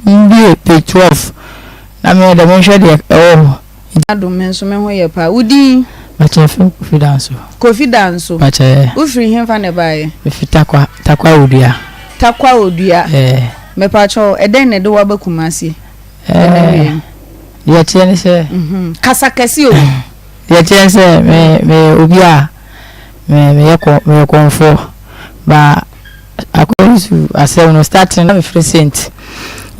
membue page 12 na meyɛ dɛ menhwɛ deɛ ɛwɔ hɔ. Adom me nso me ho yɛ paa. Wo din? Pakyɛ yɛfrɛ me Kofi Danso. Kofi Danso. Pakyɛ. Wofiri henfa na ɛbaeɛ? Mefi Tarkwa, Tarkwa Odua. Tarkwa Odua. Ɛɛ. Mepakyɛw, ɛdɛn na ɛde wo aba Kumasi ɛnɛ Ɛɛ, wia yi? deɛ ɛteɛ ne sɛ. Mhm. Kasa kɛse o. Deɛ ɛteɛ ne sɛ me meyɛ obi a me meyɛ kɔ meyɛ kɔmfoɔ ba according to asɛm no starting na mefiri Saint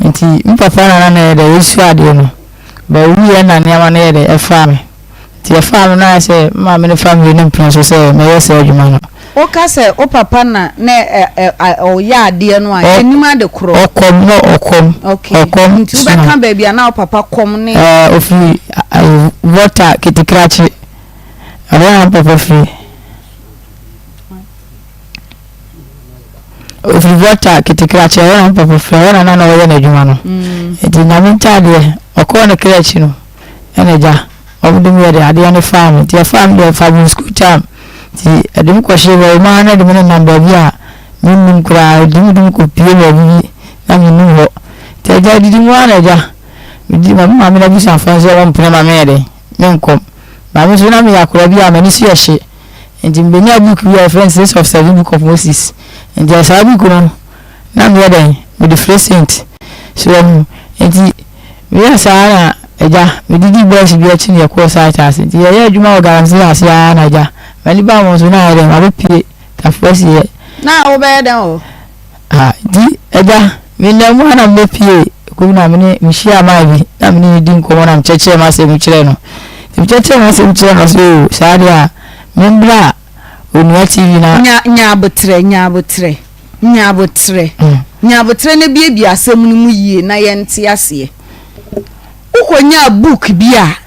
nti me papa na na na yɛ dɛ yɛsua adeɛ no. But owuiɛ na nneɛma no yɛ dɛ ɛfaa me. Nti ɛfaa me no ayɛ sɛ me maame no fa me ne mpena so sɛ mɛyɛ saa adwuma no. Woka sɛ wo papa na na ɔyɛ adeɛ no a, yɛnnim ade korɔ. Ɔkɔm na ɔkɔm. Okay. Ɔkɔm. Nti wobɛka baabi a na wo papa kɔm ne. Ɛɛ ofiri Volta Ketekrakye. Ɛhɔ na me papa firi. Ofiri Volta Ketekrakye ɛhɔ na me papa firi ɛhɔ na na na ɔyɛ n'adwuma no. Mm. Nti Nyame ntaadeɛ ɔkɔɔ ne kra akyi no ɛna agya wɔn de me yɛ de adeɛ no faa me nti ɛfaa me deɛ ɛfaa me school time nti ɛde me kɔhyee baabi maa na ɛde me nenam baabi a mennim koraa ɛde me de me kɔpie baabi bi na mennim hɔ nti agya didi mu ara na agya medi ma me maame no abusuafoɔ nso wɔn mpene ma meyɛ de menkɔ maame nso na meyɛ akwadaa bi a m'ani so yɛ hye Nti mebɛnyaa book bi a yɛfrɛ no Six of Seven Book of Moses. Nti saa book no, na meyɛ dɛn? Mede frɛ saint. So wahu? Nti meyɛɛ saa na agya, medidi boys bi akyi na yɛkɔɔ site ase. Nti yɛyɛ adwuma wɔ galamsey ase ara na agya, m'ani baa wɔn so na ayɛ dɛn? Mabɛpue Tafo asieɛ. Na wobɛyɛ dɛn wɔ hɔ? Ah, nti agya, menam mu ara na mebɛpue kurom na mene mehyiaa man bi na mene no di nkɔmmɔ na mekyerɛkyerɛɛ m'asɛm kyerɛɛ no. Nti mekyerɛkyerɛɛ m'asɛm kyerɛɛ no ɔse oo saa deɛ a membra Onua TV na. Nya nya aboterɛ, nya aboterɛ, nya aboterɛ, nya aboterɛ na buebue asɛm no mu yie na yɛnte aseɛ. Wokɔnyaa book bi a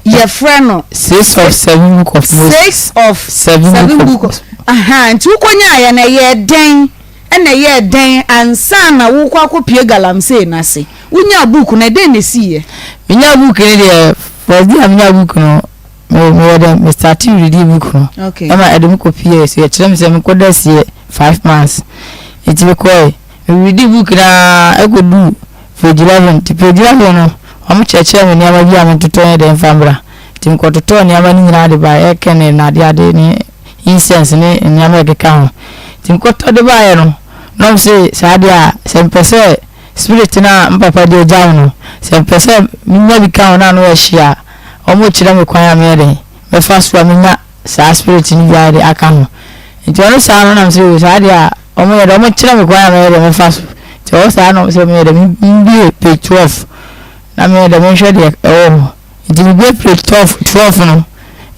yɛfrɛ no. Six of Seven Book of Moses. Six of Seven, Seven Book Book of of. Aha, nti wokɔnyaeɛ no ɛyɛɛ dɛn ɛna ɛyɛɛ dɛn ansa na wokɔ akɔpue galamsey no ase? Wonyaa book no ɛdɛn na ɛsiiɛ? Menyaa book no deɛ first day a menyaa book no me meyɛ dɛn me starte reading book no Okay. ɛma ɛde me kɔpuee so yɛkyerɛ me sɛ menkɔda asie 5 months nti mekɔe me reading book no ara ɛkɔduu page 11 nti page 11 no wɔn kyerɛkyerɛ me nneɛma bi a mentotɔ nyɛ dɛn mfa mbra nti mekɔtotɔɔ nneɛma no nyinaa de baeɛ ɛkɛ ne nnadeade ne incense ne nneɛma a ɛkeka ho nti mekɔtɔ de baeɛ no na wɔn se saa deɛ a sɛ mepɛ sɛ spirit no a me papa de agya me no sɛ mepɛ sɛ menya bi ka ho na ano yɛ hye a wɔn kyerɛ me kwan a meyɛ dɛn mɛfa so a menya saa spirit no bi ayɛ de aka ho nti ɔno saa no nam sɛ o saa deɛ a wɔn yɛ dɛ wɔn kyerɛ me kwan a mɛyɛ dɛ mɛfa so nti ɔwɔ saa no sɛ meyɛ dɛ membue page 12 na meyɛ dɛ menhwɛ deɛ ɛwɔ hɔ nti mebue page 12 12 no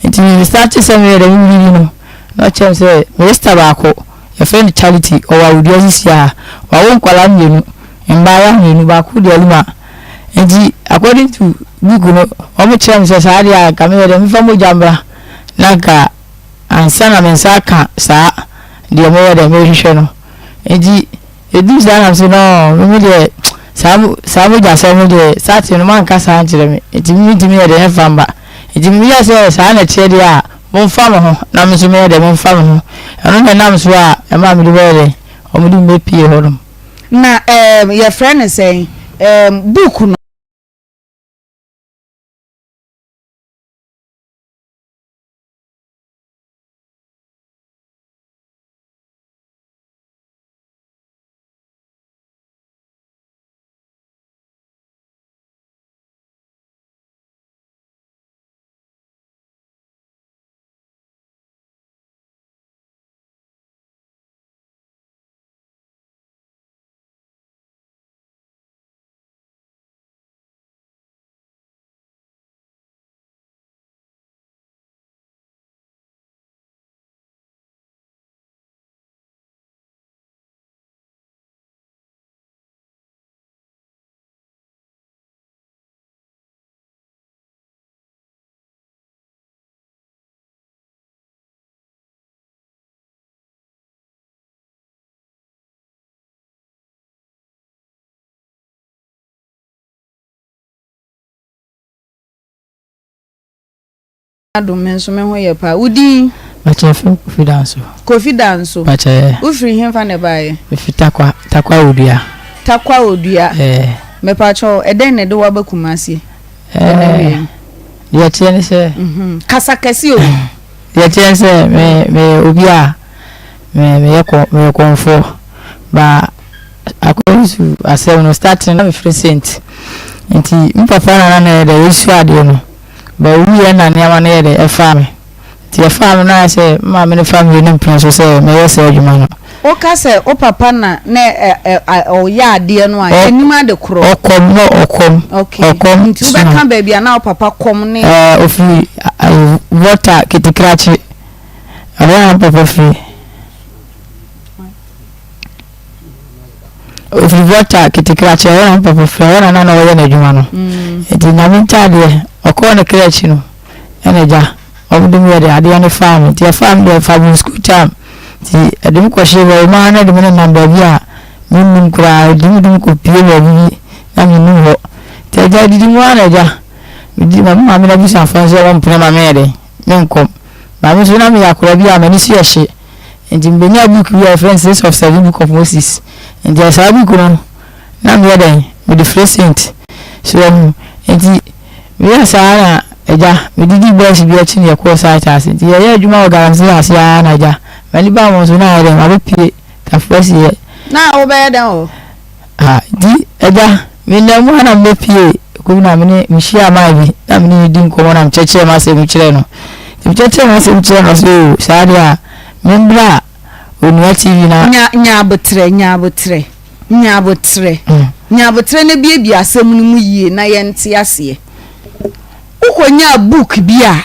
nti me start sɛ meyɛ dɛ meread no na ɔkyerɛ me sɛ me sister baako yɛfrɛ no Charity ɔwɔ awodua sisi a wawo nkwadaa mmienu mmaayewa mmienu baako de aluma nti according to book no wɔn kyerɛ me sɛ saa deɛ a nka meyɛ dɛ mefa mogya mbra na nka ansa na me nsa aka saa deɛ meyɛ dɛ mehwehwɛ no nti ɛduru saa nam sɛ no meme deɛ saa saa mogya sɛm no deɛ sate no manka saa nkyerɛ me nti mentumi yɛ dɛ ɛmfa mba nti meyɛ sɛ saa na ɛteɛ deɛ a momfa me ho na me nso meyɛ dɛ memfa me ho ɛno na ɛnam so a ɛma mede bɛyɛ dɛ ɔmode me bɛpie hɔ nom. Na ɛɛm yɛfrɛ no sɛn ɛɛm book no. Adom me nso me ho yɛ paa. Wo din? Pakyɛ yɛfrɛ me Kofi Danso. Kofi Danso. Pakyɛ. Wofiri henfa na ɛbaeɛ? Mefi Tarkwa, Tarkwa Odua. Tarkwa Odua. Ɛɛ. Mepakyɛw, ɛdɛn na ɛde wo aba Kumasi ɛnɛ awia yi? Deɛ ɛteɛ ne sɛ. Kasa kɛse o. Deɛ ɛteɛ ne sɛ, me meyɛ obi a me meyɛ kɔ meyɛ kɔmfoɔ ba according to asɛm no starting na mefiri Saint nti me papa na na na yɛ dɛ yɛsua adeɛ no ba owuiɛ na nneɛma no yɛ dɛ ɛfaa me. Nti ɛfaa me no ayɛ sɛ me maame no fa me ne mpene so sɛ mɛyɛ saa adwuma no. Woka sɛ wo papa na na ɔyɛ adeɛ no a, yɛnnim ade korɔ. Ɔkɔm na ɔkɔm. Okay. Ɔkɔm. Nti wobɛka baabi a na wo papa kɔm ne. Ɛɛ ofiri Volta Ketekrakye. Ɛhɔ na me papa firi. Ofiri Volta Ketekrakye ɛhɔ na me papa firi ɛhɔ na na na ɔyɛ n'adwuma no. Nti Nyame ntaadeɛ ɔkɔɔ ne kra akyi no. Ɛna agya wɔn de me yɛ de adeɛ no faa me nti ɛfaa me deɛ ɛfaa me school time nti ɛde me kɔhyee baabi maa na ɛde me nenam baabi a mennim koraa ɛde me de me kɔpie baabi bi na mennim hɔ nti agya didi mu ara na agya medi ma me maame no abusuafoɔ nso wɔn mpene ma meyɛ den menkɔ maame nso na meyɛ akwadaa bi a m'ani so yɛ hye nti mebɛnya book bi a yɛfrɛ no six of seven book of Moses nti saa book no na meyɛ dɛn mede frɛ saint so ɛmu nti Meyɛɛ saa ara na agya, medidii bɔs bi akyi na yɛkɔɔ site ase. Nti yɛyɛɛ adwuma wɔ galamsey ase ara na agya, m'ani baa wɔn so na ayɛ dɛn, mabɛpue Tafo asieɛ. Na wobɛyɛ dɛn wɔ hɔ? Ah, nti agya, menam mu ara na mebɛpue kurom na mene mehyiaa man bi na mene no di nkɔmmɔ na mekyerɛkyerɛɛ m'asɛm kyerɛɛ no. Nti mekyerɛkyerɛɛ m'asɛm kyerɛɛ no ɔse oo saa deɛ a, membra Onua TV na. Nya, nya aboterɛ, nya aboterɛ. Nya aboterɛ. Nya aboterɛ na buebue asɛm no mu yie na yɛnte aseɛ. Wokɔnyaa book bi a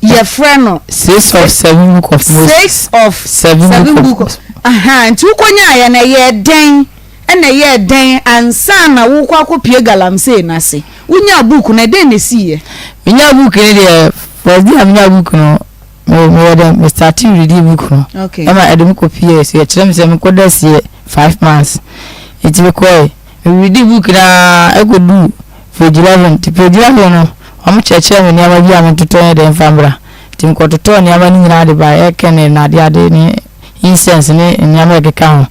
yɛfrɛ no. Six of seven book of Moses. Six of seven book of. Aha, nti wokɔnyaaeɛ no ɛyɛɛ dɛn ɛna ɛyɛɛ dɛn ansa na wokɔ akɔpue galamsey no ase? Wonyaa book no ɛdɛn na ɛsiiɛ? Menyaa book no deɛ, first day a menyaa book no. Me meyɛ dɛ me startee reading book no Okay. ɛma ɛde me kɔ pie so yɛkyerɛ me sɛ menkɔda sie 5 months nti mekɔe me reading book no ara ɛkɔduu page 11 nti page 11 no wɔn kyerɛkyerɛ me nneɛma bi a mentotɔ nyɛ dɛ mfa mbra nti mekɔtotɔɔ nneɛma no nyinaa de baeɛ ɛyɛ kɛnɛ na ade ade ne incense ne nneɛma a ɛkeka ho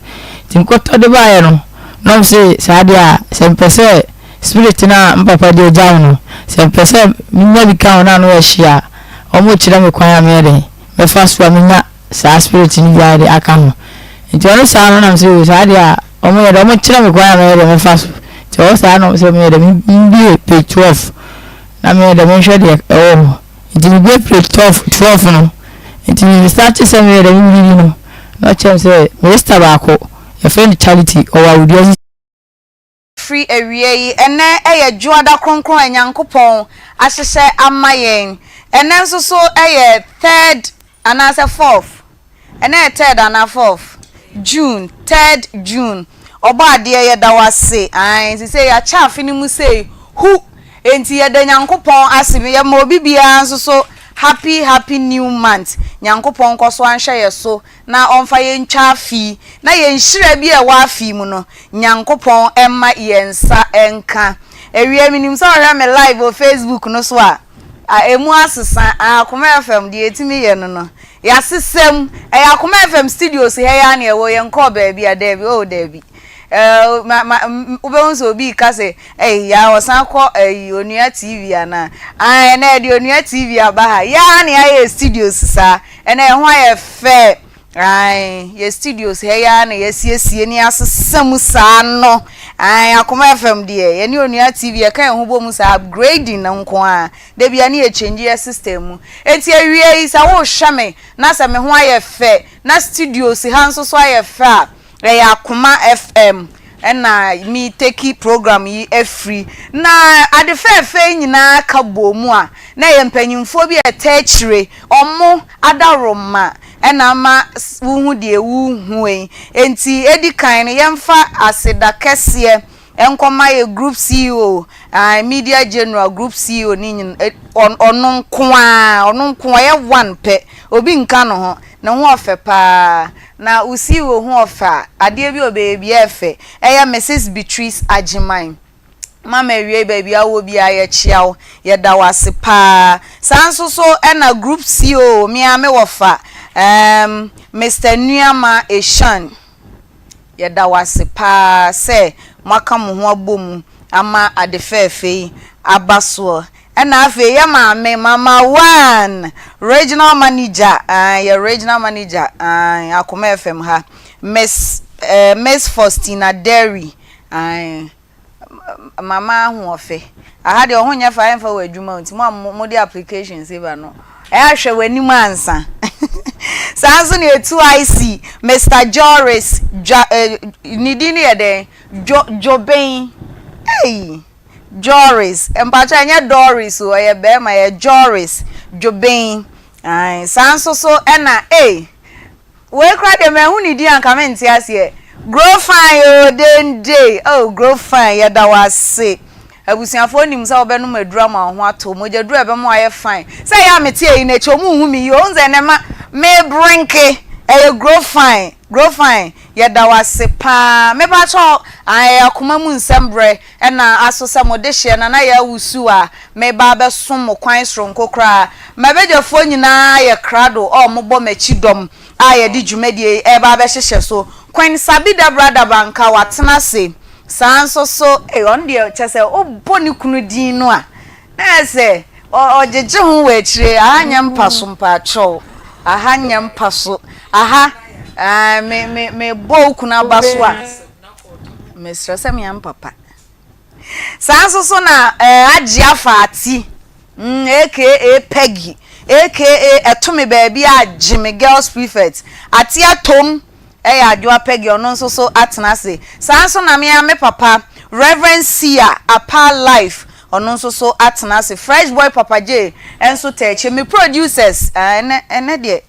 nti mekɔtɔ de baeɛ no na wɔn se saa deɛ a sɛ mepɛ sɛ spirit no a me papa de agya me no sɛ mepɛ sɛ menya bi ka ho na ano yɛ hye a wɔrekyerɛ me kwan a mɛyɛ dɛn mɛfa so a menya saa spirit no bi ayɛ dɛn aka ho. Nti ɔno saa no nam sɛ o saa deɛ a wɔyɛ dɛ wɔkyerɛ me kwan a mɛyɛ dɛn mɛfa so. Nti ɔwɔ saa na sɛ meyɛ dɛ membue page 12 na meyɛ dɛ menhwɛ deɛ ɛwɔ hɔ. Nti mebue page 12 12 no nti me start sɛ meyɛ dɛ meredi no na ɔkyerɛ me sɛ me sister baako yɛfrɛ no Charity ɔwɔ awudua. Firi awia yi, ɛnnɛ yɛ Dwoada kronkron a Nyankopɔn ahyehyɛ ama yɛn. Ɛnnɛ nso so yɛ third anaasɛ fourth? Ɛnnɛ yɛ third anaa fourth? June, third June. Ɔbɔadeɛ yɛda wo ase, ae, sesei yɛakyɛ afe no mu sei, hu! Enti yɛda Nyankopɔn ase. Yɛma obi biara nso so happy happy new month. Nyankopɔn nkɔ so anhwɛ yɛ so na ɔmfa yɛn ntwa afe yi, na yɛn nhyira bi a ɛwɔ afe yi mu no, Nyankopɔn mma yɛn nsa nka. Awia, menim sɛ wohwɛ me live wɔ Facebook no so a, a ɛmu asesa, ah, Akoma FM, deɛ yɛtumi yɛ no no, yɛasesa mu. Ɛyɛ Akoma FM studios ha yi ara na yɛwɔ, yɛnkɔɔ baabi a, daabi, oh, daabi. Eh, ma, ma, wobɛhu sɛ obi reka sɛ, Ei, yaa ɔsan kɔ ayi, Onua TV anaa? Ah, ɛnɛ yɛde Onua TV aba ha. Yaa na yɛayɛ studios saa. Ɛnɛ ɛho ayɛ fɛ. Ae, yɛ studios ha yi ara na yɛasiesie ne yɛasesa mu saa no. Ae, Akoma FM deɛ, yɛne Onua TV yɛka yɛn ho bɔ mu saa, upgrading no nko ara. Da biara ne yɛ change yɛ system mu. Enti awia yi, sɛ wohwɛ me na sɛ me ho ayɛ fɛ, na studios ha nso so ayɛ fɛ a, Ɛyɛ Akoma FM na me take program yi afiri. Na ade fɛɛfɛ yi nyinaa ka bɔɔ mu a, na ɛyɛ mpanyinfoɔ bi a ɛtaa akyire, ɔmo adaworoma na ama wohu deɛ wohu yi. Enti edi kan no yɛmfa aseda kɛseɛ nkɔma yɛ group CEO, ae, media general group CEO ne nyin, ɔno nko ara, ɔno nko ɔyɛ one pɛ, obi nka ne ho, ne ho ɔfɛ paa. Na wo CEO ho ɔfɛ a, adeɛ bi a ɔbɛyɛ biara ɛfɛ. Ɛyɛ Misis Beatrice Agyeman. Mama awiei baabi a wowɔ biara yɛkyea wo, yɛda wo ase paa. Saa nso so na group CEO, me ara me wɔfa, ɛɛm, Mister Nuamah Eshan. Yɛda wo ase paa sɛ moaka mo ho abɔ mu. ama ade fɛɛfɛ yi aba soɔ. Ɛna afei yɛ maame Mama One, Regional Manager, ae, yɛ Regional Manager, ae, Akoma FM ha, Miss, eh, Miss Faustina Derry, ae, Mama ahoɔfɛ. Aha deɛ ɔho nyɛ fɛ a ɛmfa wɔ adwuma o nti mo a mode applications ba no ɛyɛ a hwɛ w'anim ansa. Saa nso na ɛtu IC Mister Joris Dwa eh, ne din no yɛ dɛn? Jo Joben. Ei! Joris. Mpakyɛ ɛnyɛ Doris o, ɔyɛ bɛrima, ɛyɛ Joris Joben. Ae, saa nso so ɛna ei! Wei koraa deɛ manhu ne din a anka mente aseɛ. Grow fine oo dende oh grow fine yɛda wo ase. Abusuafoɔ nim sɛ wobɛnom aduru ama wo ho atɔ wo, mogya duru a ɛbɛma woayɛ fine. Sɛ ɛyɛ a mete ayi no akyi ɔmo nhu me yie, wohu sɛ ɛnɛ ma me brenke ɛyɛ grow fine, grow fine yɛda wo ase paa. Mepakyɛw ae ɛyɛ akoma mu nsɛm berɛ ɛna aso sɛ mo dehyeɛ Nana Yaa Wusu a meba abɛsom mo kwan soronko koraa. M'abadwafoɔ nyinaa yɛ krado a wɔbɔ m'akyi dɔm a yɛde dwumadie yi reba abɛhyehyɛ so. Queen Sabida Bradaba nka watena ase saa nso so ei ɔno deɛ kyerɛ sɛ wobɔ ne kunu din no a na ayɛ sɛ ɔgyegye ho wɔ akyire. Aha nyɛ mpa so mpaakyɛw, aha nyɛ mpa so, aha aah me me mebɔ wo kunu aba so a mesrɛ sɛ mea mpapa. Saa nso so na eh, Agye Afa Ati, mm, aka Peggy, aka Ɛto Me Baabi a Gye Me Girls Prefect, Ati Atom ɛyɛ Adwoa Peggy, ɔno nso so atena ase. Saa nso na me ara me papa, Rev. Sia Apaa Life, ɔno nso so atena ase. Fresh Boy Papa J nso taa akyire. Me producers, ah, ɛnɛ, ɛnɛ deɛ,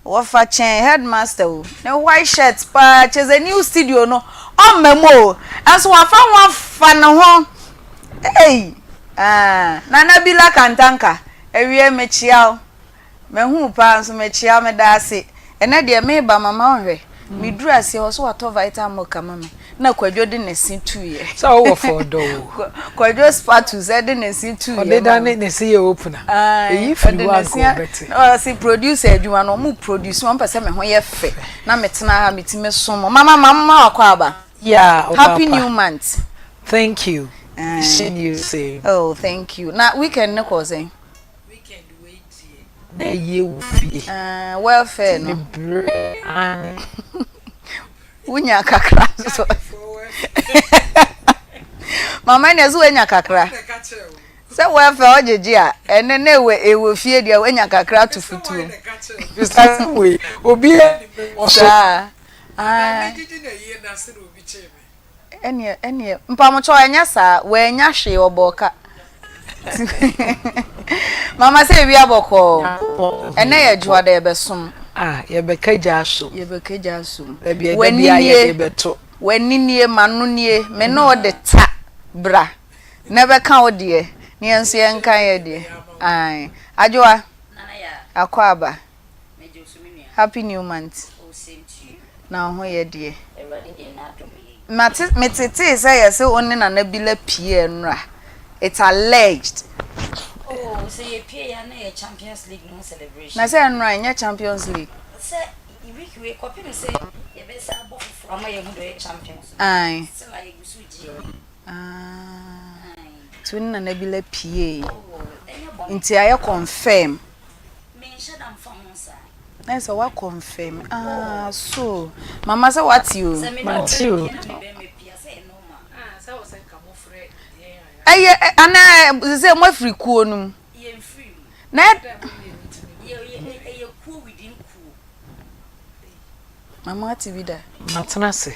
Wɔfa kyɛn headmaster o. Ne white shirt paa kyerɛ sɛ new studio no ɔmma mu o. Nso wafa ho afa ne ho. Ei ah Nana Bila Kantanka awie mekyea wo. Mahu wo paa nso mekyea wo meda ase. Ɛnɛ deɛ meba mama wo nhwɛ. Meduru aseɛ hɔ so watɔ Vital milk ama me. Na Kwadwo de ne se tuiɛ. Sɛ wowɔ fɔ ɔdɔ o. Kwadwo Spatus de ne se tuiɛ ma me. Ɔde da ne ne se yɛ opener. Eyi firi hɔ anka ɔbɛte. Ɔse producer adwuma no ɔmo produce ɔmo pɛ sɛ me ho yɛ fɛ na me tena ha me tumi som mo. Mama ma mma wakɔ aba. Yeah, ɔba Happy new month. Thank you. Wishing you same. Oh, thank you. Na weekend no kɔɔ sɛn? Weekend wei deɛ na ɛyɛ wɔ fie. Ah, welfare no. Me brɛ aane. Wonya kakra nso. Mama ɛnna ɛsɛ woanya kakra. Sɛ welfare ɔgyegye a, ɛnɛ na ɛwɔ ɛwɔ fie deɛ woanya kakra to futuo. Saa. Ɛneɛ ɛneɛ mpamokyɛw ɛnyɛ saa w'anya hwee ɔbɔɔ ka mama sɛ ewia bɔkɔɔ ɛnɛ yɛ dwoada yɛbɛsom. Ah yɛbɛka gya asom. Yɛbɛka gya asom. Baabi a ɛda biara yɛde bɛto. W'ani nie m'ano nie me ne wo de ta bra na bɛka wo deɛ na yɛn nso yɛnka yɛ deɛ ae Adwoa Akwaaba. Happy new month na wo ho yɛ deɛ. Mate metetee sɛ yɛse wo ne Nana Bila pie nnora it's alleged. Oh sɛ yɛ pie ya na yɛ Champions League no ho celebration. Na sɛ nnora ɛnyɛ Champions League. Sɛ week wei kɔpem sɛ yɛbɛsa abɔ foforɔ ama yɛahu deɛ ɔyɛ champions no. Ae. Still a yɛgu so gye yɛn ani. Ah. Nti wo ne Nana Bila pie. Oh ɛnyɛ bɔne. Nti ayɛ confirm. Menhyɛ da mfa ho saa. Na sɛ wa confirm ah so mama sɛ wate o. Mate o. Ɛyɛ ana sɛ mo afiri kuo no mu. Na Mama ate bi da. Matena ase.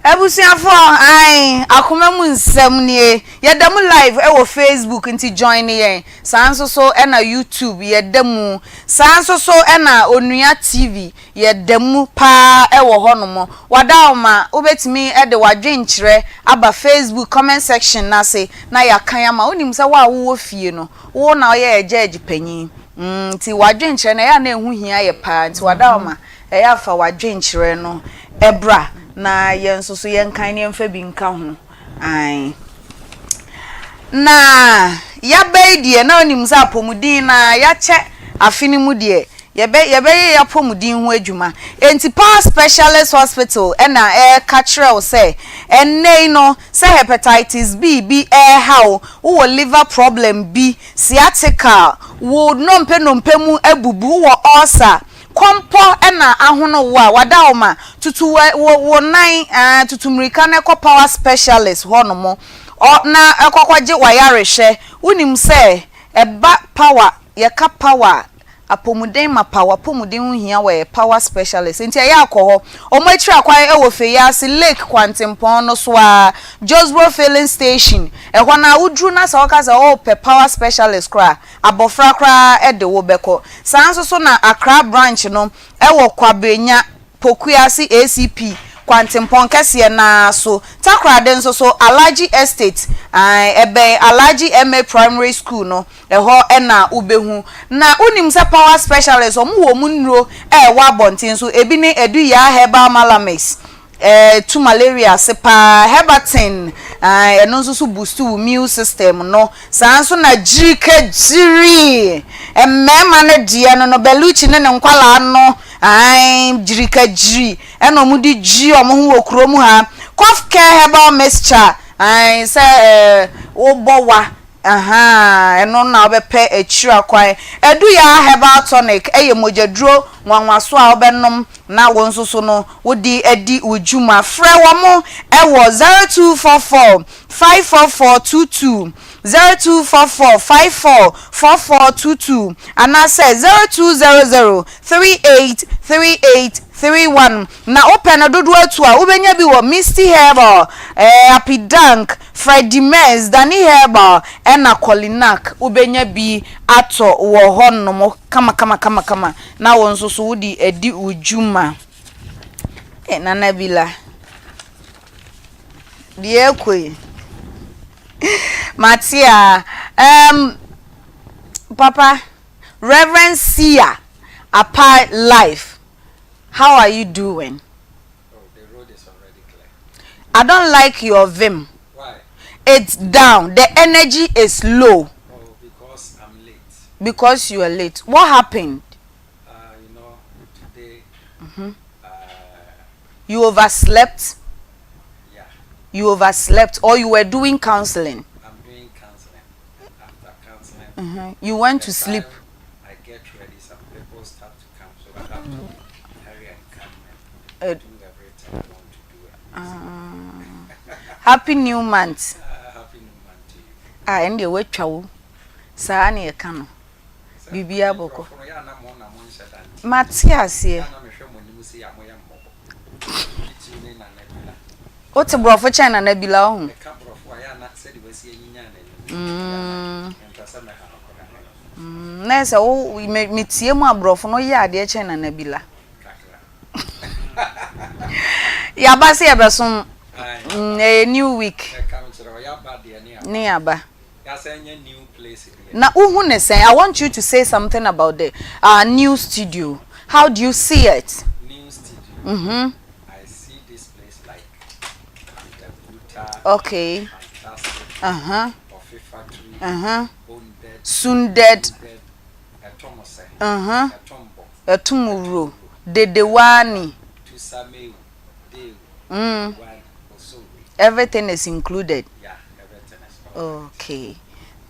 Abusuafoɔ ae akoma mu nsɛm nie yɛda mu live ɛwɔ Facebook nti join yɛn saa nso so ɛna YouTube yɛda mu saa nso so ɛna Onua TV yɛda mu paa ɛwɔ hɔ nom wadaoma wobɛtumi ɛde wadwenkyerɛ aba Facebook comment section no ase na yɛakan ama wonim sɛ wo a wowɔ fie no wo na woyɛ yɛ judge panyin mm nti wadwenkyerɛ no ɛyɛ a na ɛho hia yɛ paa nti wadaoma Ɛyɛ a fa w'adwenkyerɛ no bra na yɛn nso so yɛnkan na yɛmfa bi nka ho. Ae. Na yɛaba yi deɛ na wonim sɛ apɔmuden na yɛakyɛ afe no mu deɛ Yɛbɛ yɛbɛyɛ y'apɔmuden ho adwuma. Enti Power Specialist Hospital na ɛreka kyerɛ wo sɛ, ɛnnɛ yi no, sɛ Hepatitis B bi reha wo, wowɔ liver problem bi, sciatica, wo nnompe nnompe mu abubu, wowɔ ulcer, kɔmpɔ na ahono wo a, wada wo ma, tutu wo wo wo nan, ah, tutu mmirika na kɔ Power Specialist hɔnom, ɔ na kɔkɔgye w'ayarehwɛ. Wonim sɛ, ɛba Power, yɛka Power a, Apɔmuden mapa, w'apɔmuden ho hia wɔ yɛ power specialist nti ɛyɛ a kɔ hɔ. Wɔn akyiri akwan wɔ Feyiase lake kwantempɔn no so ara, Josbro filling station, ɛhɔ no ara woduru na sɛ woka sɛ worepɛ power specialist koraa a, abɔfra koraa de wo bɛkɔ. Saa nso so na Accra branch no wɔ Kwabenya Pokuase ACP kwantempɔn kɛseɛ no ara so. Takoradi nso so, Alhaji Estate, ae, ɛbɛn Alhaji MA Primary School no, ɛhɔ na wobɛhu. Na wonim sɛ Power Specialist, wɔn wɔ wɔn nnuro a ɛwɔ abɔnten so, ebi ne Aduyaa Herbal Malamix, ɛtu malaria ase pa ara, Herbatin, ae, ɛno nso so boost wo immune system no. Saa ara nso na Gyirikagyiri, mmarima no deɛ no no, Bellucci ne ne nkwadaa no, Ae, gyirikagyiri ɛna wɔn de gyi wɔn ho wɔ kurom ha. Cough care herbal mixture, ae, sɛ ɛɛ wobɔ wa, ahaa, ɛno na wobɛpɛ akyiri akwan. Aduyaa herbal tonic ɛyɛ mogyaduro nwanwaso a wobɛnom na wo nso so no wode adi wo dwuma. Frɛ wɔn ɛwɔ 0244 54422, 0244 54 4422 anaasɛ 0200 383831. Na wopɛ no dodoɔ atu a, wobɛnya bi wɔ Misty Herbal, eh, Apidank, Freddie Merz, Danny Herbal, ɛna Kolinak. Wobɛnya bi atɔ wɔ hɔnom kamakamakamakama na wo nso so wode adi wo dwuma. Eh, Nana Bila, deɛ ɛkɔ yi, mate a, um, papa. Reverend Sia Apai Life how are you doing? Oh, the road is already clear. I don't like your vim. Why? It's down. The energy is low. Oh, because I'm late. Because you are late. What happened? Uh, you know, today. Mm-hmm. Uh, you overslept. Yeah. You overslept, or you were doing counseling. I'm doing counseling. After counseling, mm-hmm. you went to the sleep. time I get ready, some people start to come, so I have to hurry and come and do everything I want to do. Happy new month. Happy new month to you. Ah, ɛndeɛ woatwa wo. Saa na yɛka no. Sɛ Biribiara bɔkɔ. nkurɔfo no, yɛ a na mo na monhyɛ da nti. Mate aseɛ. Yɛ a na mehwɛ mo anim sei a moyɛ mmɔbɔ. Titiriw ne Nana Bila. Wote borɔfo kyɛn Nana Bila wohu. Meka borɔfo a, yɛ a na sɛdeɛ wasi anyinyan n'anim no, yɛ a na mempɛ sɛ mɛha no koraa. Na ɛsɛ sɛ wo, me, metie mu a borɔfo no woyɛ adeɛ kyɛn Nana Bila. Kakra. Yɛaba sɛ yɛbɛsom. Ae. Ɛyɛ new week. Mɛka mekyerɛ wo, yɛaba deɛ ne yɛaba. Ne yɛaba. Yɛasan anya new place deɛ. Na wohu ne sɛn? I want you to say something about the our new studio. How do you see it? New studio. Mm-hmm. I see this place like Antabuta. Okay. Fantastic. Uh-huh. Coffee factory. Uh-huh. Bonded. Sunded. Sunded. Ɛtomsɛ. Uh-huh. Ɛtombɔ. Ɛtomwuro. Dedewani. Tusamewu. Dewu. Wani. Osowe. Everything is included. Yeah, everything is all right. Okay.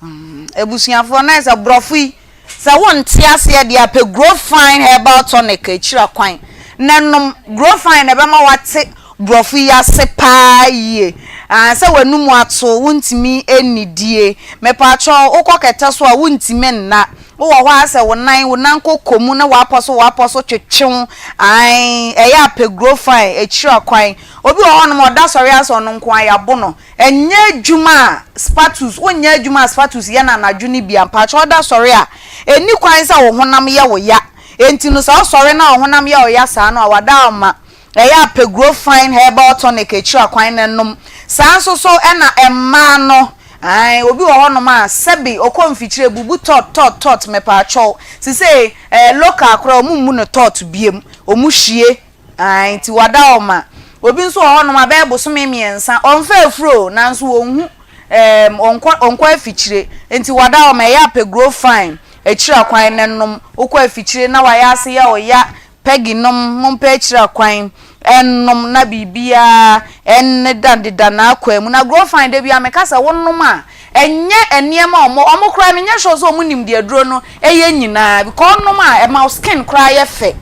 Mm. Abusuafoɔ na sɛ borɔfo yi sɛ wonte aseɛ deɛ apɛ Grow Fine Herbal Tonic akyira kwan na nom Grow Fine na ɛbɛma wate borɔfo yi ase paa yie. Ah, sɛ w'anum ato wontumi nnidie. Mepaakyɛw wokɔ kɛtɛ so a wontumi nna. Wowɔ hɔ ara sɛ wo nan wo nan kɔkɔ mu na w'apɔ so w'apɔ so twetwe wo. Ae, ɛyɛ apɛ Grow Fine akyira kwan. Obi wɔ hɔnom a ɔda sɔre ara sɛ ɔno nko ara yɛabo no. Ɛnyɛ adwuma a spatul's, wonyɛ adwuma a spatul's yɛ no anadwo no bi a, mpakyɛ ɔda sɔre a, ɛnni kwan sɛ wo honam yɛ wo ya. Enti no sɛ wosɔre na wo honam yɛ wo ya saa no a, wada ama. Ɛyɛ a pɛ Grow Fine Herbal Tonic akyiri akwan na nom. Saa nso so na mmaa no, ae, obi wɔ hɔnom a, sɛbe ɔkɔ mfikyire bubu tɔt tɔt tɔt, mepaakyɛw. Sesei, ɛɛ, local koraa wɔn mmu no tɔt biom, wɔn hwie. Ae, nti wada hɔ ma. Obi nso wɔ hɔnom a, bɛyɛ bosome mmiɛnsa, ɔmfa afuro o, nanso ɔnhu, ɛɛm, ɔnkɔ, ɔnkɔ afikyire. Nti wada hɔ ma, ɛyɛ a pɛ Grow Fine. akyiri akwan na nom. Wokɔ afikyire na wayɛ ase yɛ wo ya, Peggy nom, mompɛ akyiri akwan nnom na biribiara nneda deda n'akwan mu. Na Grow Fine da biara meka sɛ wonom a, ɛnyɛ nneɛma a wɔn, wɔn koraa menyɛ sure sɛ wɔn nim deɛ aduro no yɛ nyinaa because wonom a ɛma wo skin koraa yɛ fɛ,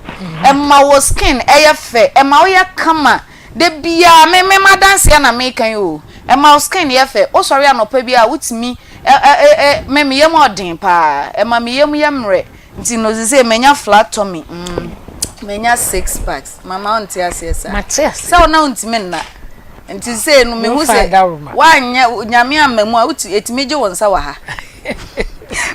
ɛma wo skin yɛ fɛ, ɛma woyɛ kama. Da biara me me m'adanseɛ na meka yi o, ɛma wo skin yɛ fɛ, wosɔre anɔpa bi a wotumi ɛ ɛ ɛ me me yam ɔden paa, ɛma me yam yɛ mmerɛ. Nti no sesei manya flat tummy mm manya six packs mama wonte aseɛ saa. Mate aseɛ. Sɛ wo na wontumi nna nti sei no mehu sɛ woanyɛ nyame amma mu a woti etumi gye wo nsa wɔ ha.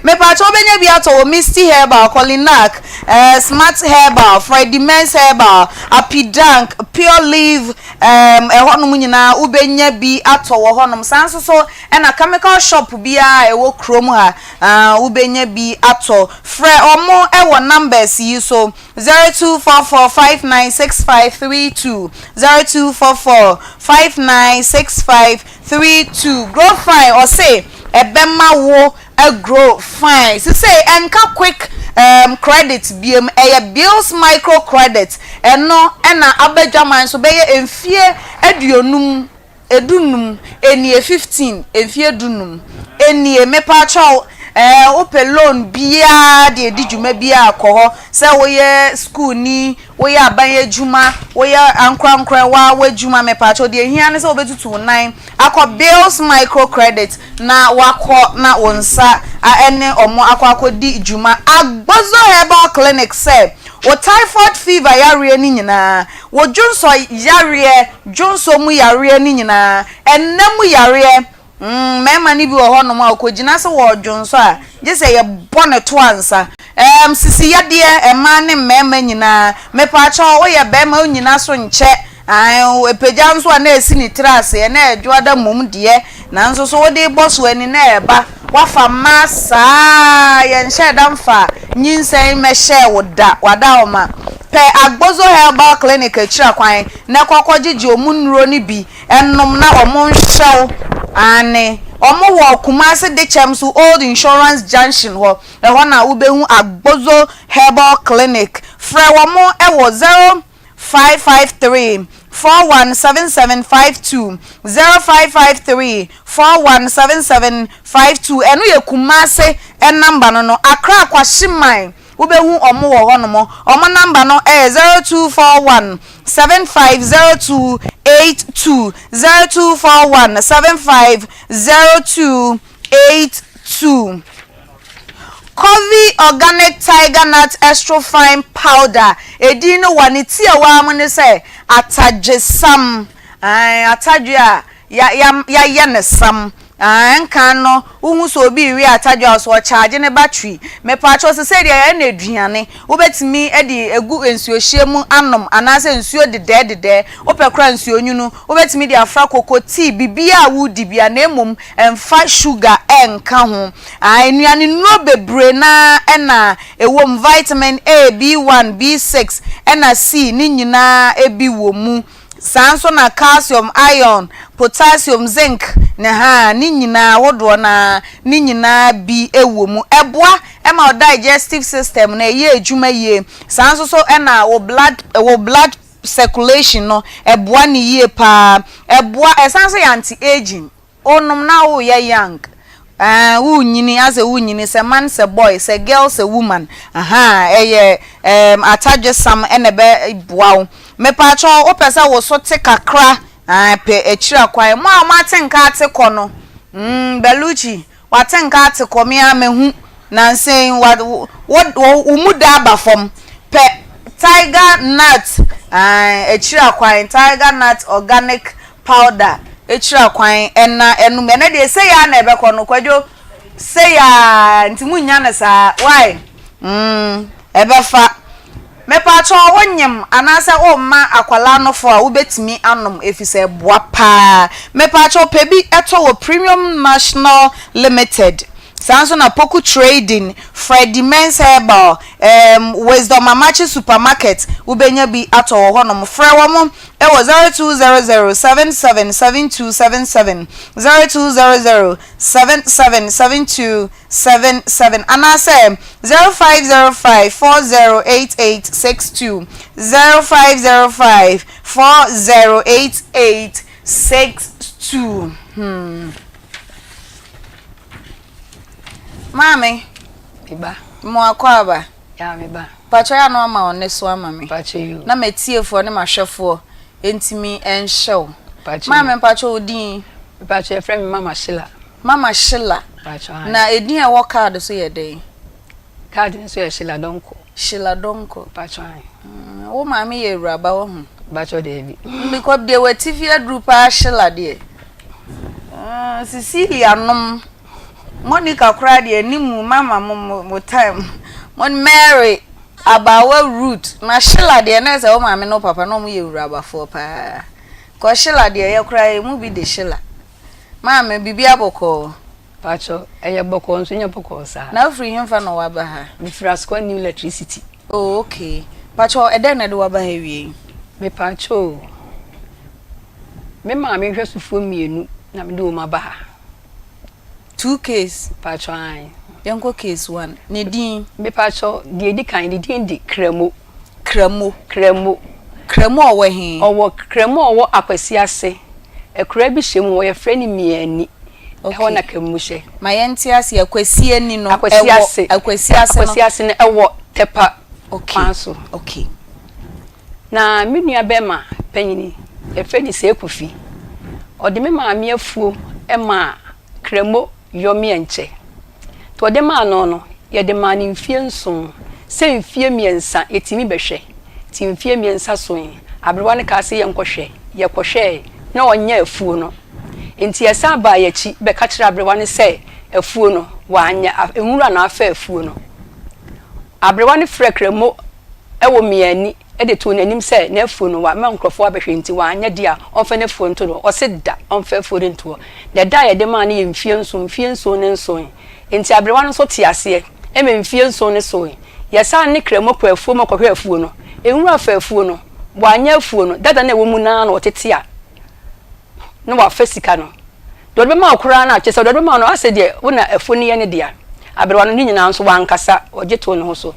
Mepaakyɛ wobɛnya bi atɔ wɔ Misty Herbal, Colinak, eh, Smart Herbal, Freddie Men's Herbal, Apidank, Pure Leaf, um, ɛhɔnom nyinaa wobɛnya bi atɔ wɔ hɔnom. Saa nso so ɛna chemical shop biara a ɛwɔ kurom ha Ah, wobɛnya bi atɔ. Frɛ ɔmo wɔ numbers yi so, 0244596532, 0244596532. Grow fine, ɔse ɛbɛma wo agrow fine. Sesei ɛnka quick um, credit biom, ɛyɛ Bills Micro Credit. Ɛno ɛna aba dwaman so bɛyɛ mfie aduonum. Edunum enie 15 mfie dunum enie mepaakyɛw ɛɛ wopɛ loan biaa de adi dwuma biaa kɔ hɔ sɛ woyɛ school ni woyɛ aban adwuma woyɛ ankorankorɛ waa w'adwuma mepaakyɛw deɛ ehia ne sɛ wobɛtutu wo nan akɔ bills micro credit na wakɔ na wo nsa ɛne ɔmo akɔ akɔdi dwuma Agbozo herbal clinic sɛ wo typhoid fever yareɛ no nyinaa Wo dwonsɔ yareɛ, dwonsɔ mu yareɛ no nyinaa, ɛna mu yareɛ, mm, mmarima no bi wɔ hɔnom a ɔkɔgyina sɛ wɔredwonsɔ a, gye sɛ yɛbɔ no to ansa. Ɛɛm, sisi yadeɛ, mmaa ne mmarima nyinaa, mepaakyɛw, woyɛ barima wonnyina so nkyɛ, ae, ɛpagya nso a na ɛsi ne tiri ase, ɛna ɛdwoada mmom deɛ, nanso so wode rebɔ so ani na ɛreba. Woafa mmaa saa yɛnhyɛɛ da mfaa nyinsɛn mmɛhyɛɛ wo da, w'adaoma. Pɛ Agbozo Herbal Clinic akyira kwan na kɔ kɔgyegye ɔmo nnuro no bi nom na ɔmo nhwɛ wo. Aane, ɔmo wɔ Kumasi Dekyɛm so Old Insurance Junction hɔ, ɛhɔ na wobɛhu Agbozo Herbal Clinic. Frɛ wɔn wɔ 0553 417752, 0553 417752, ɛno yɛ Kumasi number no no, Accra Kwashiman wobɛhu wɔn wɔ hɔnom. Wɔn number no yɛ 0241 750282, 0241 750282. Covey Organic Tiger Nut Extra Fine Powder, edin no wɔ ne tiawa mu ne sɛ atadwesam. Ae, atadwe a ya ya yɛayɛ no sam. Ae, nkan no wohu sɛ obi rewe atadwe a ɔsɛ ɔkyaagye ne battery. Mepaakyɛw sesei deɛ yɛayɛ no aduane. Wobɛtumi de agu nsuohyeɛ mu anom anaasɛ nsuo dedɛɛdedɛɛ. Wopɛ koraa nsuo nwunu, wobɛtumi de afra koko, tea, biribiara a woredi biara na mmom mfa sugar nka ho. Ae, nnuane nnuro bebree no ara na ɛwɔ mu, vitamin A, B1, B6 ɛna C ne nyinaa bi wɔ mu. Saa nso na calcium, iron, potassium, zinc ne ha ne nyinaa ahodoɔ no ara ne nyinaa bi wɔ mu. Ɛboa ma wo digestive system no ɛyɛ adwuma yie. Saa nso so na wo blood wo blood circulation no ɛboa no yie pa ara. Ɛboa ɛsan nso yɛ anti aging. Wonom na woyɛ young ɛɛn wonyini asɛ wonyini sɛ man sɛ boy sɛ girl sɛ woman ahaa ɛyɛ ɛɛm atadwesam ɛna ɛbɛ boa wo. Mepaakyɛw wopɛ sɛ wo so te kakra ɛɛn pɛ akyiri akwan. Mo a moate nka ate kɔ no mm Bellucci wate nka ate kɔ me ara mahu nansa yi wa wo wo mu da aba fam pɛ tiger nut ɛɛn akyiri akwan tiger nut organic powder akyira kwan ɛna ɛnom ɛnɛ deɛ sei ara na ɛbɛkɔ no kwadwo sei ara nti mo nnya no saa why mm ɛbɛfa mepaakyɛw wo nyem anaasɛ wo mma akwadaa nofo a wobɛtumi anom efisɛ ɛboa paa mepaakyɛw pɛ bi ɛtɔ wɔ premium national limited. Saa nso na Poku Trading, Freddie Men's Herbal, um, Wisdom Amakye Supermarket, wobɛnya bi atɔ wɔ hɔnom. Frɛ wɔn wɔ 0200 777277, 0200 777277 anaasɛ 0505 408862, 0505 408862. Hmm. Maame. Me ba. Mo akwaaba. Ya me ba. Pakyɛ ya no ama wo ne so ama me. Pakyɛ yo. Na matiefoɔ ne mahwɛfoɔ ntumi nhyɛ wo. Pakyɛ. Maame mpakyɛ wo din. Pakyɛ yɛfrɛ me Mama Sheila. Mama Sheila. Pakyɛ. Na edin a ɛwɔ card so yɛ dɛn? Card no so yɛ Sheila Donkor. Sheila Donkor. Pakyɛ ae. Wo maame yɛ awuraba wahu. Pakyɛ daabi. Because deɛ w'atifi aduru paa Sheila deɛ. Cecilia nom. Monica koraa deɛ ne mu mama mo mo mo time. Mo Mary abaawa Ruth na Sheila deɛ na ɛsɛ wo maame ne wo papa na wɔn yɛ awurabafoɔ paa. Kɔ Sheila deɛ yɛ koraa yɛ mu bi de Sheila. Maame biribi abɔkɔɔ. Pakyɛ ɛyɛ bɔkɔɔ nso nyɛ bɔkɔɔ saa. Na wofiri henfa na waba ha? Mefiri Asukwa New Electricity. Oh okay. Pakyɛ ɛdɛn na ɛde waba ha awie yi? Mepakyɛ o, me maame nhwɛsofoɔ mmienu na mede wɔn aba ha. Two case. Pakyɛ ae. Yɛnkɔ case one. Ne din? Mepakyɛ deɛ edi kan ne din de Kramo. Kramo. Kramo. Kramo a ɔwɔ he? Ɔwɔ Kramo a ɔwɔ Akwasi ase. Akuraa bi hyɛ mu hɔ, yɛfrɛ no Miani. Ɛhɔ na Kramo hyɛ. Ma yɛnte aseɛ, Akwasi ani no, Akwasi ɛwɔ ase. Akwasi ase no. Akwasi ase no, ɛwɔ Tɛpa kwan so. Okay. Na me nua bɛrima panyini, yɛfrɛ no Seku Kofi, ɔde me maame afuo maa Kramo Yɔmeɛnkyɛ. Nti ɔde maa no no, yɛde maa no mfeɛ nson, sɛ mfeɛ mmiɛnsa yɛtumi bɛhwɛ. Nti mfeɛ mmiɛnsa soe, aberewa no kaa sɛ yɛnkɔhwɛ, yɛkɔhwɛɛe, na ɔnyɛ afuo no. Nti yɛsan baa yɛn akyi bɛka kyerɛɛ aberewa no sɛ afuo no, wanyɛ, nwura na afa afuo no. Aberewa no frɛɛ Kramo wɔ Miani de too n'anim sɛ n'afuo no wama nkurɔfoɔ abɛhwɛ nti wanyɛ deɛ a ɔmfa n'afuo nto no. Ɔse da, ɔmfa afuo no nto hɔ. Na ɛda a yɛde maa no yɛ mfeɛ nson, mfeɛ nson ne nsoe. Nti aberewa no nso tee aseɛ ma mfeɛ nson no soe. Yɛsan ne Kramo kɔɔ afuo mu kɔhwɛɛ afuo no. Nwura faa afuo no. Wanyɛ afuo no, dada no a ɛwɔ mu no ara na ɔtete a na wafa sika no. Deɛ ɔde bɛma wo koraa no a, kyerɛ sɛ deɛ ɔde bɛma wo no, asɛ deɛ wo na afuo no yɛ ne dea. Aberewa no ne nyinaa nso wankasa, ɔgye too ne ho so.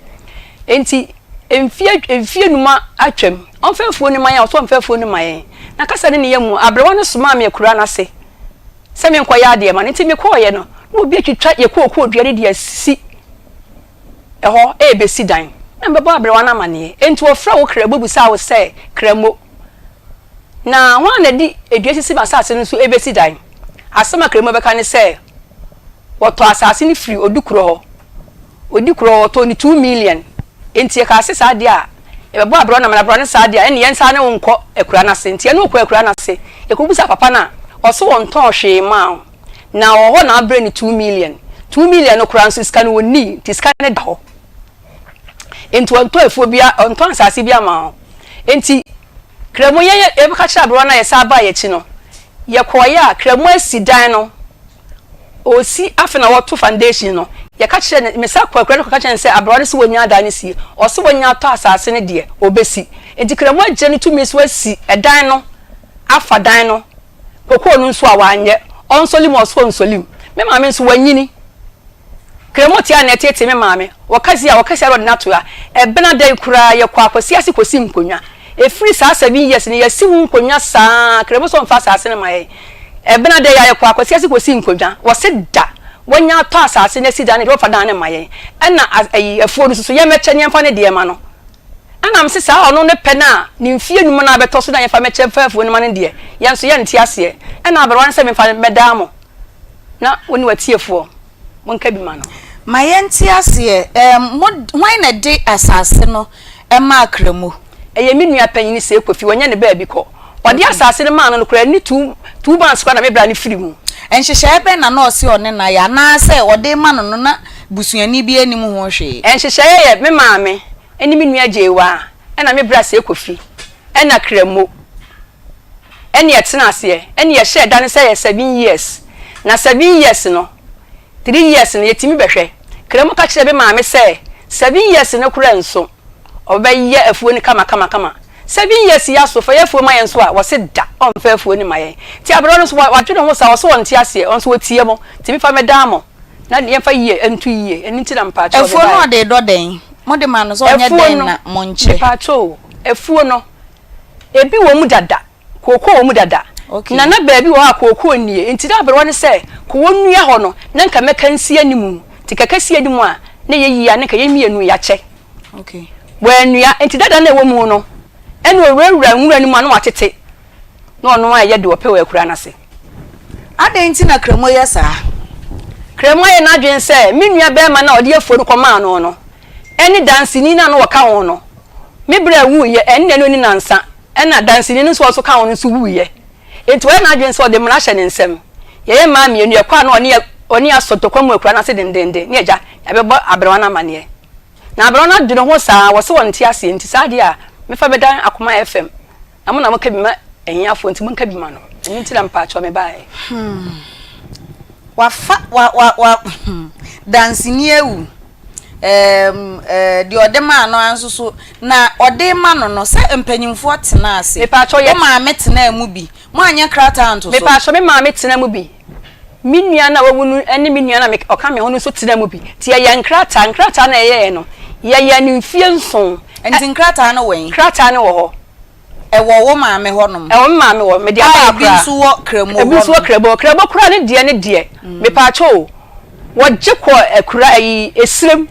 Enti mfeɛ mfeɛ num atwam, ɔmfa afuo no ma yɛn a, ɔsɛ ɔmfa afuo no ma yɛn. Na kasa no ne yam mu, aberewa no somaa me akuraa no ase sɛ menkɔyɛ adeɛ ma no. Enti mekɔeɛ no, na obi atwitwa yɛn kookoo dua no de asi ɛhɔ rebɛsi dan. Na mebɛbɔ aberewa no amaneɛ. Enti ɔfrɛɛ wo Kramo bisaa wo sɛ, Kramo, Na hwan na ɛde dua sisi m'asase no so rebɛsi dan? Asɛm a Kramu bɛka ne sɛ, Wɔtɔɔ asase no firii Odukuro hɔ. Odukuro hɔ, wɔtɔɔ no 2 million. Enti yɛkaa se saa deɛ a, yɛbɛbɔ aberɛ na aberɛ no saa deɛ a, ɛnneɛ yɛnsan ne wo nkɔ akuraa no ase. Enti yɛne wo kɔɔ akuraa no ase. Yɛkɔbisaa papa no a, ɔse wɔntɔn hwee mmaa wo. Na ɔwɔ hɔ na abrɛ no 2 million. 2 million no koraa nso, sika no ɔnnii, nti sika no da hɔ. Enti ɔntɔn afuo biara, ɔntɔn asase biara mmaa wo. Enti Kramo yɛn yɛbɛka kyerɛ aberewa no a yɛsan baa yɛn akyi no, yɛkɔeɛ a Kramo asi dan no, ɔresi afei na wɔreto foundation no, yɛka kyerɛ no, mesan kɔɔ akura no kɔka kyerɛ no sɛ aberewa no sɛ wɔnya dan no sie, ɔse wɔnya atɔ asase no deɛ ɔbɛsi. Enti Kramo agyina ne tumi so asi ɛdan no, afa dan no, kokoo no nso a wanyɛ, ɔnsɔli mu a ɔse ɔnsɔli mu. Me maame nso wanyini. Kramo te a na ɛteetee me maame. Wɔka si a, wɔka si ara na ɔde no ato ha. Ɛbena da yi koraa, yɛkɔɔ Akwasi ase kɔsii nkonnwa. Ɛfiri saa 7 years no, yɛasi ho nkonnwa saa ara. Kramo sɛ ɔmfa asase no mma yɛn. Ɛbena da yi ara, yɛkɔɔ Akwasi ase kɔsii nkonnwa. Wɔse da, wɔanya atɔ asase no asi dan no deɛ, wɔmfa dan no mma yɛn. Ɛna ayi, afuo no nso so, yɛmmɛkyɛ na yɛmfa ne deɛ mma no. Ɛna mese saa ɔno ne pɛ no a, ne mfeɛ num no abɛtɔ so na yɛmfa mmɛkyɛ mfa afuo no mma no deɛ, yɛn nso yɛnte aseɛ. Ɛna aberewa no sɛ memfa mmɛdaa mo. Na wo ne w'atiefoɔ, monka bi ma no. Ma yɛnte aseɛ, ɛɛm, mo, hwan na ɛde asase no maa Kramo? Ɛyɛ me nua panyin Sey Kofi, wanya ne baabi kɔ. Ɔde asase no maa no no koraa, ɛnni two, two months koraa na me bra no firi mu. Nhyehyɛeɛ bɛn na na ɔse ɔne no ayɛ, anaasɛ ɔde rema no no na busuani biara nnim ho hwee? Nhyehyɛeɛ yɛ me maame ne me nua Gyewaa, ɛna me bra Sey Kofi, ɛna Kramo. Ɛne yɛtena aseɛ, ɛne yɛhyɛɛ da no sɛ ɛyɛ 7 years, na 7 years no, Three years no yɛtumi bɛhwɛ. Kramu ka kyerɛɛ me maame sɛ seven years no koraa nso ɔbɛyɛ afuo no kama kama kama. 7 years yi aso fa yɛ afuo ma yɛn nso a wɔse da ɔmfa afuo no ma yɛn. Nti aberewa no nso wadwene ho saa ɔse ɔnte aseɛ ɔnso ɔtie mo nti mefa mɛdan mo na yɛmfa yie nto yie ɛno nti na mpaakyɛw Afuo no mebaeɛ. ɔde redɔ dɛn? Mode maa no sɛ ɔnyɛ Afuo dɛn no na monkyɛ? mepaakyɛw o afuo no ebi wɔ mu dada Kookoo wɔ mu dada. Okay. Na na baabi wɔ hɔ a kookoo nnie. Nti na aberewa no sɛ, Kɔ wɔnnua hɔ no, na nka mɛka nsi anim. Nti kɛkɛ si anim a, na ɛyɛ yie a, na nka yɛn mmienu yɛakyɛ. Okay. Wannua. Nti dada no a ɛwɔ mu no, ɛna ɔwurawura nwura no mu a na watete. Na ɔno ara yɛ deɛ ɔpɛ wɔ akuraa no ase. Adɛn nti na Kramo yɛ saa? Kramo ayɛ n'adwene sɛ me nua barima no a ɔde afuo no kɔmaa no no, ɛne danseni no a na ɔka ho no, me berɛ a wuiɛ, ɛnna ɛno ne nnansa Ɛnna danseni no nso a ɔso ka ho no nso wuiɛ. Enti wayɛ n'adwene sɛ ɔde mmara ahyɛ ne nsam. Yɛyɛ mmaa mmienu, yɛkɔ a na ɔne yɛn ɔne yɛn asɔ ntɔkwa mu akura no ase dendeenden, ne agya, yɛabɛbɔ aberewa no amanneɛ. Na aberewa no adwene ho saa, wɔse wɔnte aseɛ, nti saa adeɛ a mefa bɛdan akoma FM, na mo na moka bi ma ahiafoɔ, nti monka bi ma no. Ɛno nti na mepaakyɛw mebaeɛ. Hmm. Wafa, wa, wa, wa, hmm. Danseni awu. Ɛɛm, ɛɛ, deɛ ɔde maa no ara nso so, na ɔde rema no no, sɛ mpanimfoɔ tenaa ase. Mepatwɔ Wo yɛ. maame tenaa mu bi. Moanyɛ krataa anto so. Mepatwɔ, me maame tenaa mu bi. Me nua no a wawu no ne me nua no a me, ɔka me ho no nso tenaa mu bi. Nti yɛyɛɛ nkrataa. Nkrataa no a yɛyɛeɛ no, yɛyɛɛ no mfeɛ nson. Ɛ. Nti nkrataa no wɔ he? Krataa no wɔ hɔ. Ɛwɔ wo maame hɔnom. Ɛwɔ me maame hɔ. Mede aba A ha ebi koraa. nso wɔ Kramo Ebi nso wɔ hɔnom. Kramo. Kramo koraa ne deɛ ne deɛ. Mepaakyɛw o, wɔgye kɔɔ akura ayi, esirem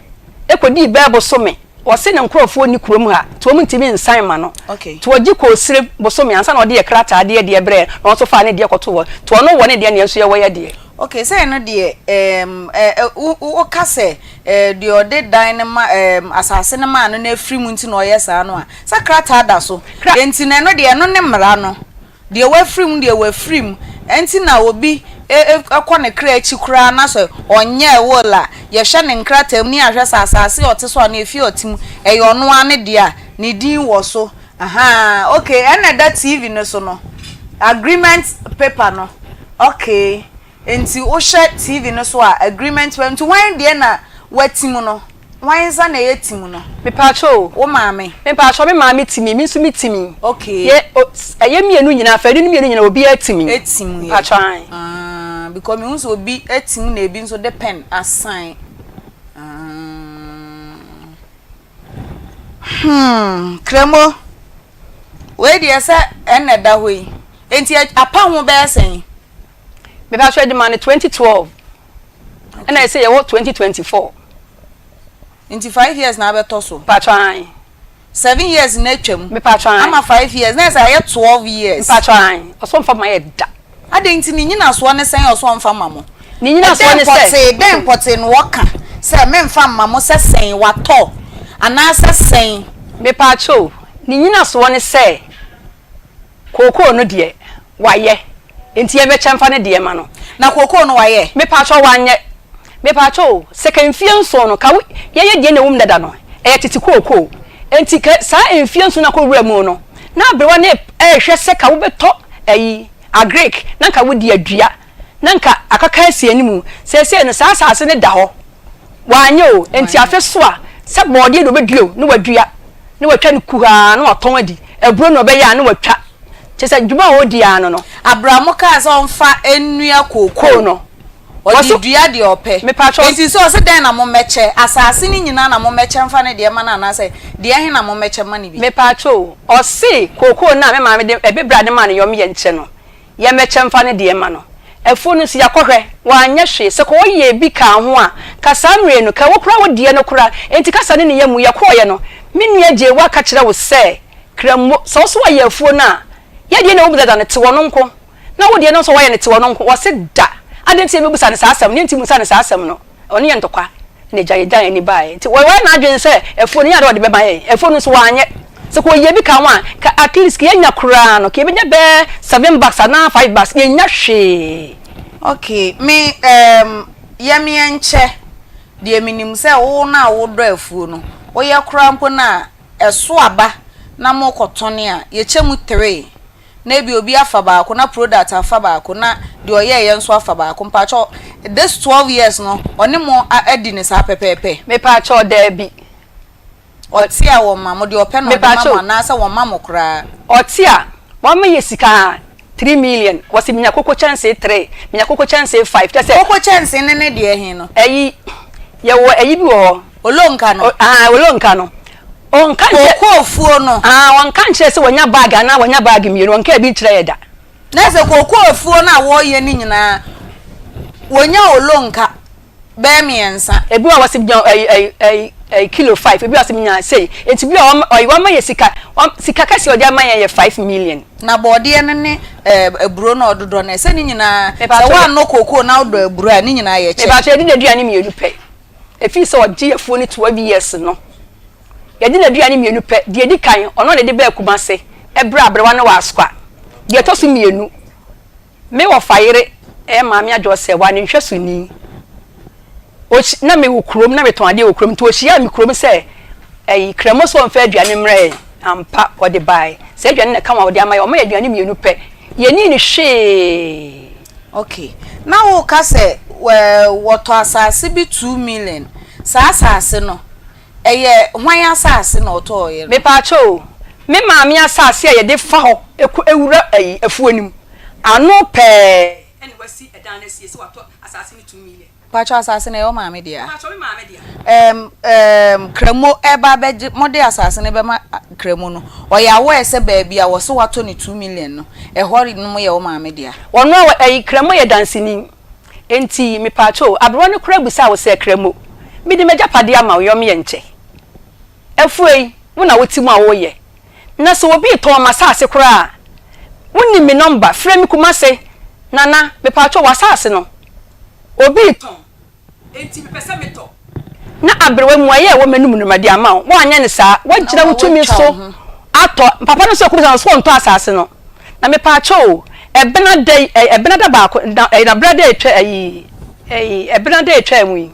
kɔdii bɛɛ bosome. Wɔse ne nkorɔfoɔ nni kurom ha, nti wɔn ntumi nsan mma no. Okay. Nti wɔgye kɔɔ sirem bosome ansa na ɔde yɛ krataa de yɛ deɛ brɛɛ no, na ɔno nso faa ne deɛ kɔtoo hɔ. Nti ɔno wɔ ne deɛ na yɛn nso yɛwɔ yɛ deɛ. Okay, sɛ ɛno deɛ, ɛɛm, ɛ, ɛ, wo, woka sɛ, ɛɛ, deɛ ɔde dan no ma, ɛɛm, asase no maa no no afiri mu nti na ɔyɛ saa no a, Sɛ krataa da so nti no, ɛno deɛ, ɛno ne mmara no. Deɛ wafiri mu deɛ, wafiri mu. Ɛnti na obi kɔ ne kra akyi koraa na sɛ ɔnyɛɛ will a, yɛhwɛ ne nkrataa mu na yɛahwɛ sɛ asase a ɔte so anaa efie a ɔte mu, ɛyɛ ɔno ara ne dea a, ne din wɔ so. Ahaa, okay, ɛna ɛda TV no so no, agreement paper no, okay. Nti wohwɛ TV no so a agreement wɔ nti hwan deɛ na watim no? Hwan nsa na ɛyɛ tim no? Mepaakyɛw o. Wo maame? Mepaakyɛw me maame timi, me nso me timi. Okay. Yɛ o ɛyɛ mmienu nyinaa fɛdi no mmienu nyinaa obiara timi. Etim yɛ. Mepaakyɛw ae. Ah, because mehu sɛ obi etim na ebi nso de pen asan. Ah. Hmm, Kremo. Wei deɛ sɛ ɛna ɛda hɔ yi. Nti apa ho bɛyɛ sɛn? Mepakyɛw yɛde maa no 2012 ɛna ɛsɛ yɛwɔ 2024. Nti 5 years na abɛtɔ so. Mepakyɛw ae. 7 years na atwam. Mepakyɛw ae. Ama 5 years na ɛsɛ ayɛ 12 years. Mepakyɛw ae. Ɔsɔ nfa ma yɛ da. Adɛn nti ne nyinasoɔ ne sɛn ɔsɔ nfa ma mo? Ne nyinasoɔ ne sɛ. Dɛn pɔtee dɛn pɔtee na ɔka sɛ memfa mma mo sɛ sɛn watɔ anaasɛ sɛn? Mepakyɛw ne nyinasoɔ ne sɛ. Kookoo no deɛ, wayɛ. Enti yɛbɛkyɛ mfa ne deɛ ma no. Na kookoo no wayɛ? Mepaakyɛw, wanyɛ. Mepaakyɛw o, sɛ ka mfie nson no, ka wo, yɛyɛ deɛ na ɛwɔ mu dada no, ɛyɛ tete kookoo. Enti ka saa mfie nson no akɔ wura mu no, na aberewa no rehwɛ sɛ ka wobɛtɔ ayi, agric, na nka wode adua, na nka akaka asi anim. Seesei no, saa asase no da hɔ. Wanyɛ o, enti afe so a, sɛ bɔɔdeɛ na ɔbɛdua o, na wadua, na watwa no kuhaa, na watɔn adi. Aburo na ɔbɛyɛ a, na watwa. Kyerɛ sɛ, dwuma a ɔredi ara no no. Abramo kaa sɛ ɔmfa nnua kookoo no, ɔde dua deɛ ɔpɛ. Mepakyɛw. Enti sɛ ɔse dɛn na mommɛkyɛ? Asase no nyinaa na mommɛkyɛ mfa ne deɛ mma no anaasɛ deɛ he na mommɛkyɛ mma no bi? Mepakyɛw o, ɔse kookoo no a me maame de, ɛbɛbrɛ a de maa no yɔm yɛ nkyɛ no, Yɛmmɛkyɛ mfa ne deɛ mma no. Afuo no nso yɛakɔhwɛ, wanyɛ hwee. Sɛ kɔ ɔyɛɛ bi kaa ho a, ka saa mmerɛ no, ka wo koraa wo deɛ no koraa. Enti kasa ne ne yɛ mu. Yɛkɔeɛ no, me nua Gyeewa ka kyerɛ wo sɛ, Krammo, sɛ wo nso woayɛ afuo no a, yɛ deɛ na ɛwɔ mu dada no, te ɔno nko. Na wo deɛ no nso a woayɛ no, te ɔno nko. Ɔse da! Adɛn nti na yɛbɛbisa no saa asɛm no? Yɛntumi mmisa no saa asɛm no. Ɔne yɛn ntɔkwa na agya yɛgyaa yɛn ani baeɛ nti wayɛ n'adwene sɛ afuo no nyɛ adeɛ a ɔde bɛma yɛn. Afuo no nso wanyɛ. Sɛ kɔ ɔyɛ bi ka ho a, ka at least ka yɛnya koraa no, ka yɛbɛnya bɛyɛ seven bags anaa five bags, yɛnnya hwee. Okay, me ehm yɛmeɛ nkyɛ deɛ menim sɛ wo no a wodɔ afuo no, woyɛ koraa mpo no a ɛso aba na mokɔtɔne a, yɛkyɛ mu three. na ebia obi afa baako na product afa baako na deɛ ɔyɛɛyɛ nso afa baako. Mpakyɛw this 12 years no ɔne mo adi no saa pɛpɛɛpɛ? Mepakyɛw, daabi. Ɔte a wɔma mo deɛ ɔpɛ na ɔde ma mo anaasɛ wɔmma mo koraa? Ɔte a, wama yɛ sika 3 million. Wɔsi minya koko kyɛnsee three, minya koko kyɛnsee five. Kyɛ sɛ. Koko kyɛnsee ne ne deɛ he no? Ɛyi, yɛwɔ ɛyi bi wɔ hɔ. Olonka no. Ah, olonka no. Ɔnka nkyerɛ. Kookoofuo no. Ah, ɔnka nkyerɛ sɛ wɔnya bag anaa wɔnya bag mmienu, ɔnka bi nkyerɛ yɛ da. Na sɛ kookoofuo no a wɔreyɛ no nyinaa, wɔnya olonka bɛyɛ mmiɛnsa. Ebi wɔ hɔ a wɔsi nya ɛyi ɛyi ɛyi ɛyi kilo five, ebi wɔ hɔ a wɔsi nya sei. Eti bi wɔ hɔ ɔyi wɔama yɛ sika, wɔn sika kɛseɛ ɔde ama yɛn yɛ 5 million. Na bɔɔdeɛ no ne ɛɛ aburo no a ɔdodɔ no, ɛsɛ ne nyinaa, sɛ woannɔ kookoo na wodɔ aburo a, ne nyinaa yɛ kyɛ. Mepakyɛ yɛde n'aduane mmienu pɛ. Ɛfiri sɛ ɔgye afuo no 12 years no, yɛde n'aduane mmienu pɛ. Deɛ ɛdi kan, ɔno na ɛde baa Kumase ɛberɛ a aberewa no wɔ Asokwa. Deɛ ɛtɔ so mmienu, me wɔfa yere ɛyɛ Maame Adwoa Sɛwa ne nhwɛsoni. Ɔhyi na mewɔ kurom na metɔn adeɛ wɔ kurom nti ɔhyiaa me kurom sɛ ɛyi Kramo sɛ ɔmfa aduane mmrɛ yɛn. Ampa ɔde baeɛ. Saa aduane na ɛka ho a ɔde ama yɛn. Ɔma yɛn aduane mmienu pɛ. Yɛnnii no hwee. Ok. Na woka sɛ wɔtɔ asase bi 2 million. Saa asase no, ɛyɛ hwan asase na ɔtɔeɛ no? Mepaakyɛw o, me maame asase a yɛde fa hɔ kɔ wura ayi afuo no mu ano pɛɛ ɛna wasi ɛdan no asie sɛ watɔ asase no 2 million. Mpakyɛw asase no ɛyɛ wo maame dea? Mpakyɛw me maame dea. Ɛɛm ɛɛm Kramo ɛreba abɛgye, mode asase no bɛma Kramo no, ɔyɛ aware sɛ baabi a wɔse watɔ no 2 million no, ɛhɔ nom yɛ wo maame dea? Ɔno a ɛyi Kramo yɛ danseni, enti mepaakyɛw o, aberewa no koraa bisaa wo sɛ Kramo, mede m'agyapadeɛ ama wo, yɔm yɛ nkyɛ. Afuo yi, wo na wote mu a woreyɛ. Na sɛ obi retɔn m'asase koraa a, wonim me nɔmba, frɛ me Kumase, Nana, mepaakyɛw w'asase no, obi retɔn, enti mepɛ sɛ metɔ. Na aberewa mmuaeɛ a ɛwɔ m'anom no mede ama wo. Woanyɛ no saa, woagyina wo tumi so atɔ. Papa no nso akɔbisa no, ɔse ɔntɔ asase no. Na mepaakyɛw o, ɛbena da yi, ɛbena da baako, na ɛyi, na berɛ da a ɛtwa, ɛyi, ɛyi, ɛbena da a ɛtwaa mu yi,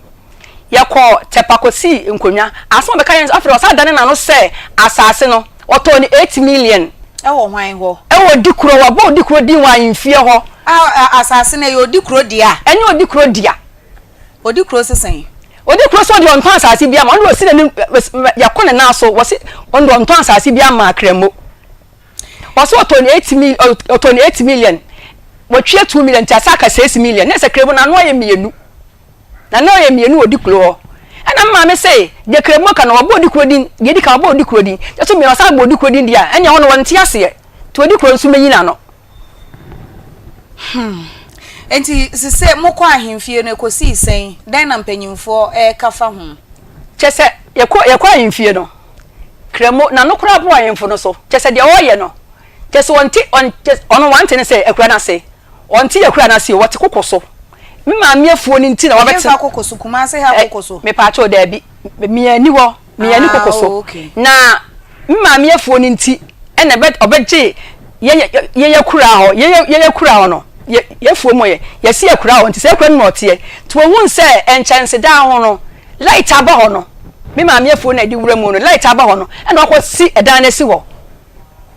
Yɛkɔɔ Tɛpa kɔsii nkonnwa. Asɛm a ɔbɛka yɛn afei ɔsan dane n'ano sɛ asase no, ɔtɔɔ no 8 million. Ɛwɔ hwan hɔ? Ɛwɔ Odikuro. Wabɔ Odikuro din wɔ ahemfie hɔ. A, asase no, ɛyɛ Odikuro dea? Ɛnyɛ Odikuro dea. Odikuro se sɛn? Odikuro se ɔdeɛ ɔntɔn asase bi ama. Ɔno deɛ ɔsi n'anim, yɛkɔ ne nan so, wɔse ɔno deɛ ɔntɔn asase bi ama Kramo. Ɔse ɔtɔɔ no eight mil, ɔtɔɔ no 8 million, watwia 2 million nti asa aka 6 million. Na ɛsɛ Kramo n'ano ayɛ mmienu. Na na ɔyɛ mmienu wɔ Dikuro hɔ. Ɛna me maame se, deɛ Kramoa ka no, wabɔ Odikuro din, deɛ edi kan wabɔ Odikuro din, deɛ ɛto so mmienu wasan abɔ Odikuro din deɛ a, ɛnneɛ hɔ no wɔnte aseɛ. Nti Odikuro nso mɛyi n'ano. Hmm. Enti sese mokɔ ahemfie no, ɛkɔsii sɛn? Dɛn na mpanyimfoɔ reka fa ho? Kyerɛ sɛ, yɛkɔ, yɛkɔ ahemfie no, Kramo, n'ano koraa bo ahemfo no so. Kyerɛ sɛ, deɛ ɔreyɛ no, kyerɛ sɛ ɔnte, ɔn, kyerɛ sɛ, ɔno wante ne sɛ akura no ase. Ɔnte akura no ase o, ɔte koko so. Me maame afuo no nti na wabɛte. Ɛhefa koko so? Kumase ha koko so? Mepaakyɛw daabi, me ani hɔ, me ani koko so. Na me maame afuo no nti ɛna ɛbɛ ɔbɛgye yɛ yɛ yɛ akura hɔ, yɛ yɛ akura hɔ no, yɛ yɛ afuo mu yɛ yɛsi akura hɔ nti sɛ akura no na ɔteɛ. Nti ohun sɛ nkyɛnsedan ho no light aba hɔ no, me maame afuo na ɛde wura mu no light aba hɔ no ɛna wakɔ si ɛdan no asi hɔ.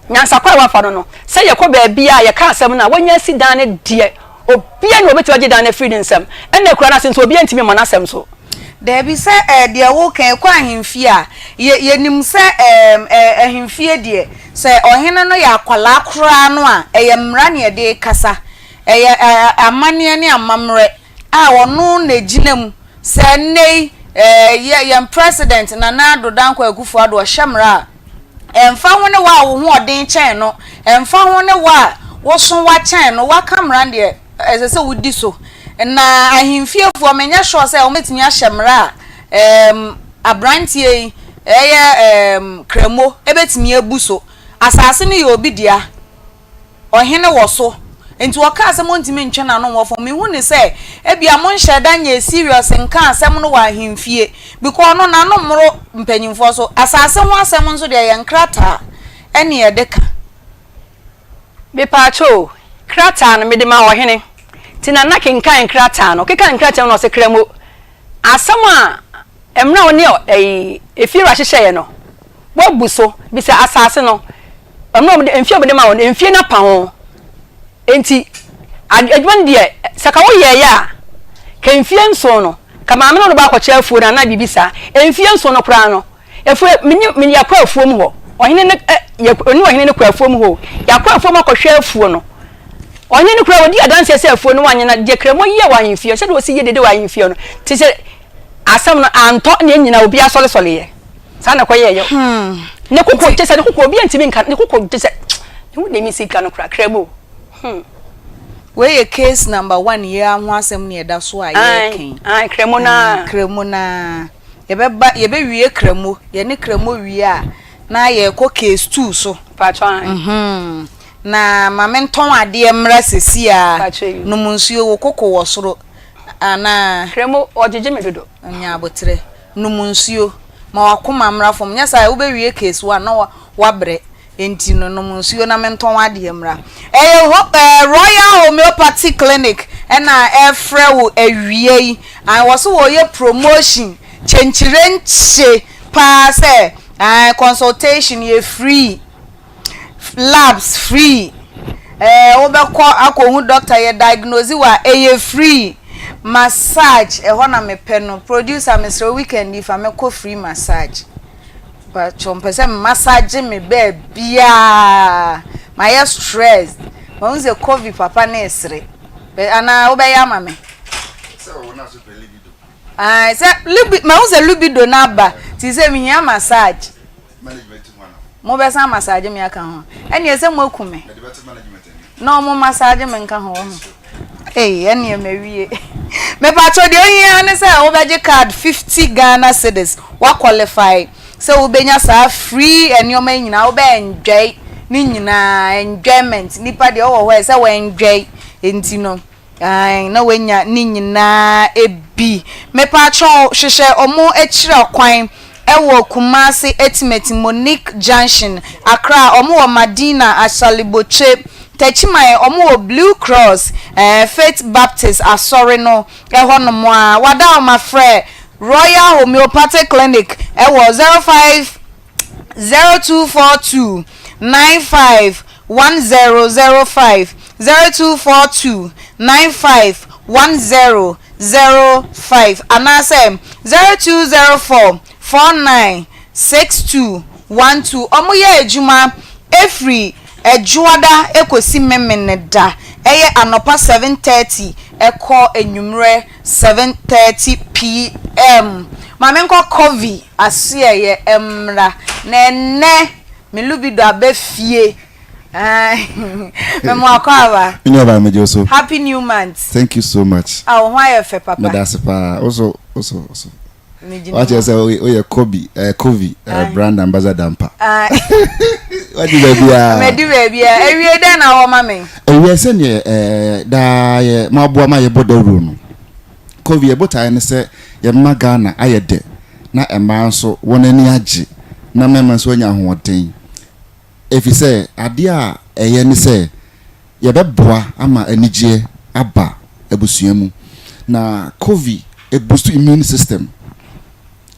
Nyansakwan a wɔafa no no, sɛ yɛkɔ baabi a yɛka asɛm no a, wɔanya asi dan no deɛ, obiara nni hɔ a ɔbɛtumi agye dan no afiri ne nsam. Ɛnna akura no ase nso, obiara ntumi mmɔ n'asɛm so. Dabi, sɛ ɛɛ deɛ woreka yi, ɛkɔ ahemfie a, yɛ, yɛnim sɛ ɛɛm, ɛɛ ahemfie deɛ, sɛ ɔhene no yɛ akwadaa koraa no a, ɛyɛ mmara na yɛde rekasa. Ɛyɛ ɛɛ amanneɛ ne amammerɛ a ɔno na ɛgyina mu. Sɛ nnɛ yi, ɛɛ yɛ, yɛn President Nana Addo Dankwa Akufo-Addo ɔhyɛ mmara a, Ɛmfa ho ne wo a wo ho ɔden kyɛn no, ɛmfa ho ne wo a woso wa kyɛn no, waka mmara no deɛ, ɛsɛ sɛ wodi so. Na ahemfiefoɔ, menyɛ sure sɛ wɔbɛtumi ahyɛ mmara a ɛɛm aberanteɛ yi, ɛyɛ ɛɛm Kramo, bɛtumi abu so. Asase no yɛ obi dea. Ɔhene wɔ so. Nti ɔkaa sɛ montumi ntwe n'ano nwɔ fam. Mehu no sɛ ebia monhyɛɛ da nyɛɛ serious nkaa asɛm no wɔ ahemfie. Because ɔno n'ano mmoro mpanyimfoɔ so. Asase ho asɛm nso deɛ ɛyɛ nkrataa ɛne yɛde ka. Mepaakyɛw o, krataa no mede maa ɔhene. Nti Nana kenkan nkrataa no. Ɔkenkan nkrataa no na ɔse Kramo, asɛm a mmara a wo ne ɛyi efiewura hyehyɛeɛ no, woabu so. Bisa asase no. Ɛno a wɔde mfie a wɔde ma wɔn no, mfie no apa ho. Enti adwuma no deɛ, sɛ ka woyɛeɛ a, ka mfie nson no, ka maame no ne wo bɛakɔkyɛ afuo no anaa biribi saa. Mfie nson no koraa no, afuo, me ne, me yɛakɔ afuom hɔ. Ɔhene no ɛ, yɛ, ɔne ɔhene no kɔ afuom hɔ o. Yɛakɔ afuom akɔhwɛ afuo no. Ɔhene no koraa, ɔdi adanseɛ sɛ afuo no wanyɛ na deɛ Kramoh yɛɛ wɔ ahemfie hɔ, sɛdeɛ ɔsi yɛ dede wɔ ahemfie hɔ no, te sɛ asɛm no antɔ na yɛn nyinaa obiara sɔresɔreeɛ. Saa na ɛkɔyɛɛ yɛ. Ne koko kyɛ sɛ ne koko obi ntumi nka ne koko kyɛ sɛ ne ho deɛ mi si ka no koraa krɛbo. Hmm. Wei yɛ case number one yi ara ho asɛm na ɛda so a yɛreka yi. Ae, krɛmo naa. Krɛmo naa. Yɛbɛba yɛbɛwie krɛmo yɛne krɛmo wie a na yɛrekɔ case two so. Paatwa ae. Mhm. Na ma mentɔn adeɛ mmra sɛsi a. Paatwa yi. Nom nsuo wo koko wɔ soro anaa. Krɛmo ɔgyegye me dodo. Nya aboterɛ. Nom nsuo. Ma w'akoma mmra fam. Nyɛ saa a, wobɛwie case one na woabrɛ. Enti no, nom nsuo na mentɔn w'adeɛ mmra. Ɛyɛ ho ɛɛ Royal Homeopathy Clinic na ɛrefrɛ wo awia yi. Ae, wɔ so wɔreyɛ promotion kyenkyerenkye paa sɛ ae, consultation yɛ free. Labs free eh wobɛkɔ akɔhu doctor yɛ diagnose wo a ɛyɛ free massage ɛhɔ na mepɛ no producer mesrɛ wo weekend yi fa me kɔ free massage mpakyɛw mpɛ sɛ me massage me baabiaa mayɛ stressed mahu sɛ covid papa ne esere anaa wobɛyɛ ama me Ae sɛ libi mahu sɛ libido no aba nti sɛ mehia massage Mobɛsan massage me aka ho? Ɛneɛ sɛ moaku me na ɔmo massage me nka ho wahu. Ei ɛneɛ mawie. Mepakyɛw deɛ ohia ne sɛ wobɛgye card 50 Ghana cedis, wa qualify sɛ wobɛnya saa free nneɛma yi nyinaa, wobɛ enjoy ne nyinaa, enjoyment, nipa deɛ ɔwɔ hɔ ɛsɛ wɔ enjoy, nti no. Ae na wanya ne nyinaa bi. Mepakyɛw hwehwɛ ɔmo akyira kwan ɛwɔ Kumasi Atimati Monique junction, Accra ɔmo wɔ Madina Ashalibotwe, Techiman ɔmo wɔ Blue Cross ɛɛ Faith Baptist asɔre no ɛhɔ nom a. Wada ɔma frɛ Royal Homeopathic Clinic ɛwɔ 05 0242 95 1005 0242 95 1005 anaasɛ 0204 49 62 12. Wɔyɛ adwuma firi Ɛdwoada kɔsi Memeneda, ɛyɛ anɔpa 7:30 kɔ anwummerɛ 7:30 PM. Ma menkɔ Covey asoɛeɛ mmra, na ɛnnɛ Me lubido aba fie Me mo akwaaba. Me nua baa megye wo so. Happy new month. Thank you so much. Ah wo ho ayɛ fɛ papa. Meda ase paa. Wo so wo so wo so. Wakyerɛ sɛ woyɛ Kobi eh, Kovi eh, brand ambassador mpa. Wadi baabiara. Madi baabiara. Awie dɛn na wɔ ma me? Awie sɛdeɛ eh, daa yɛ moaboa ma yɛbɔ dawuro no. Kovi yɛ botaeɛ ne sɛ yɛbɛma Ghana ayɛ dɛ na mmaa nso wɔn ani agye na mmarima nso anya ahoɔden. Efisɛ adeɛ a ɛyɛ ne sɛ yɛbɛboa ama anigyeɛ aba abusua mu. Na Kovi boost immune system.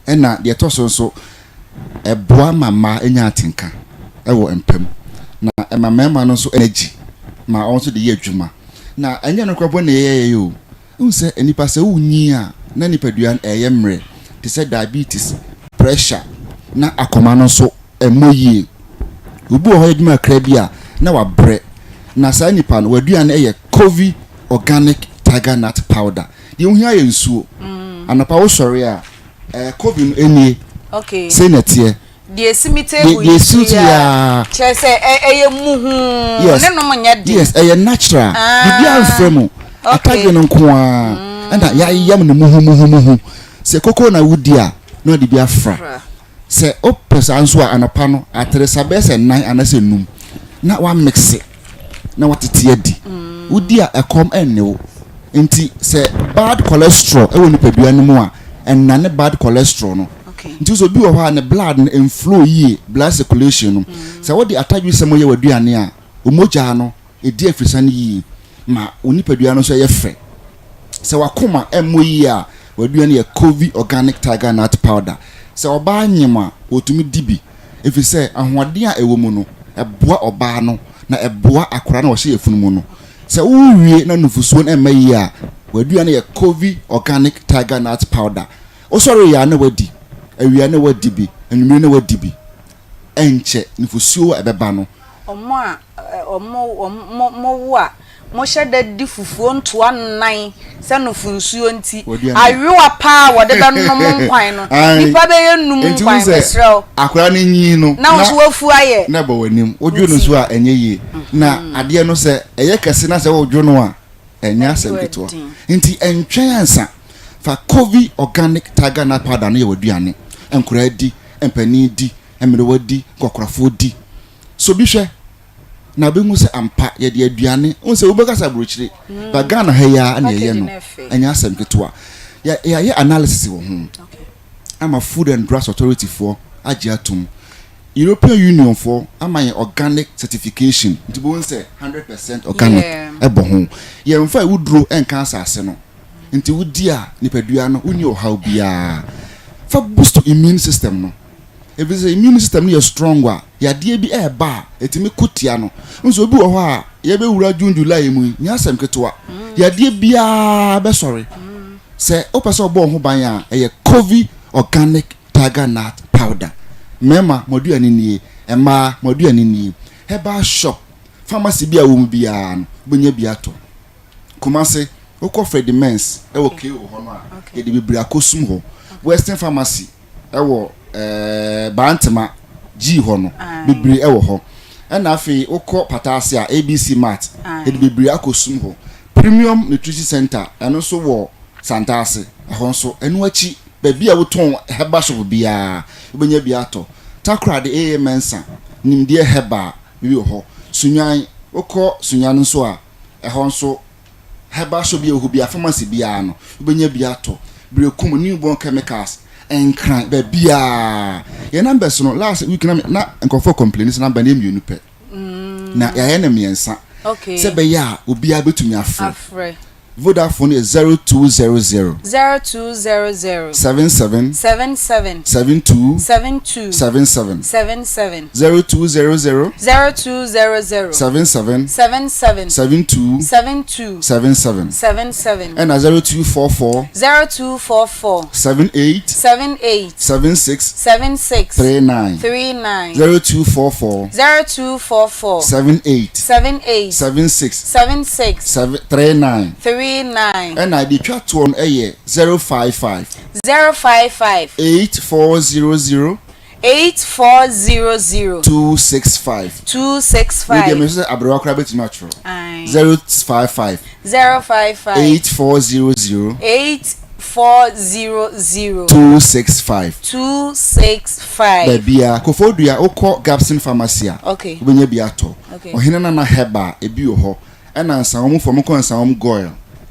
Ɛna deɛ ɛtɔ so nso, ɛboa ma mmaa nya atenka wɔ mpa mu. Na ɛma mmarima no nso energy ma wɔn nso de yɛ adwuma. Na ɛnyɛ no koraa mpo na ɛyɛ yɛ o. Wohu sɛ nnipa sɛ wonyin a na nipadua no ɛyɛ mmerɛ te sɛ diabetes, pressure na akoma no nso ɛmmɔ yie. Obi wɔ hɔ yɛ adwuma kakra bi a na wabrɛ na saa nipa no w'aduane yɛ Covey organic tiger nut powder. Deɛ wohia yɛ nsuo. Anɔpa wosɔre a ɛɛ Covey no nie. Okay. Sei na ɛteɛ. Deɛ esi me table yi so yi a, kyerɛ sɛ ɛyɛ muhuu, yes. Ne nom nyɛ den. Yes, ɛyɛ natural. Ah, Biribiara mfrɛ mu. Atadwe no nko ara ɛna yɛayam no muhumuhumuhu. Sɛ koko na wodi a, na ɔde bi afra. Sɛ wopɛ saa nso a, anɔpa no, ateresa bɛyɛ sɛ nnan anaasɛ nnum na woamekse na woatete adi. Wodi a ɛkɔm nne wo. Nti sɛ bad cholesterol wɔ nipadua no mu a, ɛnnane bad cholesterol no. Nti sɛ obi wɔ hɔ a ne blood no mflow yie, blood circulation no, sɛ wode atadwesɛm yɛ w'aduane a, wo mogya no ɛdi afirisan yie ma wo nipadua no nso yɛ fɛ. Sɛ w'akoma mmɔ yie a, w'aduane yɛ Covey Organic Tiger Nut Powder. Sɛ ɔbaa nyem a, ɔtumi di bi, ɛfiri sɛ ahoɔden a ɛwɔ mu no, Ɛboa ɔbaa no na ɛboa akwadaa no a ɔhyɛ yafunu mu no. Sɛ wowie na nufosuo no mma yie a, w'aduane yɛ Covey Organic Tiger Nut Powder. Wosɔre yɛ a na wadi, awia na wadi bi, anwummere na wadi bi. Ɛnkyɛ nufosuo a ɛbɛba no. Wɔn a wɔn, mo, mowo a mohyɛ da di fufuo ntoa nnan sɛ nufunsuo nti, ayowa paa a wɔde bɛnom nkwan no, nnipa bɛyɛ nnum nkwan, mesrɛ wo. Akwadaa no nyin no, na wo nso wafu ayɛ. Na ɛbɔ w'anim. Wodwo no nso a, ɛnyɛ yie. Na adeɛ no sɛ ɛyɛ kɛse na sɛ wodwo no a, ɛnyɛ asɛm ketewa. Nti ɛntwɛn ansa. Fa Covey Organic Tiger Nut Powder no yɛ w'aduane. Nkwadaa di, mpanin di, mmerewa di, nkɔkorafoɔ di. So bi hwɛ na wobɛhu sɛ ampa yɛde aduane, wohu sɛ wobɛka sɛ aburokyire, but Ghana ha yi ara na yɛyɛ no, ɛnyɛ asɛm ketewa. Yɛayɛ analysis wɔ ho ama Food and Drugs Authority foɔ agye atom. European Union foɔ ama yɛn organic certification, nti wobɛhu sɛ 100% organic ɛbɔ ho. Yɛmfa awuduro nka asase no, nti wodi a nipadua no wonni ɔhaw biara. Fa boost immune system no. Efisɛ immune system no yɛ strong a, yadeɛ bi ɛreba a, ɛtumi ko tia no. Nso obi wɔ hɔ a, yɛbɛwura June, July mu yi, nyɛ asɛm ketewa. Yadeɛ biara bɛsɔre. Sɛ wopɛ sɛ ɔbɔ wo ho ban a, ɛyɛ Covey Organic Tiger Nut Powder. Mmarima, mo aduane nie. Mmaa, mo aduane nie. Herbal shop, pharmacy bi a wɔ mu biara no, wobɛnya bi atɔ. Kumasi, wokɔ Freddie Mens ɛwɔ KO hɔ no a, yɛde bebree akɔsum hɔ. Western Pharmacy, ɛwɔ ɛɛ Bantama G hɔ no bebree ɛwɔ hɔ ɛna afei wokɔ Pataase a ABC Mart yɛde bebree akɔ sum hɔ Premium Nutrition Center ɛno nso wɔ Santase ɛhɔ nso ɛno akyi baabi a wotɔn herbal shop biara wobɛnya bi atɔ Takoradi AA Mensah Nimdeɛ Herbal bi wɔ hɔ Sunyani wokɔ Sunyani nso a ɛhɔ nso Herbal shop bi a ɛwɔ hɔ biara, pharmacy biara no, wobɛnya bi atɔ. Berekum, Newborn Chemicals, Nkran, baabiara. Yɛn numbers no, last week na na nkurɔfoɔ complain sɛ number no yɛ mmienu pɛ. Na yɛayɛ no mmiɛnsa. Okay. Sɛ ɛbɛyɛ a obiara bɛtumi afrɛ. Afrɛ. Vodafone yɛ 0200. 0200. 77. 77. 72. 72. 77. 77. 0200. 0200. 77. 77. 72. 72. 77. 77. Ɛna 0244. 0244. 78. 78. 76. 76. 39. 39. 0244. 0244. 78. 78. 76. 76. 7 39. 39. Ɛna deɛ ɛtwa toɔ no yɛ 055. 055. 8400. 8400. 265. 265. Wei deɛ mehwɛ sɛ aberewa koraa bɛtumi atwerɛ. Ae. 055. 055. 8400. 8400. 265. 265. Baabiara, Koforidua wokɔ Gabson Pharmacy a, Okay. wobɛnya bi atɔ. Okay. Ɔhene Nana Herbal, ebi wɔ hɔ. Ɛna Nsawam foɔ mokɔ Nsawam Goil,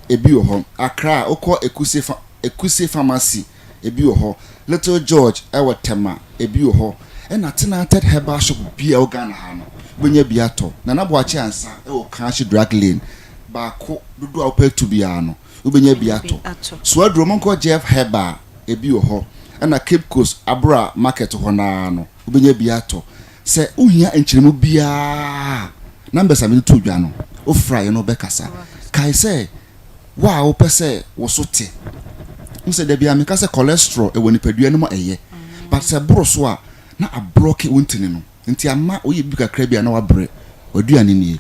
ebi wɔ hɔ. Accra wokɔ Ekuse fa Ekuse Pharmacy, ebi wɔ hɔ. Little George ɛwɔ Tema, ebi wɔ hɔ. Ɛna Tenated Herbal Shop biaa ɛwɔ Ghana ha no, wobɛnya bi atɔ. Nana Boakye Ansah ɛwɔ Kanahye Drug Lane, baako, dodoɔ a wopɛ atu biaa no, wobɛnya bi atɔ. Suaduro monkɔ Jeff Herbal, ebi wɔ hɔ. Ɛna Cape Coast Abura Market hɔ no ara no, wobɛnya bi atɔ. Sɛ wohia nkyerɛmu biara a, numbers a mede too dwa no, wofrɛ a yɛne wo bɛkasa. Kae sɛ, wo a wopɛ sɛ wo so te, wohu sɛ da biara meka sɛ cholesterol wɔ nipadua no mu a ɛyɛ, but sɛ ɛboro so a, na ablɔke wo ntini no, nti ama woyɛ biribi kakra bi a na wabrɛ. W'aduane nie,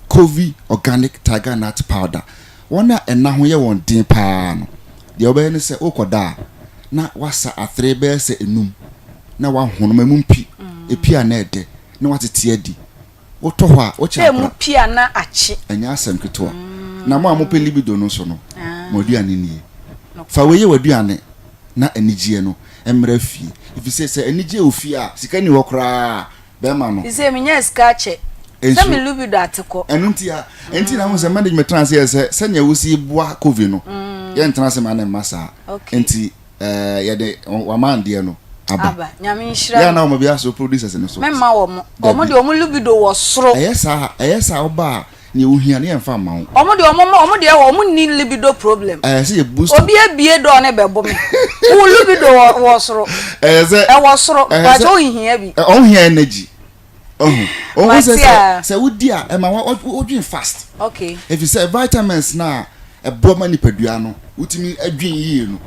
Covey Organic Tiger Nut Powder. Wɔn a ɛna ho yɛ wɔn den paa no, deɛ wobɛyɛ ne sɛ worekɔda a, na woasa atere bɛyɛ sɛ enum na woahono ma emu mpi, epi a na ɛdɛ, na woatete adi. Wotɔ hɔ a, wokyɛ Sɛ emu akora. pi a na akye. Ɛnyɛ asɛm ketewa. Na mo a mopɛ libido no nso no, mo aduane nie. Fa wei yɛ w'aduane na anigyeɛ no mmra fie. Ɛfiri sɛ, sɛ anigyeɛ wɔ fie a, sika nni hɔ koraa a, bɛrima no. Sɛ menya sika akyɛ. Sɛ me libido ate kɔ. Ɛno nti a, ɛnti na wohu sɛ management tena ase yɛ sɛ, sɛnea wosi boa Covey no, yɛntena ase ma no mma saa. Nti, ɛɛ yɛde waman deɛ no aba. Aba. Nyame nhyira Yɛ a na wɔn bi aso producers no so. Mɛmma wɔn. Wɔn deɛ wɔn libido wɔ soro. Ɛyɛ saa, ɛyɛ saa woba a nea wohia no yɛmfa mma wo. Wɔn deɛ wɔn wɔn deɛ wɔn nni libido problem. Ɛyɛ sɛ yɛ boost. Obi abie door ne bɛbo me. Wo libido wɔ wɔ soro. Ɛyɛ sɛ. Ɛwɔ soro. Ɛyɛ sɛ. But ɔnhia bi. Ɔnhia energy. Ɔho. Ɔho sɛ sɛ sɛ wodi a ɛma wodwen fast. Okay. Efisɛ vitamins na ɛboa ma nipadua no wotumi adwen yie no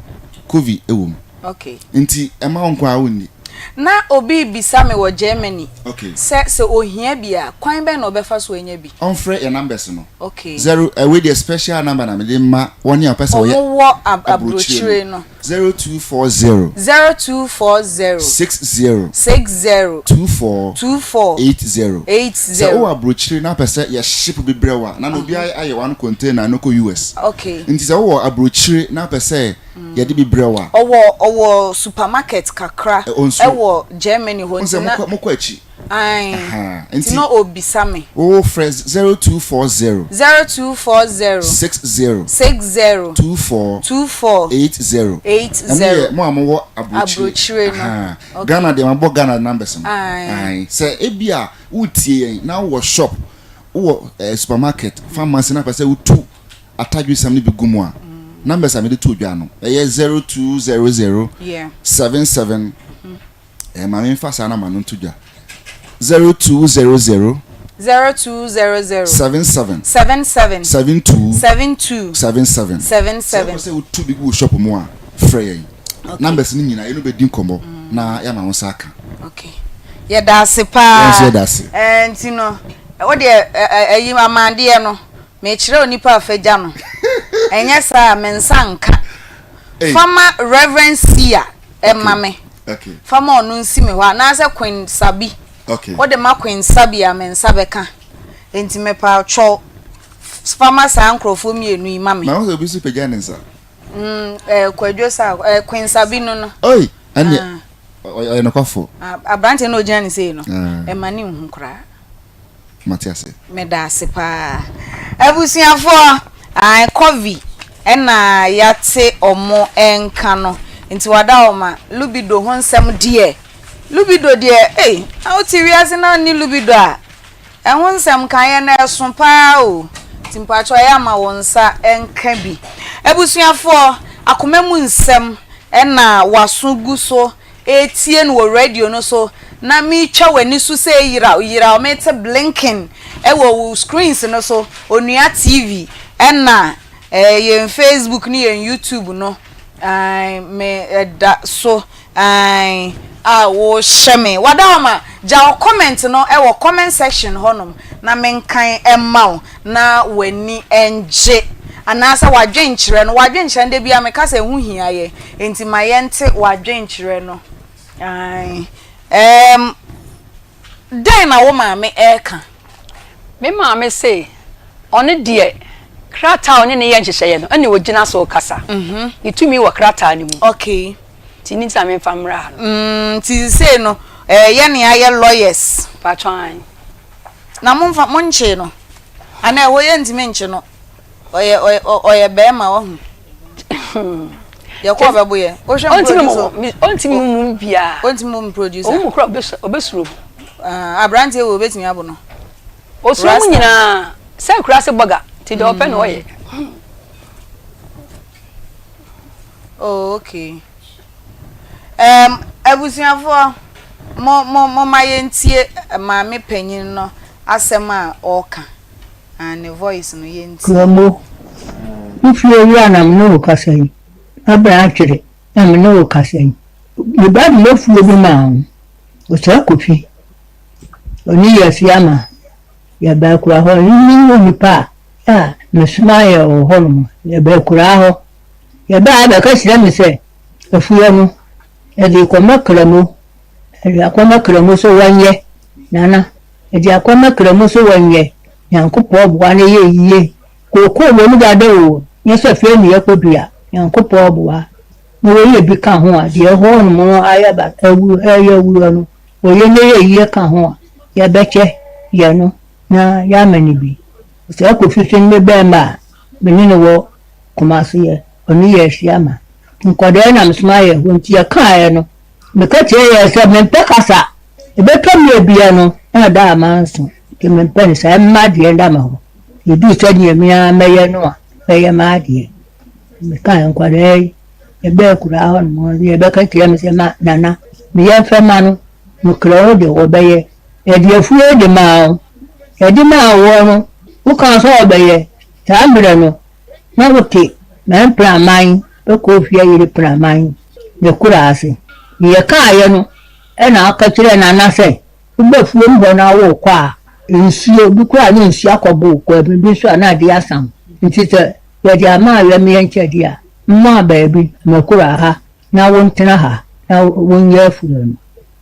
kovi ɛwɔ mu. Okay. Nti ɛma wo nko a wonni. Na obi rebisa me wɔ Germany Okay. sɛ sɛ ohia bi a kwan bɛn na ɔbɛfa so anya bi? Ɔmfrɛ yɛn numbers no. Okay. Zero ɛwei deɛ special number na mede ma wɔn a wɔpɛ sɛ wɔyɛ Wɔn wɔ ab aburokyire aburokyire no. no. 0240. 0240. 60. 60. 24. 24. 80. 80. Sɛ wowɔ aburokyire na wopɛ sɛ yɛ ship bi brɛ wo a, na na obi ayɛ one container no kɔ US. Okay. Nti sɛ wowɔ aburokyire na wopɛ sɛ yɛde bi brɛ wo a. Ɔwɔ ɔwɔ supermarket kakra Ɔnsuro. ɛwɔ Germany hɔ nti na. Wohu sɛ mokɔ akyi. Ae. Ahaa. Nti na ɔrebisa me. Wo frɛ 0240. 0240. 60. 60. 24. 24. 80. 80. Ɛno yɛ mo a mowɔ aburokyire. Aburokyire no. Ahaa. Okay. Ghana deɛ mabɔ Ghana numbers no. Ae. Ae. Sɛ ebia woretie yɛn na wowɔ shop, wowɔ eh, supermarket, pharmacy na wopɛ sɛ wotu atadwesɛm no bi gu mu a, numbers a mede too dwa no, ɛyɛ 0200 Yeah. 77 eh, ma memfa saa number no nto dwa. 0200 0200 77 77 72 72 77. 77. Sɛ wopɛ sɛ wotu bi gu wo shop mu a, frɛ yɛn. Numbers no nyinaa yɛne wo bɛdi nkɔmmɔ na yɛama wo nsa aka. Okay. Yɛda ase paa. Yɛn nso yɛda ase. Eh, nti no, wo deɛ ɛyi amandeɛ no, mekyerɛ onipa a fa gya no. Ɛnyɛ saa a, me nsa nka. Fa ma Reverend Sia ɛma me. Fa ma ɔno nsi me hɔ anaasɛ Queen Sabi. Wode ma Queen Sabi a, me nsa bɛka. Nti mepa kyɛw, fa ma saa nkurɔfoɔ mmienu yi ma me. Mahu sɛ obi nso pagya ne nsa. Mm, eh, Kwadwo sa, eh, Queen Sabi no no. Oi, ɛnneɛ, ah. ɔyɛ nokwafo. Aberanteɛ no ɔgyina ne sei no, ah. ɛma ne nhu koraa. Mate ase. Meda ase paa. Abusuafoɔ, ae, Covey ɛna yɛate ɔmo nka no. Nti wada ɔma Lubido ho nsɛm deɛ. Lubido deɛ, ei, na wote wiase na wonni Lubido a, Ɛho nsɛm kaeɛ no ɛso paa o nti mpakyɛw ɛyɛ a ma wo nsa nka bi. Abusuafoɔ, akoma mu nsɛm na w'aso gu so retie no wɔ radio no so na meretwa w'ani so sɛ yeraw yeraw mete blinking wɔ wo screens no so, Onua TV ɛna yɛn Facebook ne yɛn YouTube no ae me ɛda so. Ae a wo hyɛ me. Wadaoma gya wo comment no wɔ comment section hɔ nom na me nkan mma wo na w'ani ngye anaasɛ w'adwenkyerɛ no w'adwenkyerɛ no da biara me ka sɛ ɛho hia yɛn nti ma yɛnte w'adwenkyerɛ no ae ɛɛm dɛn na wo maame ɛɛka. Me maame se ɔno deɛ krataa a ɔne no yɛ nhyehyɛeɛ no ɛna ɔgyina so rekasa. Ne tumi wɔ krataa no mu. Okay. Nti ne nti na memfa mmra ha no. Mm, nti sesei no eh, yɛne ayɛ lawyers. Mpakyɛ ae. Na momfa, monkyee no? Anaa ɛhɔ yɛntumi nkye no? Ɔyɛ ɔyɛ ɔyɛ bɛrima wahu. Yɛkɔ ɔbɛbo yɛ. Wohwɛ mu producer. Ɔntumi mu mu biara. Ɔntumi mu mu producer. Ɔmu mu kura ɔbɛsuro mu. Ah, aberanteɛ wɔ ɔbɛtumi abo no. Osuro mu nyinaa sɛ akura se bɔga nti deɛ ɔpɛ na ɔyɛ. Oh, okay. Um, abusuafoɔ, mo mo mo ma yɛntie maame panyin no asɛm a ɔreka. Ah ne voice no yɛntie. Kuramo, wo fie wura na me ne wo kasa yi, Abena Atwere na me ne wo kasa yi. Me ba de m'afuo bi maa wo, Osei Kofi, ɔne yɛ Asiama, yɛba akura hɔ, ne ne onipa a a mesoma yɛ wɔ hɔ nom, yɛba akuraa hɔ. Yɛbaa bɛka kyerɛ me sɛ afuo no, yɛde rekɔma Kuramo, yɛde akɔma Kuramo sɛ wɔnyɛ, Nana. Ɛde akɔma kra mu so wɔnyɛ Nyankopɔn boa no yɛ yie Kookoo wɔ mu dada oo nyɛ sɛ afei ne yɛkɔ dua Nyankopɔn boa na wɔyɛ bi ka ho a deɛ ɛhɔ nom no ayɛ ba awu ɛyɛ awuo no wɔyɛ na ɛyɛ yie ka ho a yɛbɛkyɛ yɛ no na yɛama no bi Saa Kofi so no me bɛɛma a me ne no wɔ Kumase yɛ ɔno yɛ ahyia ma nkwadaa na mesoma yɛ hɔ nti yɛkaeɛ no meka kyerɛ yɛ sɛ mempɛ kasa Ɛbɛtɔ mmerɛ biara no na da a manso nti mempɛ no saa mma adeɛ nda me hɔ. Ɛduru sɛ deɛ me ara mɛyɛ no a, mɛyɛ m'adeɛ. Mekae nkwadaa yi, yɛbɛɛ akuraa hɔ nom no, yɛbɛka kyerɛ me sɛ ma Nana, meyɛ mfɛ ma no, nokorɛ wo deɛ wɔbɛyɛ. Yɛde afuo yi de maa wo. Yɛde maa woɔ no, wokaa sɛ wɔbɛyɛ. Saa mmerɛ no, na wote Mɛmpraman bɛkɔ ofie yere praman ne kura ase. Deɛ yɛkaeɛ no, ɛna ɔka kyerɛɛ Nana sɛ, woba afuom hɔ na worekɔ a, nsuo, bi koraa na nsuo akɔbo wo kɔn mu, bi nso a na adeɛ asa wo. Nti sɛ yɛde ama awɛmeɛ nkyɛdeɛ a, mma baabi mɛkura ha na wontena ha na wonyɛ afuo no.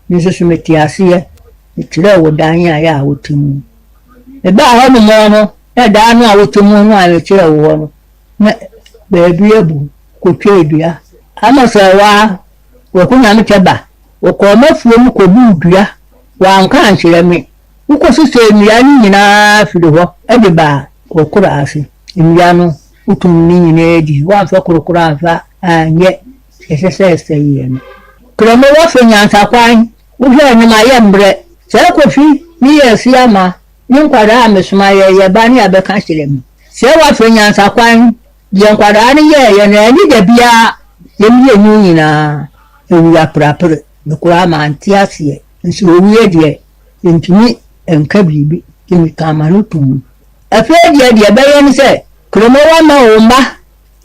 Me nso so mete aseɛ, mekyerɛɛ wo dan a ɛyɛ a wote mu. Mebaa hɔ nom no, na dan no a wote mu no a mekyerɛɛ wo hɔ no, na baabi abu, kɔtwaa dua. Ama sɛ waa, Kwaku Nyamekyɛ ba, wɔkɔɔ m'afuo mu kɔbuu dua, wɔanka ankyerɛ me. Wokɔsesɛɛ nnua no nyinaa firi hɔ de baa w'akura ase. Nnua no, wotum ne nyinaa di, woamfa koro koraa amfa anyɛ deɛ ɛsɛ sɛ ɛsɛeɛ no. Kramo woafa nyansakwan, wohwɛɛ no mayɛ mmerɛ. Sɛ Kofi ne yɛ Asiamah ne nkwadaa a mesoma yɛ yɛ ba ne abɛka kyerɛ me. Sɛ woafa nyansakwan, deɛ nkwadaa no yɛɛyɛ no ɛne da biara yɛ mmienu nyinaa ɛwu aperapere. Me koraa mante aseɛ. Nso owuiɛ deɛ yɛntumi nka biribi, nti mekaa m'ano toom. Afei deɛ, deɛ ɛbɛyɛ ne sɛ, Kramo woama wo mma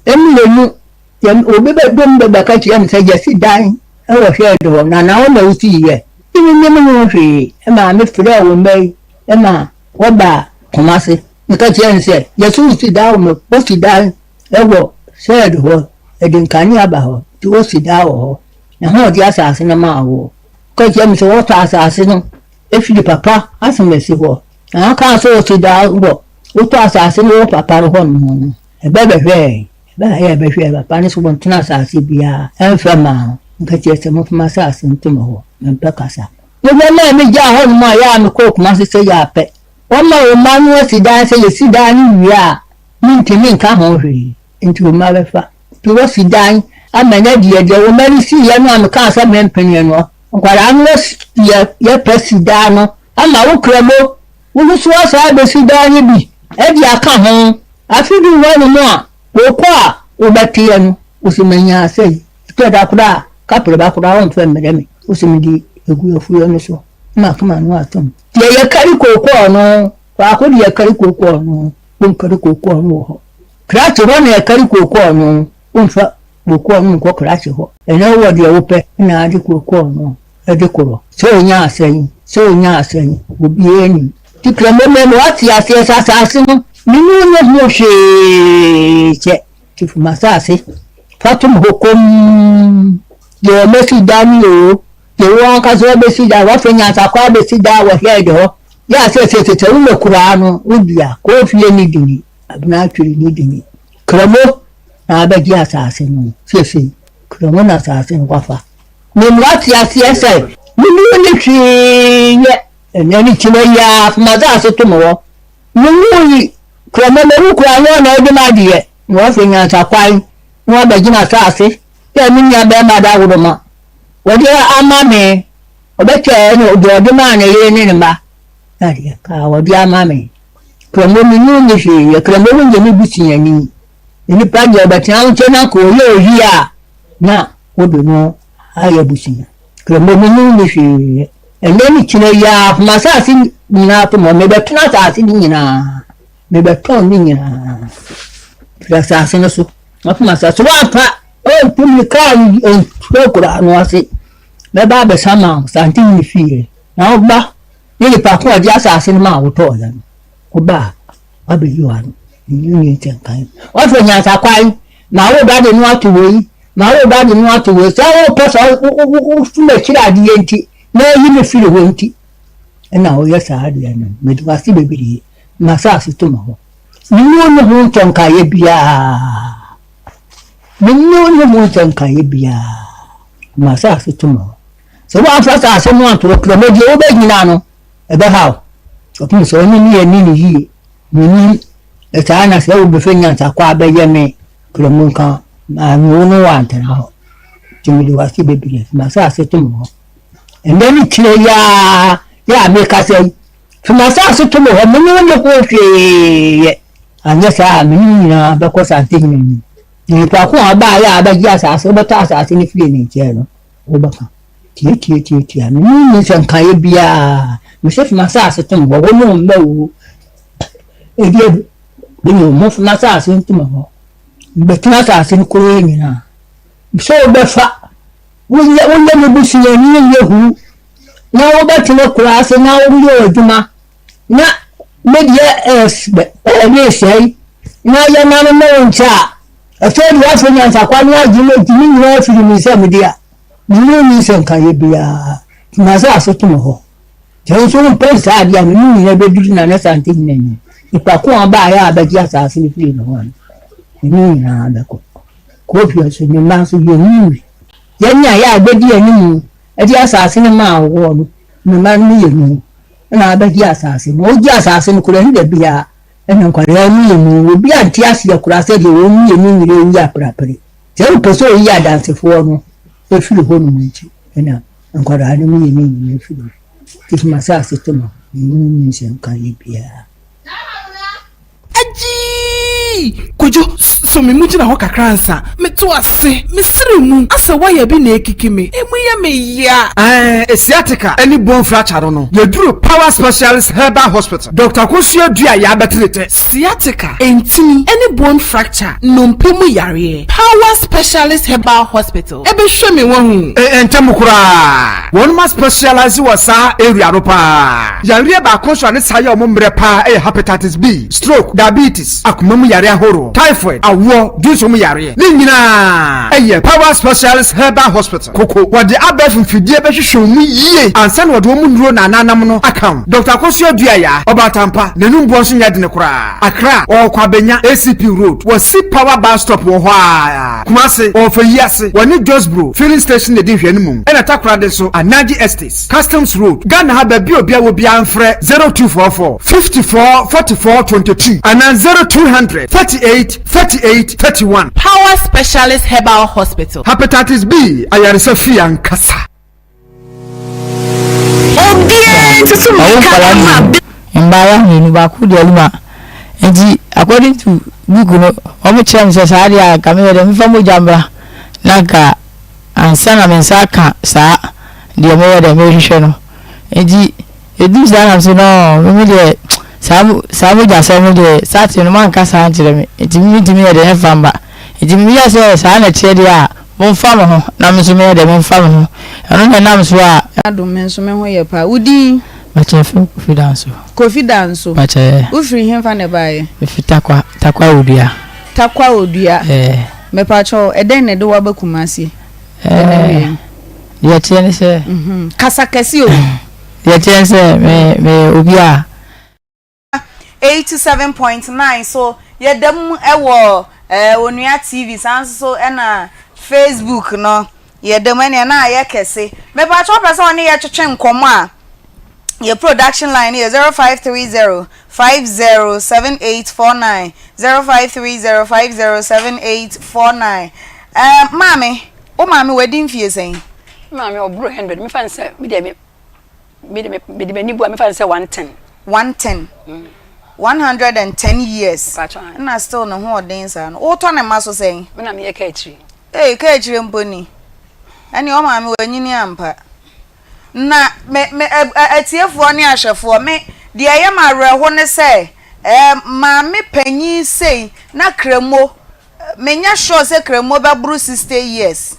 mmienu, deɛ obi bɛdom bɛbɛka kyerɛ me sɛ yɛasi dan wɔ hwɛɛde hɔ, na na wo na wosiiɛ. Nti mennim ho hwee. Ɛmaa mefrɛɛ wo mma yi ma wɔbaa Kumase. Meka kyerɛɛ no sɛ, yɛse wosi dan wɔ me, wosi dan wɔ hwɛɛde hɔ, yɛde nkanea ba hɔ, nti wosi dan wɔ hɔ, na ho ɔde asase no maa woɔ. Ɔka kyerɛɛ me sɛ wɔtɔ asase no firi papa asomasi hɔ, na ɔkaa sɛ ɔsi daa wɔ wotɔ asase no wɔ papa no hɔ nom no, ɛbɛ bɛhwɛɛ, ɛbɛ ayɛ bɛhwɛɛ papa no sɛ wɔntena asase biara ɛmfa maa ho. Nka kyerɛ sɛ momfa m'asase nto me hɔ, mempɛ kasa. Mehwɛ maa megyaa hɔ nom a yɛ a mekɔɔ Kumasi sɛ yɛ apɛ. Wɔma wo mma no asi dan sɛ yɛsi dan no wie a mentumi nka ho hwee, nti wo mma bɛfa. Nti wasi dan ama no adi deɛ wo mma no siiɛ no a mekaa sɛ mempeneɛ no, nkwadaa no asi deɛ yɛpɛ si dan no ama wo Kramo, wo nso woasan abɛsi dan no bi de aka ho. Afe du hɔ nom a wokɔ a wobɛteɛ no, wose manya asɛi, ɛtɔ da koraa a kaprɛba koraa womfa mmrɛ me, wose mede agu afuo no so na maka m'ano atom. Deɛ yɛkari kookoo no, faako deɛ yɛkari kookoo no, wonkari kookoo no wɔ hɔ. Krakye hɔ na yɛkari kookoo no, womfa kookoo no nkɔ krakye hɔ. Ɛnɛ wowɔ deɛ wopɛ na ade kookoo no de korɔ. Sɛ ɔnya asɛn, sɛ ɔnya asɛn, obiara nim. Nti Kramoman wate aseɛ sɛ asase no, me ne wo nyɛ ho hwee kyɛ. Nti fa m'asase fa tom hɔ komm. Deɛ masi dan oo, deɛ wo ankasa wabɛsi dan, woafa nyansakwa abɛsi dan wɔ head hɔ. Yɛ a sɛ sɛ sɛ woma kuraa no, wodi a, kɔɔ fie ne dini. Abena atwere ne dini. Kramo na abɛgye asase no seesei. Kramo na asase no wafa. Mem wate aseɛ sɛ me ne wo nni hwee yɛ. Ɛnɛ ne kyina yi ara fa m'asase to me hɔ. Me wui. Kramo mawu koraa nyɛ wo na wode m'adeɛ. Na wafa nyansakwan na wabɛgye m'asase sɛ me nua barima dawuroma. Wɔde ama me. Ɔbɛkyɛɛ no deɛ ɔde maa ne yere ne ne mma. Na deɛ kaa wɔde ama me. Kramomi no nni hwee yɛ, Kramomi nyɛ me busuani. Nnipa deɛ ɔbɛtena wo nkyɛn na anka ɔyɛ oyi a, na wode no ayɛ abusua. Kramomi no nni hwee yɛ. Ɛnnɛ ne kyena yi ara, fa m'asase nyinaa to me hɔ, mebɛtɔn asase no nyinaa, mebɛtɔn ne nyinaa. Firi asase no so, na fa m'asase, woamfa, ɔntu mmirika ntu akura no ase, mɛba abɛsa ma wo Santehene fie, na woba ne nipa ko a ɔde asase no maa wotɔɔ yɛ no, woba a, wabɛyi w'ano. Ɛnyɛ nyi ntɛnkan. Woafa nyansakwan, ma wo ba de no ato wei, ma wo ba de no ato wei. Sɛ wopɛ sɛ wofom akyiri adeɛ nti, na ayi me firi hɔ nti, ɛna woyɛ saa adeɛ no. Mede w'ase bebree, m'asase to me hɔ. Menni wo ne ho ntɛnkaeɛ biara. Menni wo ne ho ntɛnkaeɛ biara. M'asase to me hɔ. Sɛ woamfa asase no anto hɔ prɛko deɛ wobɛnyina no, ɛbɛha wo. Kɔpem sɛ ɔne ne anni no yie. Menim saa na sɛ wobɛfa nyansakɔ abɛyɛ me prɛmo nka maame wo ne woantena hɔ. Nti mede w'ase bebree fi m'asase to me hɔ. Ɛnnɛ ne kyerɛ yi ara yɛ a mekasa yi, fi m'asase to me hɔ, me ne wo ne ho hwee yɛ. Anyɛ saa a, me ne wo nyinaa bɛkɔ Santehene anim. Nipa ko a ɔbaeɛ a abɛgye asase, wobɛtɔ asase no firi ne nkyɛn no, wobɛka. Tiatiatiatia, me ne wo nni nsɛnkaeɛ biara. Mese fa m'asase to me hɔ, wo ne wo mma o. Ebi bi ne wo, momfa m'asase nto me hɔ. Mebɛtena asase no koraa nyinaa. Sɛ wobɛfa, woyɛ woyɛ me busuani nyɛ hu, na wobɛtena koraa ase na woyɛ w'adwuma, na me deɛ ɛresɛe, na yɛnam ne wo nkyɛ a, afei de woafa nyansakwa ne adwene ntumi nyinaa afiri me nsam de a, me ne wo nni nsɛnkaeɛ biara. Tena asase to me hɔ. Sɛ nso wompɛ saa adeɛ a, me ne wo nyinaa bɛduru Nana Asantehene anim. Nipa ko a ɔbaeɛ a abɛgye asase no firii ne hɔ no, me ne wo nyinaa bɛkɔ. Kofi nso, ne mma nso, yɛnwuwui. Yɛn a yɛ a yɛbɛdi anim de asase no maa woɔ no, me mma no yɛnwu. Ɛna abɛgye asase no. Wogye asase no koraa, ɛne da biara, ɛna nkwadaa no yɛnwu. Obi ante aseɛ koraa sɛdeɛ wɔn mmienu nyinaa awu aperapere. Sɛ wopɛ sɛ oyi adansefoɔ no firi hɔnom nti, ɛna nkwadaa no mmienu nyinaa firi hɔ. Nti m'asase to ma, menni nsɛnkaeɛ biara. Agyii! Kojo, sɔ me mu gyina hɔ kakra ansa. Meto ase, mesere mu, asɛ wire bi na ekiki me, emu yɛ me ya. Ɛɛ, sciatica ne bone fracture no no, yɛduru Power Specialist Herbal Hospital. Doctor Akosua Duah Yɛabɛtere tɛ. Sciatica, ntini, ne bone fracture, nnompe mu yareɛ. Power Specialist Herbal Hospital. Ɛbɛhwɛ me wahu. Ntɛm koraa. Wɔnom a specialise wɔ saa area no paa. Yareɛ baako nso a ne saa yɛ wɔn mmerɛ paa yɛ hepatitis B, stroke, diabetes, akoma mu yareɛ ahoroɔ, typhoid, awoɔ, dwonsɔ mu yareɛ. Ne nyinaa yɛ Power Specialist Herbal Hospital, Koko. Wɔde abɛɛfo mfidie bɛhwehwɛ wo mu yie ansa na wɔde wɔn nnuro na ananam no aka wo. Doctor Akosua Duayaa, Ɔbaatampa, n'anum boɔ nso nyɛ dene koraa. Accra, ɔwɔ Kwabenya, ACP Road, wɔ Si Power Bus Stop wɔ hɔ ara. Kumasi, ɔwɔ Fayi ase, wɔne Josbro Filling Station na edi nhwɛanimu, ɛna Takoradi nso, Anaji Estates, Customs Road, Ghana ha baabi a obiara wɔ biara mfrɛ 0244 54 44 22 anaa 0200 38 38 31. Power Specialist Herbal Hospital. Hepatitis B ayaresa fie ankasa. Ɔwɔ nkwadaa mmienu, mmaayewa mmienu, baako di anim a nti according to book no wɔn kyerɛ me sɛ saa deɛ a nka meyɛ dɛ mefa mogya mmra na nka ansa na me nsa aka saa deɛ meyɛ dɛ mehwehwɛ no nti ɛduru saa na mese no me deɛ saa saa mogyasɛm no deɛ sate no manka saa nkyerɛ me nti mentumi yɛ dɛ ɛmfa mba nti meyɛ sɛ saa na ɛteɛ deɛ a Momfa mo ho, na me nso meyɛ dɛ memfa me ho. Ɛno na ɛnam so a. Adom, me nso me ho yɛ paa. Wo din? Pakyɛ yɛfrɛ me Kofi Danso. Kofi Danso. Pakyɛ. Wo firi henfa na ɛbaeɛ? Me firi Tarkwa, Tarkwa Odua. Tarkwa Odua. Ɛɛ. Mepakyɛw, ɛdɛn na ɛde wo aba Kumasi ɛnɛ Ɛɛ, wia yi? deɛ ɛteɛ ne sɛ. Kasa kɛse o. Deɛ ɛteɛ ne sɛ, me, meyɛ obi a. 87.9 so yɛda mu wɔ eh, Onua TV saa nso so ɛna Facebook no yɛda mu ɛneɛ na ayɛ kɛse. Mepakyɛ wopɛ sɛ ɔne yɛ twetwe nkɔmmɔ a yɛ production line no yɛ 0530 507849 0530 507849. Eh, maame, wo maame wadi mfie sɛn? Maame ɔboro 100 mefa no sɛ me deɛ Me de mede m'ani bu a mefa no sɛ 110. 110. 110 years. Ɛna still ne ho ɔden saa no. Wotɔ ne mma so sɛn? Me na meyɛ ka akyire. Ee ka akyire mpo ni. Ɛne ɔmaame wanyini ampa. Na me me atiefoɔ ne ahwɛfoɔ me deɛ ɛyɛ me awerɛho ne sɛ ɛɛ maame panyin sei na kramo menyɛ sure sɛ kramo bɛboro 60 years.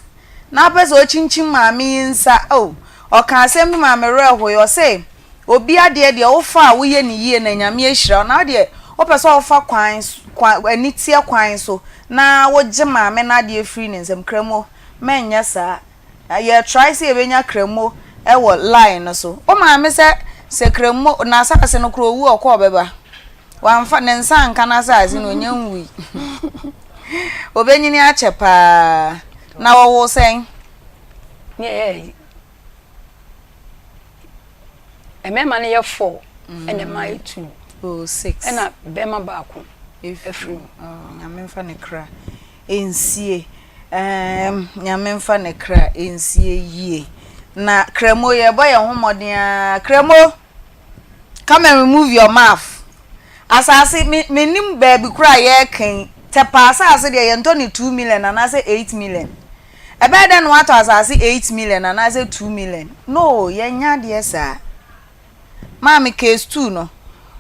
Na ɔpɛ sɛ ɔkyinkyim maame yi nsa oh Ɔkaa asɛm bi maa me werɛ hoe Ɔse obi adeɛ deɛ wofa a woyɛ no yie na Nyame ahyira wo Na wo deɛ wopɛ sɛ wofa kwan kwan aniteɛ kwan so na wogye maame no adeɛ firi ne nsam Kramo mɛnyɛ saa Yɛ try sɛ yɛbɛnya Kramo wɔ line no so Wo maame sɛ sɛ Kramo n'asaase no koraa owu a ɔkɔ ɔbɛba Wamfa ne nsa anka n'asase no, onya nwui. Obenyini akyɛ paa. Na wɔwoo sɛn? Ne ɛyɛ mmarima no yɛ four ɛna mmaa yɛ two. Oh, six. Ɛna bɛrima baako efiri mu. Oh, Nyame nfa ne kra nsie. Um, Nyame nfa ne kra nsie yie. Na Kramo yɛbɔ yɛn ho mmɔden ara. Kramo. Come and remove your mouth. Asase, me, mennim baabi koraa a yɛreka yi. Tɛpa asase deɛ yɛntɔ no 2 million anaasɛ 8 million. Ɛbɛyɛ dɛn na woatɔ asase 8 million anaasɛ 2 million? No, yɛnyɛ adeɛ saa. Maame case 2 no,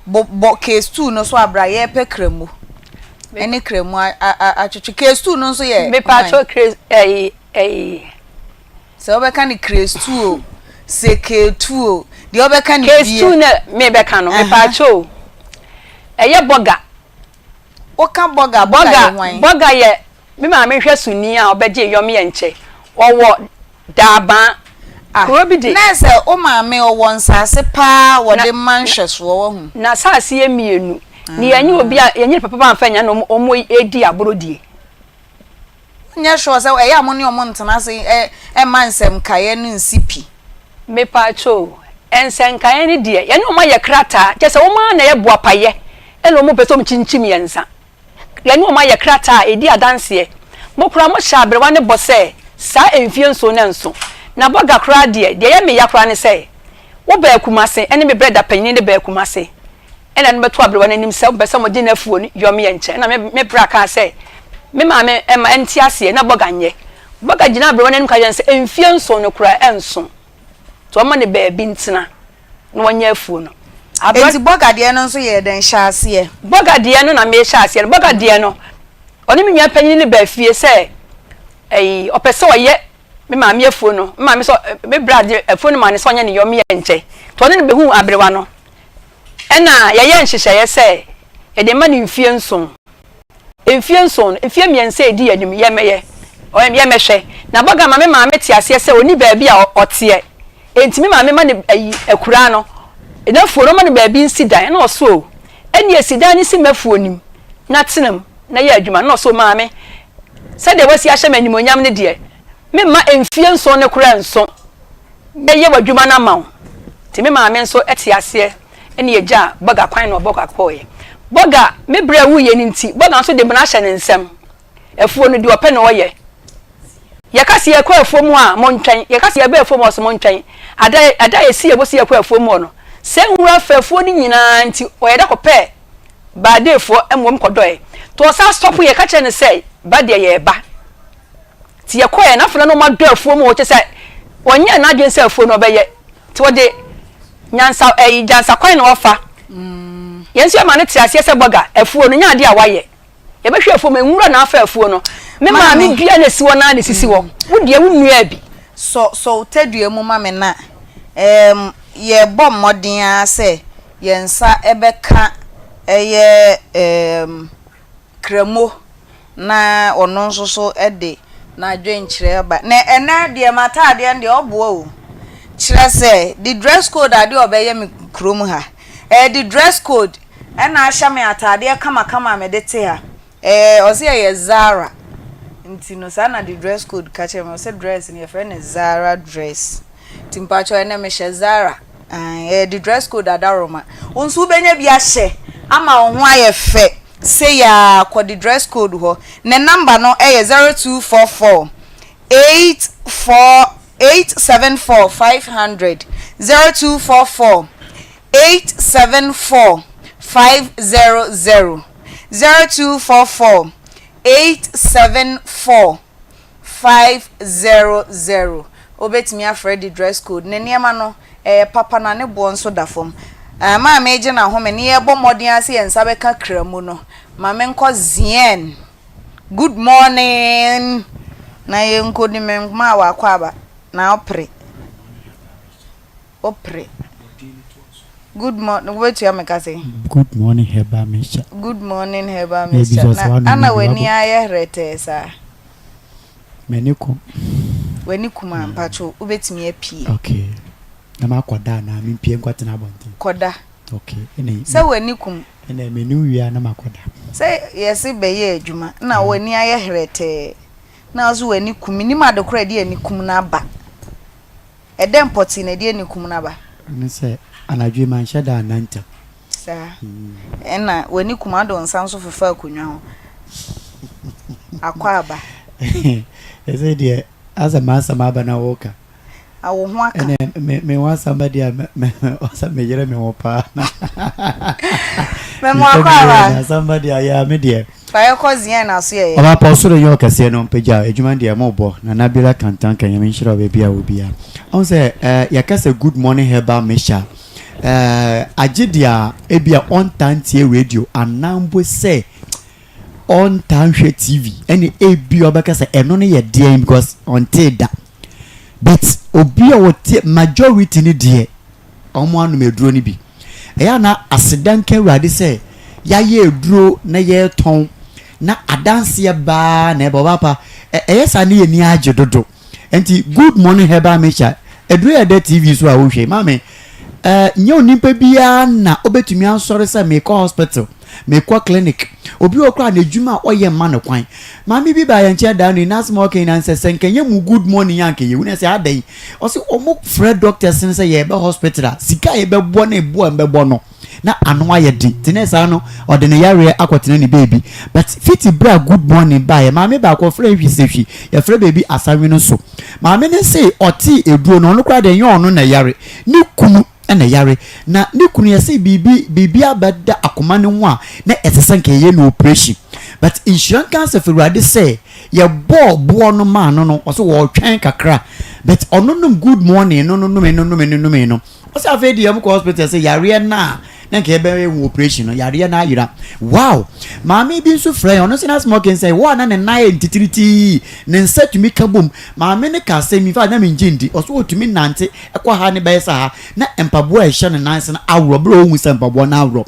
bɔ bɔ case 2 no so abra yɛrepɛ kramu ɛne kramu atwetwe. Case 2 no nso yɛ hwan? Mepatwɔ case ɛyi ɛyi. Sɛ wobɛka no case 2 o, sɛ K2 o, deɛ wobɛka no Case bia. 2 na mebɛka no, mepatwɔ o. Ɛyɛ bɔga. Woka bɔga a, bɔga yɛ hwan? Bɔga yɛ me maame nhwɛsoni a ɔbɛgyee yɔm yɛ nkyɛ. Ɔwɔ Daabaa. Ah, Kuro bi de. Na sɛ wo maame ɔwɔ nsaase paa a wɔde ma nhwɛsoɔ, wahu? N'asaase yɛ mmienu. Ne yɛnyɛ obi a, yɛnyɛ nipa papa amfa annya na wɔn redi aborɔ die. Wonyɛ sure sɛ ɛyɛ a mo ne wɔn ntena ase mma nsɛmkaeɛ no nsi pi? Mepaakyɛw o, nsɛnkaeɛ no deɛ, yɛne wɔn ayɛ krataa, kyerɛ sɛ wɔn ara na ɛyɛ boapayɛ ɛna wɔn pɛ sɛ wɔn kyinkyim yɛn nsa. Yɛne wɔn ayɛ krataa a ɛdi adanseɛ. Mo koraa mohyɛ aberewa no bɔ sɛ saa mfie nson no ɛnso. Na bɔga koraa deɛ, deɛ ɛyɛ me ya koraa ne sɛ, wobaa Kumase ɛne me brɛda panyini no baa Kumase ɛna no bɛto aberewa no anim sɛ wɔpɛ sɛ wɔgye n'afuo no yɔm yɛ nkyɛn. Ɛna me me bra kaa sɛ me maame mma ɛnte aseɛ na bɔga nyɛ. Bɔga gyinaa aberewa no anim ka kyerɛɛ no sɛ mfie nson no koraa ɛnso. Nti wɔmma no baabi ntena na wɔnyɛ afuo no. Aberewa. Enti bɔga deɛ no nso yɛɛ dɛn? Hyɛ aseɛ. Bɔga deɛ no na mehyɛ aseɛ no. Bɔga deɛ no, ɔne me nua panin no baa fie sɛ ɛyi ɔpɛ sɛ ɔyɛ me maame afuo no. Me maame sɛ me bra de afuo no maa no sɛ ɔnyɛ ne yɔm yɛ nkyɛ. Nti ɔne no bɛhuu aberewa no. Ɛnna yɛyɛɛ nhyehyɛeɛ sɛ yɛde rema no mfeɛ nson. Mfeɛ nson no, mfeɛ mmiɛnsa a ɛdi anim, yɛmmɛyɛ, yɛmmɛhwɛ. Na Bɔga ma me maame te aseɛ sɛ ɔnni baabi a ɔteɛ. Enti me maame ma no ayi, akuraa no, n'afuo no, ɔma no baabi nsi dan. Ɛnna ɔse o, ɛnneɛ si dan no si m'afuo no mu na tena mu na yɛ adwuma. Ɛnna ɔse o, maame, sɛdeɛ woasi ahyɛ me animuonyam no deɛ, memma mfeɛ nson no koraa nso. Mɛyɛ w'adwuma no ama wo. Nti me maame nso te aseɛ ɛna yɛgyaa Bɔga kwan na Bɔga kɔeɛ. Bɔga, me berɛ a wuiɛ no nti, Bɔga nso de mmara ahyɛ ne nsam. Afuo no, deɛ ɔpɛ na ɔyɛ. Yɛka sɛ yɛkɔ afuo mu a, montwɛn. Yɛka sɛ yɛba afuo mu a, ɔse montwɛn. Ada, ada a yɛsi yɛn bo sɛ yɛkɔ afuo mu hɔ no, sɛ nwura fa afuo no nyinaa nti, ɔyɛ da kɔpɛɛ Baadeefoɔ mmom kɔdɔeɛ. Nti ɔsan stɔpo yɛ ka kyerɛɛ no sɛ, ba deɛ yɛreba. Nti yɛkɔeɛ no, afei na na wɔadɔ afuo mu hɔ, kyerɛ sɛ ɔnyɛɛ n'adwene sɛ afuo no ɔbɛyɛ. Nti ɔde nyansa ɛyi gyansa kwan na wafa. Yɛn nso yɛma no te aseɛ sɛ bɔga, afuo no nyɛ adeɛ a wayɛ. Yɛbɛhwɛ afuo mu, nwura na afa afuo no. Me maame dua na esi hɔ no ara na esisi hɔ. Wo deɛ wonnuaa bi. Sɔ sɔ wo tadua mu ma me na ɛɛm yɛrebɔ mmɔden ara sɛ yɛn nsa bɛka ɛyɛ ɛɛm Kramo na ɔno nso so de n'adwenkyerɛ ba. Na ɛnɛ deɛ m'ataadeɛ no deɛ ɔboa o. Kyerɛ sɛ the dress code adeɛ ɔbɛyɛ me kurom ha. Ɛyɛ the dress code ɛna ahyɛ me ataadeɛ kamakama a mede te ha. Ɛɛ ɔse ɛyɛ Zara. Nti no saa na the dress code ka kyerɛ me. Ɔse dress no yɛfrɛ no Zara dress. Nti mpakyɛw ɛnɛ mehyɛ Zara. Ae, ɛyɛ the dress code adaworoma. Wo nso wobɛnya bi ahyɛ ama wo ho ayɛ fɛ sei ara. Kɔ the dress code hɔ. Ne number no yɛ 0244 84 874 500, 0244 874 500, 0244 874 500. Wobɛtumi afrɛ de dress code. Ne nneɛma no, ɛyɛ papa na ne boɔ nso da fam. Ɛma a meregye n'ahome ne yɛrebɔ mmɔden ara sɛ yɛn nsa bɛka Kramu no, ma menkɔ Zien. Good morning! Na yɛnkɔdi me nkoma a wakɔ aba na wopere. Wopere. Good morning, wobɛtua me ka sɛn? Good morning herbal mixture. Good morning herbal mixture. Na ana w'ani ayɛ herɛtɛɛ saa? M'ani kum. W'ani kum a mpacho wobɛtumi apue. Okay. Na makɔda anaa mempue nkɔtena abɔnten? Kɔda. Okay. Ɛna Sɛ w'ani kum. Ɛna m'ani wie a na makɔda. Sɛ yɛse bɛyɛ adwuma na w'ani ayɛ herɛtɛɛ na wo nso w'ani kum. Mennim ade korɔ a ɛde ani kum no aba. Ɛdɛn pɔtee na ɛde anikum no aba? Ne sɛ, anadwo yi manhyɛ da anna ntɛm. Saa. Ɛnna w'ani kum ade wo nsa nso fefa akonnwa ho. Akwaaba. Ɛsɛ deɛ asɛ m'asɛm aba na woka. Wo ho aka. Ɛnɛ me me ho asɛm bɛ deɛ me me ɔsɛ me yere me ho paa na. Mɛmo akɔ aba. Asɛm bɛ deɛ yɛ me deɛ. Fa yɛ kɔ ziɛn na so yɛ yɛ. Ɔba pa ɔsoro nyɛ ɔkɛseɛ no mpagya adwuma deɛ mo bɔ Nana Bira Kantanka Nyame nhyira wo baabi a wɔ biara. Ɔhu sɛ eh, yɛka sɛ good morning herbal mixture eh, agye deɛ ebi a ɔntaa ntie radio anaa mpo sɛ ɔntaa nhwɛ TV ɛne ebi ɔbɛka sɛ ɛno no yɛ deɛn because ɔntee da. But obi a ɔte majority no deɛ wɔn anom aduro no bi. Ɛyɛ a na aseda nka Awurade sɛ yɛayɛ aduro na yɛretɔn na adanseɛ baa na ɛba ɔbaa pa ɛyɛ saa ne yɛn ani agye dodo. Nti good morning herbal mixture aduro yɛ dɛ TV so a wohwɛ maame ɛɛ nyɛ onipa biara na obetumi asɔre sɛ mekɔ hospital. Mekɔ clinic. Obi wɔ hɔ koraa a n'adwuma a ɔyɛ mma no kwan. Maame bi baa yɛn nkyɛn da no yi, n'asɛm a ɔka nyinaa ne sɛ, sɛ nka ɛnyɛ mu good morning a anka yɛwu. Na ɛsɛ adɛn? Ɔse wɔn frɛ doctors no sɛ yɛreba hospital a, sika a yɛbɛbɔ ne bo a yɛbɛbɔ no, na ano ayɛ den. Nti na saa no, ɔde ne yareɛ akɔtena ne baabi. But fiti berɛ a good morning baeɛ, maame baako ɔfrɛ hwi sɛ hwi, yɛfrɛ baabi Asanwene so. Maame no se ɔtee aduro no, ɔno koraa deɛ ɛnyɛ ɔno na ɛyare, ne kunu. na ɛyare na ne kunu yɛsɛ biribi biribi abɛda akoma no ho a na ɛsɛ sɛ nka yɛyɛ no operation but nhyira nka asafo awurade sɛ yɛbɔɔ boɔ no maa no no ɔsɛ wɔretwɛn kakra but ɔno nom good morning no no nome no nome no nome no ɔsɛ afei deɛ ɔmokɔ hospital sɛ yareɛ no a na nka yɛbɛyɛ ho operation no yareɛ no ayera wow maame bi nso frɛ yɛn ɔno nso n'asɛm ɔka sɛ wɔ a na ne nan yɛ ntitiritii ne nsa tumi ka bom maame no ka asɛm yi fa na mengye ndi ɔso ɔtumi nante ɛkɔ ha ne bɛyɛ sɛ ha na mpaboa a ɛhyɛ ne nan ase no aworɔ berɛ a ɔhu sɛ mpaboa no aworɔ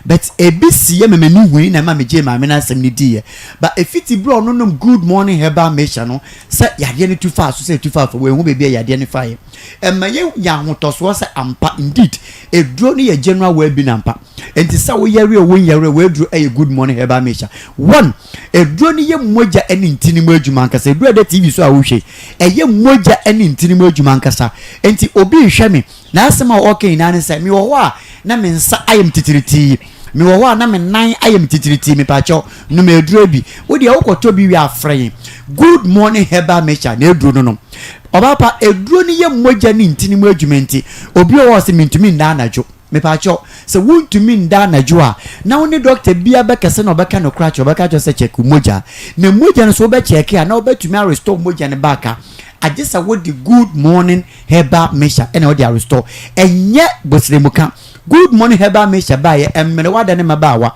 but ebi si yɛ ma m'ani hui na ɛma megyee maame no asɛm no diiɛ but ɛfiti berɛ a ɔno nom good morning herbal mixture no sɛ yadeɛ no tu faa so sɛ ɛtu faa fam wɔnhu baabi a yadeɛ no faeɛ ɛma yɛnya ahotɔsoɔ sɛ ampa indeed eduro no yɛ general well being ampa nti sɛ woyɛre o wonyɛre o w'aduro ɛyɛ good morning herbal mixture one Aduro no yɛ mogya ne ntini mu adwuma ankasa. Aduro a ɛda TV so a wohwɛ yi, ɛyɛ mogya ne ntini mu adwuma ankasa. Enti obi rehwɛ me, n'asɛm a ɔreka nyinaa ne sɛ, mewɔ hɔ a na me nsa ayɛ me titiritii, mewɔ hɔ a na me nan ayɛ me titiritii, mepaakyɛw, nom aduro bi. Wo deɛ wokɔtɔ bi wie a frɛ yɛn. Good Morning Herbal Mixture na aduro no nom. Ɔbaa pa, aduro no yɛ mogya ne ntini mu adwuma nti, obi wɔ hɔ a ɔse mentumi nna anadwo. Mepakyɛw, sɛ wuntumi nda anadwo a, na wo ne dɔkta biara bɛkasa na ɔbɛka nokorɛ akyerɛ wo, ɔbɛka akyerɛ wo sɛ kyɛke wo mogya. Na mogya no sɛ wobɛkyɛke a, na wobɛtumi arestore mogya no back a, agye sɛ wode Good Morning Herbal Mixture na wode arestore. Ɛnyɛ bosrɛmuka. Good Morning Herbal Mixture baeɛ, mmerewa da ne mmabaawa,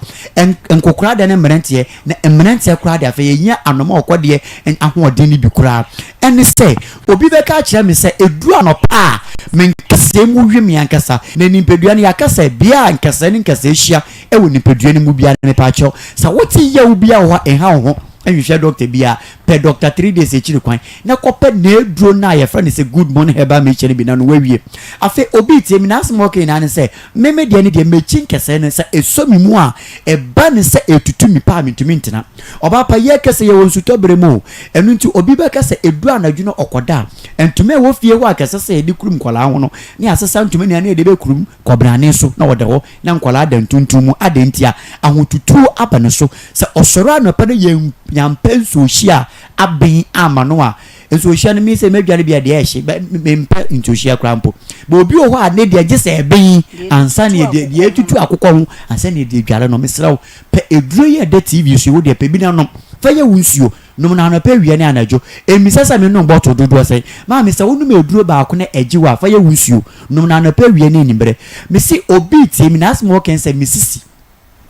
nkokoraa da ne mmeranteɛ, na mmeranteɛ koraa de afei yɛhia anoma ɔkɔdeɛ ahoɔden no bi koraa. Ɛne sɛ, Obi bɛka akyerɛ me sɛ ɛduru anɔpa a, me nkasɛɛ mu we me ankasa. Na nipadua no, yɛaka sɛ bea a nkasɛɛ ne nkasɛɛ hyia wɔ nipadua no mu biara no, mepaakyɛw, sɛ wote yaw biara wɔ hɔ a, nha wo ho nhwehwɛ dɔkta biara. Pɛ dɔkta 3 days akyiri kwan na kɔpɛ n'aduro no a yɛfrɛ no sɛ Good Morning Herbal Mixture no bi na no wawie. Afei obi retie me, n'asɛm a ɔka nyinaa ne sɛ, me me deɛ no deɛ, m'akyi nkasɛɛ no, sɛ ɛsɔ me mu a, ɛba no sɛ ɛtutu me paa a, mentumi ntena. Ɔbaa pa, yɛreka sɛ yɛwɔ nsutɔ bere mu o. Ɛno nti, obi bɛka sɛ ɛduru anadwo na ɔkɔda a, ntoma a ɛwɔ fie hɔ a anka ɛsɛ sɛ yɛde kurum nkwadaa ho no, na yɛasesa ntoma nyinaa na yɛde bɛkurum kɔbrane so na ɔda hɔ na nkwadaa da ntontom mu. Adɛn ntia? Ahotutuo aba ne so. Sɛ ɔsɔre anɔpa na yɛampɛ nsuohyeɛ a aben amma no a, nsuohyeɛ no, me sɛ mɛdware bi a deɛ ɛhye, mempɛ nsuohyeɛ koraa mpo. But obi wɔ hɔ a ne deɛ gye sɛ ɛben ansa na yɛde deɛ ɛtutu akokɔ ho ansa na yɛde adware no. Mesrɛ wo, Pɛ aduro yi a ɛda TV so yi, wo deɛ pɛ bi na nom. Fa yɛ wo nsuo. Nom no anɔpa, awia ne anadwo. Mmisa sɛ menom bottle dodoɔ sɛn. Maame, sɛ wonom aduro baako na ɛgye wo a, fa yɛ wo nsuo. Nom no anɔpa, awia ne anwummerɛ. Mese obi retie me, n'asɛm a ɔreka ne sɛ, me sisi.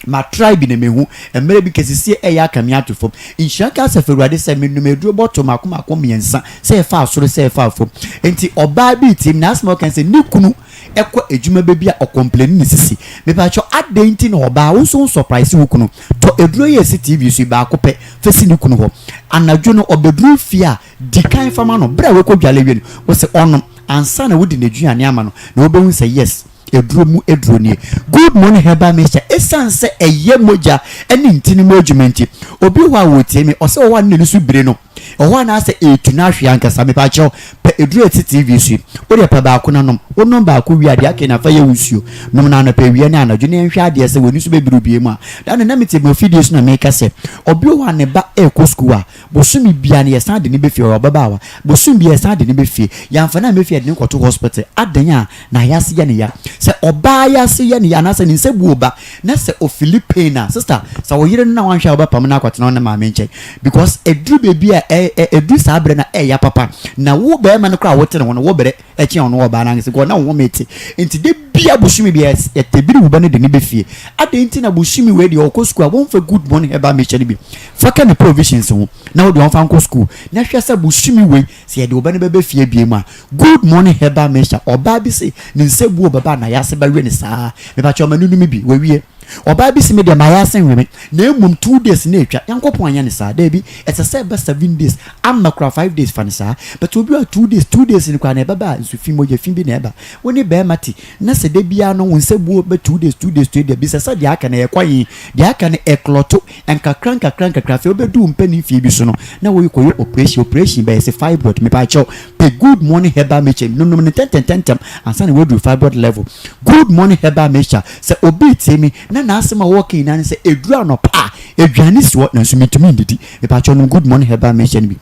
Ma try bi na mehu. Mmerɛ bi kasisie ɛyɛ aka me ato fam. Nhyira nka Asafo Awurade sɛ menom aduro bottle mmaako mmaako mmiɛnsa, sɛ ɛfaa soro sɛ ɛfaa fam. Enti ɔbaa bi retie me, n'asɛm a ɔreka ne sɛ ne kunu ɛkɔ adwuma baabi a ɔcomplaini ne sisi. Mepakyɛw adɛn nti na ɔbaa wo nso wo surprise wo kunu? Tɔ aduro yi a ɛsi TV so yi baako pɛ fa si ne kunu hɔ. Anadwo no ɔbɛduru fie a di kan fa ma no. Berɛ a wakɔ dwale awie no wo se ɔnom ansa na wode n'aduane ama no na wobɛhu sɛ yes aduro mu aduro nie. Good Morning Herbal Mixture ɛsiane sɛ ɛyɛ mogya ne ntini mu adwuma nti obi wɔ hɔ a ɔretie me ɔsɛ ɔwɔ a ne n'ani so bire no. Ɛhɔ a na asɛ ɛretu no ahwe ankasa. Mepakyɛw, pɛ aduru a ɛte TV so yi. Wo deɛ pɛ baako na nom. Wonom baako wie a, deɛ aka nyinaa fa yɛ wo nsuo. Nom no anɔpa, awia ne anadwo na yɛnhwɛ adeɛ sɛ w'ani so bɛbiri wo bio mu a. Da no na mete m'afidie so na meka sɛ, obi wɔ hɔ a ne ba rekɔ sukuu a, bosome biara no yɛsan de no ba fie, ɔyɛ ɔbabaawa. Bosome biara yɛsan de no ba fie. Yɛamfa no amma fie a, yɛde no kɔto hospital. Adɛn a? N'ayase yɛ no ya. Sɛ ɔbaa yase yɛ no ya anaasɛ ne nsa bu ɔba na sɛ ɔfili pain a, sister, sɛ wo yere no na wanhwɛ a wobɛpam no akɔtena wo ne maame nkyɛn because ɛduru baabi a ɛ ɛ ɛduru saa berɛ no a ɛya papa na wo barima no koraa a wote ne ho no wo brɛ kyɛn ɔno ɔbaa no ankasa because na wo home te nti da bia bosome bia yɛtɛbiri wo ba no de no bɛ fie. Adɛn nti na bosome wei deɛ ɔkɔ sukuu a womfa good morning herbal mixture no bi fa ka ne provisions ho na wode ɔmfa nkɔ sukuu na hwɛ sɛ bosome wei Sɛ yɛde wo ba no bɛba fie abien mu a, good morning herbal mixture, ɔbaa bi se ne nsa bu ɔbɛba a n'ayase bɛwe no saa. Mepakyɛw ma no num bi, wawie. Ɔbaa bi se me deɛ m'ayase nwe me, na mmom 2 days na atwa. Nyankopɔn anyɛ no saa, daabi, ɛsɛ sɛ ɛba 7 days, amma koraa 5 days fa no saa. But obi wɔ hɔ a 2 days, 2 days no koraa na ɛbɛba a nsu fi, mogya fi bi na ɛba. Wo ne barima te, na sɛ da biara no wo nsa buo bɛ 2 days, 2 days, 2 days, bisa sɛ deɛ aka no ɛyɛ kwan he, deɛ aka no ɛklɔto. Nkakra nkakra nkakra afei wobɛdu wo mpanin mfie bi so no na woi kɔyɛ operation, operation bɛyɛ se fibroid mepaakyɛw pɛ good morning herbal mixture nonom no ntɛntɛntɛntɛm ansa na woaduru fibroid level. Good morning herbal mixture sɛ obi retie me na n'asɛm a ɔreka nyinaa ne sɛ ɛduru anɔpa a aduane si hɔ nanso mentumi nnidi mepaakyɛw nom good morning herbal mixture no bi.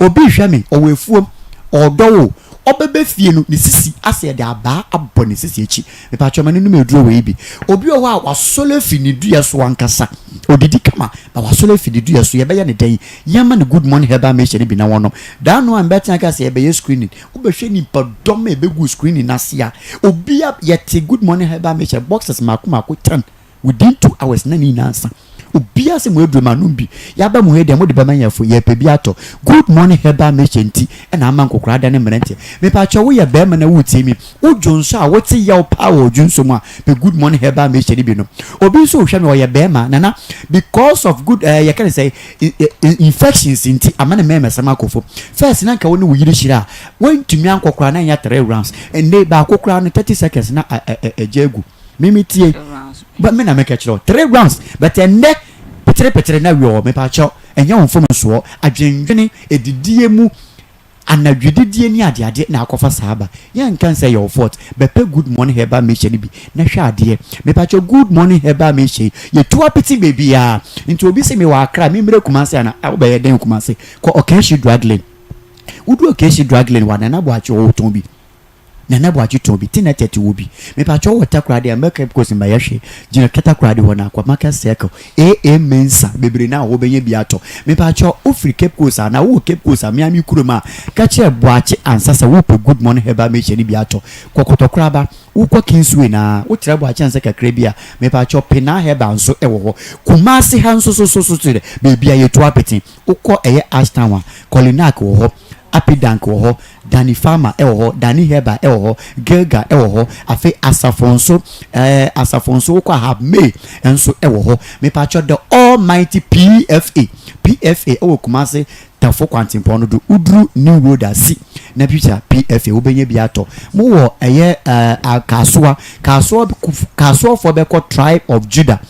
Obi rehwɛ me ɔwɔ afuom ɔredɔ wo ɔbɛba fie no ne sisi asɛ yɛde abaa abɔ ne sisi akyi Mepakyɛw ma no nom aduro wei bi. Obi wɔ hɔ a wasɔre afi ne dua so ankasa. Odidi kama, but wasɔre afi ne dua so. Yɛbɛyɛ no dɛn? Yɛmma no Good Morning Herbal Mixture no bi na wɔnom. Da no a mebɛtena aka sɛ yɛbɛyɛ screening, wobɛhwɛ nnipadɔm a ɛbɛgu screening no ase a, obi a yɛte Good Morning Herbal Mixture boxes mmaako mmaako 10 within 2 hours na ne nyinaa nsa. Obiara sɛ mo aduro ma nom bi. Yɛaba mo ha yi deɛ mode bɛma yɛn afo, yɛpɛ bi atɔ. Good Morning Herbal Mixture nti ɛna ama nkɔkoraa da ne mmeranteɛ. Mepakyɛw woyɛ barima na woretie me, Wo dwonsɔ a wote yaw paa wɔ dwonsɔ mu a, pɛ Good Morning Herbal Mixture no bi nom. Obi nso rehwɛ me, ɔyɛ bɛɛma, Nana, because of good eh, yɛka ne sɛ infections nti ama ne mɛɛmɛsɛm akɔ fam. First na nka wo ne wo yere hyira a, woantumi ankɔ koraa na ɛnyɛ three rounds. Ɛnnɛ baako koraa no 30 seconds na agya agu. Me me tie, ba me na meka kyerɛ wo, three rounds, but ɛnnɛ petere petere na wiɔ, mepakyɛw, ɛnyɛ wo mfomsoɔ, adwendwene, edidie mu, Anadwo didie ne adeadeɛ na akɔfa saa aba. Yɛnka nsɛ ɛyɛ wo fault. Bɛpɛ good morning herbal mixture no bi na hwɛ adeɛ. Mepakyɛw good morning herbal mixture yi yɛtu apete baabiara. Nti obi se mewɔ Accra memmrɛ Kumasi anaa? Ah wobɛyɛ dɛn wɔ Kumasi? Kɔ Okashi drug lane. Wodu Okashi drug lane hɔ a Nana Boakye ɔtɔn bi. Nana Boakye tɔn bi, Tina Tete wɔ bi. Mepakyɛw wɔ Takoradi a mɛka Cape Coast mma yɛhwɛ. Gyina Takoradi hɔ na kɔ Market Circle, AA Mensah, bebree no a wobɛnya bi atɔ. Mepakyɛw wofiri Cape Coast anaa wowɔ Cape Coast a me ara me kurom a, ka kyerɛ Boakye ansa sɛ wopɛ Good Morning Herbal Mixture no bi atɔ. Kɔ Kɔtɔkoraba, wokɔ Kingsway no ara, wotra Boakye ansa kakra bi a, mepakyɛw Penaa Herbal nso wɔ hɔ. Kumasi ha nso so so so deɛ, baabi a yɛtu apete. Wokɔ ɛyɛ Ashtown a, Kolinak wɔ hɔ, Apidank wɔ hɔ, Dani Pharma wɔ hɔ, Dani Herbal wɔ hɔ, Gilgal wɔ hɔ, afei Asafo nso, ɛɛ Asafo nso wokɔ a Habmay nso wɔ hɔ. Mepakyɛw The Almighty PFA, PFA wɔ Kumasi Tafo kwantempɔn no do. Woduru New Road a si na bisa PFA wobɛnya bi atɔ. Mowɔ ɛyɛ ɛɛ Kasoa, Kasoa, Kasoafoɔ bɛkɔ Tribe of Judah.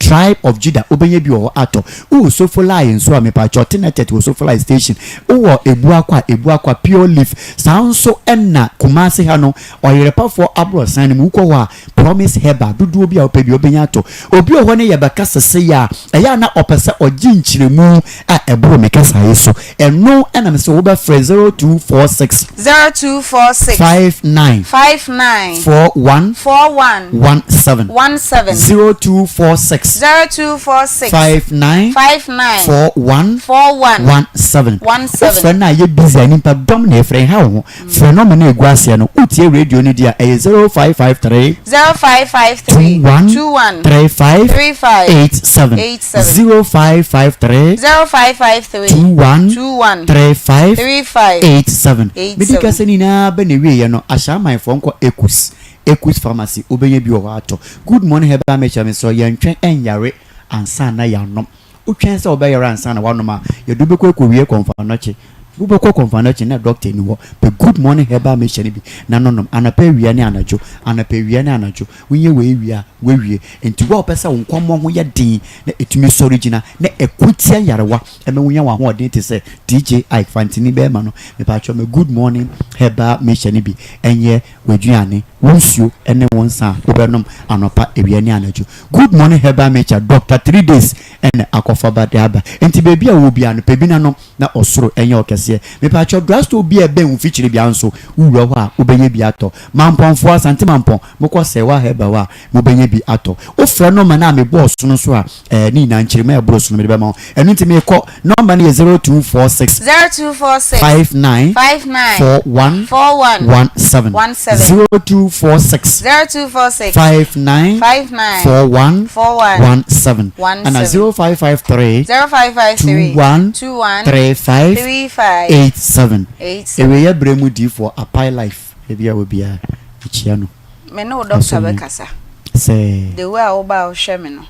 Tribe of Judah wobɛnya bi wɔ hɔ atɔ. Wowɔ Sofolai nso a mepakyɛw Tenetet wɔ Sofolai station. Wowɔ Ebuakwa a Ebuakwa Pure Leaf. Saa nso na Kumasi ha no Ɔyerepafoɔ aborɔsan no mu wokɔ hɔ a Promise Herbal dodoɔ bi a wopɛ bi wobɛnya atɔ. Obi wɔ hɔ ne yɛbɛka sesei a ɛyɛ a na ɔpɛ sɛ ɔgye nkyerɛmu a ɛboro me kasaeɛ so. Ɛno na mese wobɛfrɛ 0246. 0246. 59. 59. 41. 41. 17. 17. 0246. 0246. 59. 59. 41. 41. 17. 17. Wofrɛ no a yɛ busy a nipa dɔm na ɛfrɛ nha wo ho. Frɛ nɔma no a ɛgu aseɛ no. Wotie radio no di a ɛyɛ 0553. 0553. 21. 21. 35. 35. 87. 87. 0553. 0553. 21. 21. 35. 35. 87. 87. Medi kasa nyinaa bɛ na ɛwieɛ no Ahyɛamanfoɔ nkɔ Ekus Ekus Pharmacy wobɛnya bi wɔ hɔ atɔ. Good morning herbal mixture mesrɛ wo yɛntwɛn ɛnyare ansa na yɛanom. Wotwɛn sɛ wobɛyare ansa na woanom a yɛde wo bɛkɔ akɔwie kɔmfoanɔkye. Wobɛkɔ Kɔmfo-Anokye na dɔkta nni hɔ. Pɛ Good Morning Herbal Mixture no bi na nonom anɔpa, awia ne anadwo. Anɔpa, awia ne anadwo. Wonyɛ wei wie a, woawie. Enti wo a wopɛ sɛ wo nkɔmmɔ ho yɛ den na ɛtumi sɔre gyina na ɛko tia nyarewa ma wonya w'ahoɔden te sɛ DJ Ike Fantini bɛrima no, mepaakyɛw ma Good Morning Herbal Mixture no bi nyɛ w'aduane, wo nsuo ne wo nsa a wobɛnom anɔpa, awia ne anadwo. Good Morning Herbal Mixture, Doctor Three Days na akɔfa ba de aba. Enti baabi a wowɔ biara no, pɛ bi na nom na ɔsoro nyɛ wo kɛseɛ. Mepaakyɛw, drugstore biara a ɛbɛn wo mfikyire biara nso, wowura hɔ a, wobɛnya bi atɔ. Mampɔnfoɔ, Asante Mampɔn, mokɔ Sɛwa Herbal hɔ a, mobɛnya bi atɔ. Wofrɛ nɔma no a mebɔɔ so no nso a, ɛɛ, ne nyinaa nkyerɛmu a ɛboro so no mede bɛma wo. Ɛno nti merekɔ. Nɔma no yɛ 0246. 0246. 59. 59. 41. 41. 17. 17. 0246. 0246. 59. 59. 41. 41. 17. 17. Ɛna 0553. 0553. 21. 21. 35. 35. 87. 87. Awieeɛ berɛ mu diyifoɔ Apae Life, baabi a wɔ biara, mekyia no. Me ne wo doctor bɛkasa. Sɛ. The way a woba a wohwɛ me no.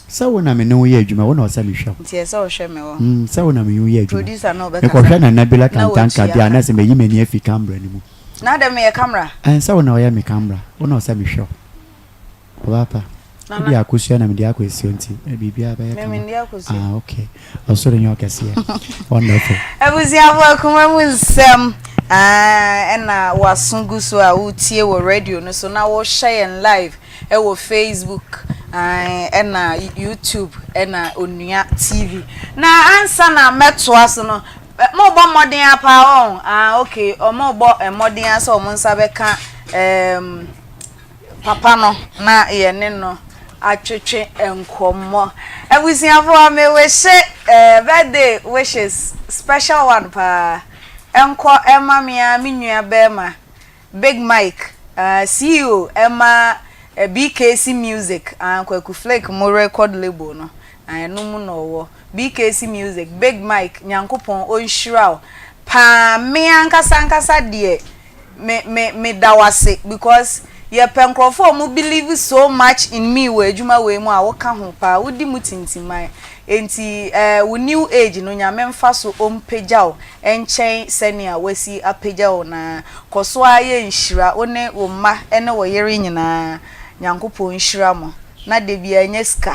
Sɛ wo na me ne wo yɛ adwuma, wo na ɔsɛ mehwɛ wo. Nti ɛsɛ wohwɛ me wɔ. Mm, sɛ wo na me ne wo yɛ adwuma. Producer na ɔbɛkasa. Mekɔhwɛ Nana Bila Na Kantanka watua deɛ a, na ka. sɛ mayi m'ani afi camera no mu. Na adɛn meyɛ camera? Ɛn, sɛ wo na woyɛ me camera, wo na ɔsɛ mehwɛ wo. Ɔbaa pa, Nana. wode akosua na mede akɔ asuo nti, eh, biribiara bɛyɛ Me kama. mendi akosua. Ah, okay. Ɔsoro nyɛ ɔkɛseɛ. Wonderful. Abusuafo akoma mu nsɛm ah, ɛna waso gu so a wotie wɔ radio no so na wohwɛ yɛn live ɛwɔ Facebook ah, ɛna YouTube ɛna Onua TV. Na ansa na mɛtoa so no, mobɔ mmɔden a paa wɔn ah, okay, wɔn bɔ mmɔden a sɛ wɔn nsa bɛka ɛɛm. papa no na yɛne no atwetwe nkɔmmɔ. Abusuafoɔ me wishe eh, birthday wishes special one paa ɛnkɔ ɛma me ara me nua bɛɛma Big Mike ah, CEO ɛma eh, BKC Music ah, Kwaku Flick mo record label no ah, ɛno mu na ɔwɔ BKC Music Big Mike Nyankopɔn ɔnhyira wo paa me ankasa ankasa deɛ me me me da wo ase because yɛ pɛ nkorɔfoɔ a ɔmo believe so much in me wɔ adwuma wei mu a wo ka ho paa wo di mu tintiman enti eh wo new age no Nyame nfa so ɔmpagya wo nkyɛn sɛnea wasi apagya wo no ara kɔ so ara yɛ nhyira wo ne wo mma ne wo yere nyinaa Nyankopɔn nhyira mo. na da biara nya sika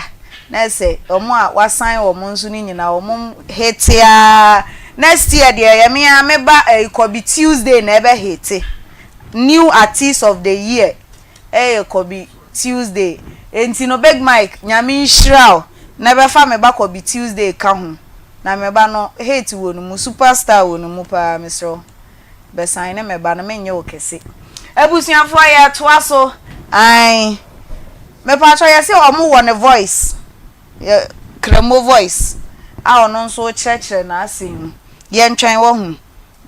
na ɛsɛ wɔn a wasan wɔn nso no nyinaa wɔn hete aa next year deɛ ɛyɛ me ara me ba ɛyi kɔbi Tuesday na ɛbɛ hete new artist of the year ɛyɛ kɔbi Tuesday enti no Big Mike nyame nhyira wo na ɛbɛfa me ba kɔbi Tuesday ka ho na me ba no hate wɔ ne mu super star wɔ ne mu paa mesrɛ wo. Bɛsan ne me ba no menyɛ wo kɛse. Abusuafoɔ yɛtoa so ae mepakyɛw yɛse ɔmo wɔ ne voice yɛ kramo voice a ɔno nso rekyerɛkyerɛ n'asɛm mu yɛntwɛn wahu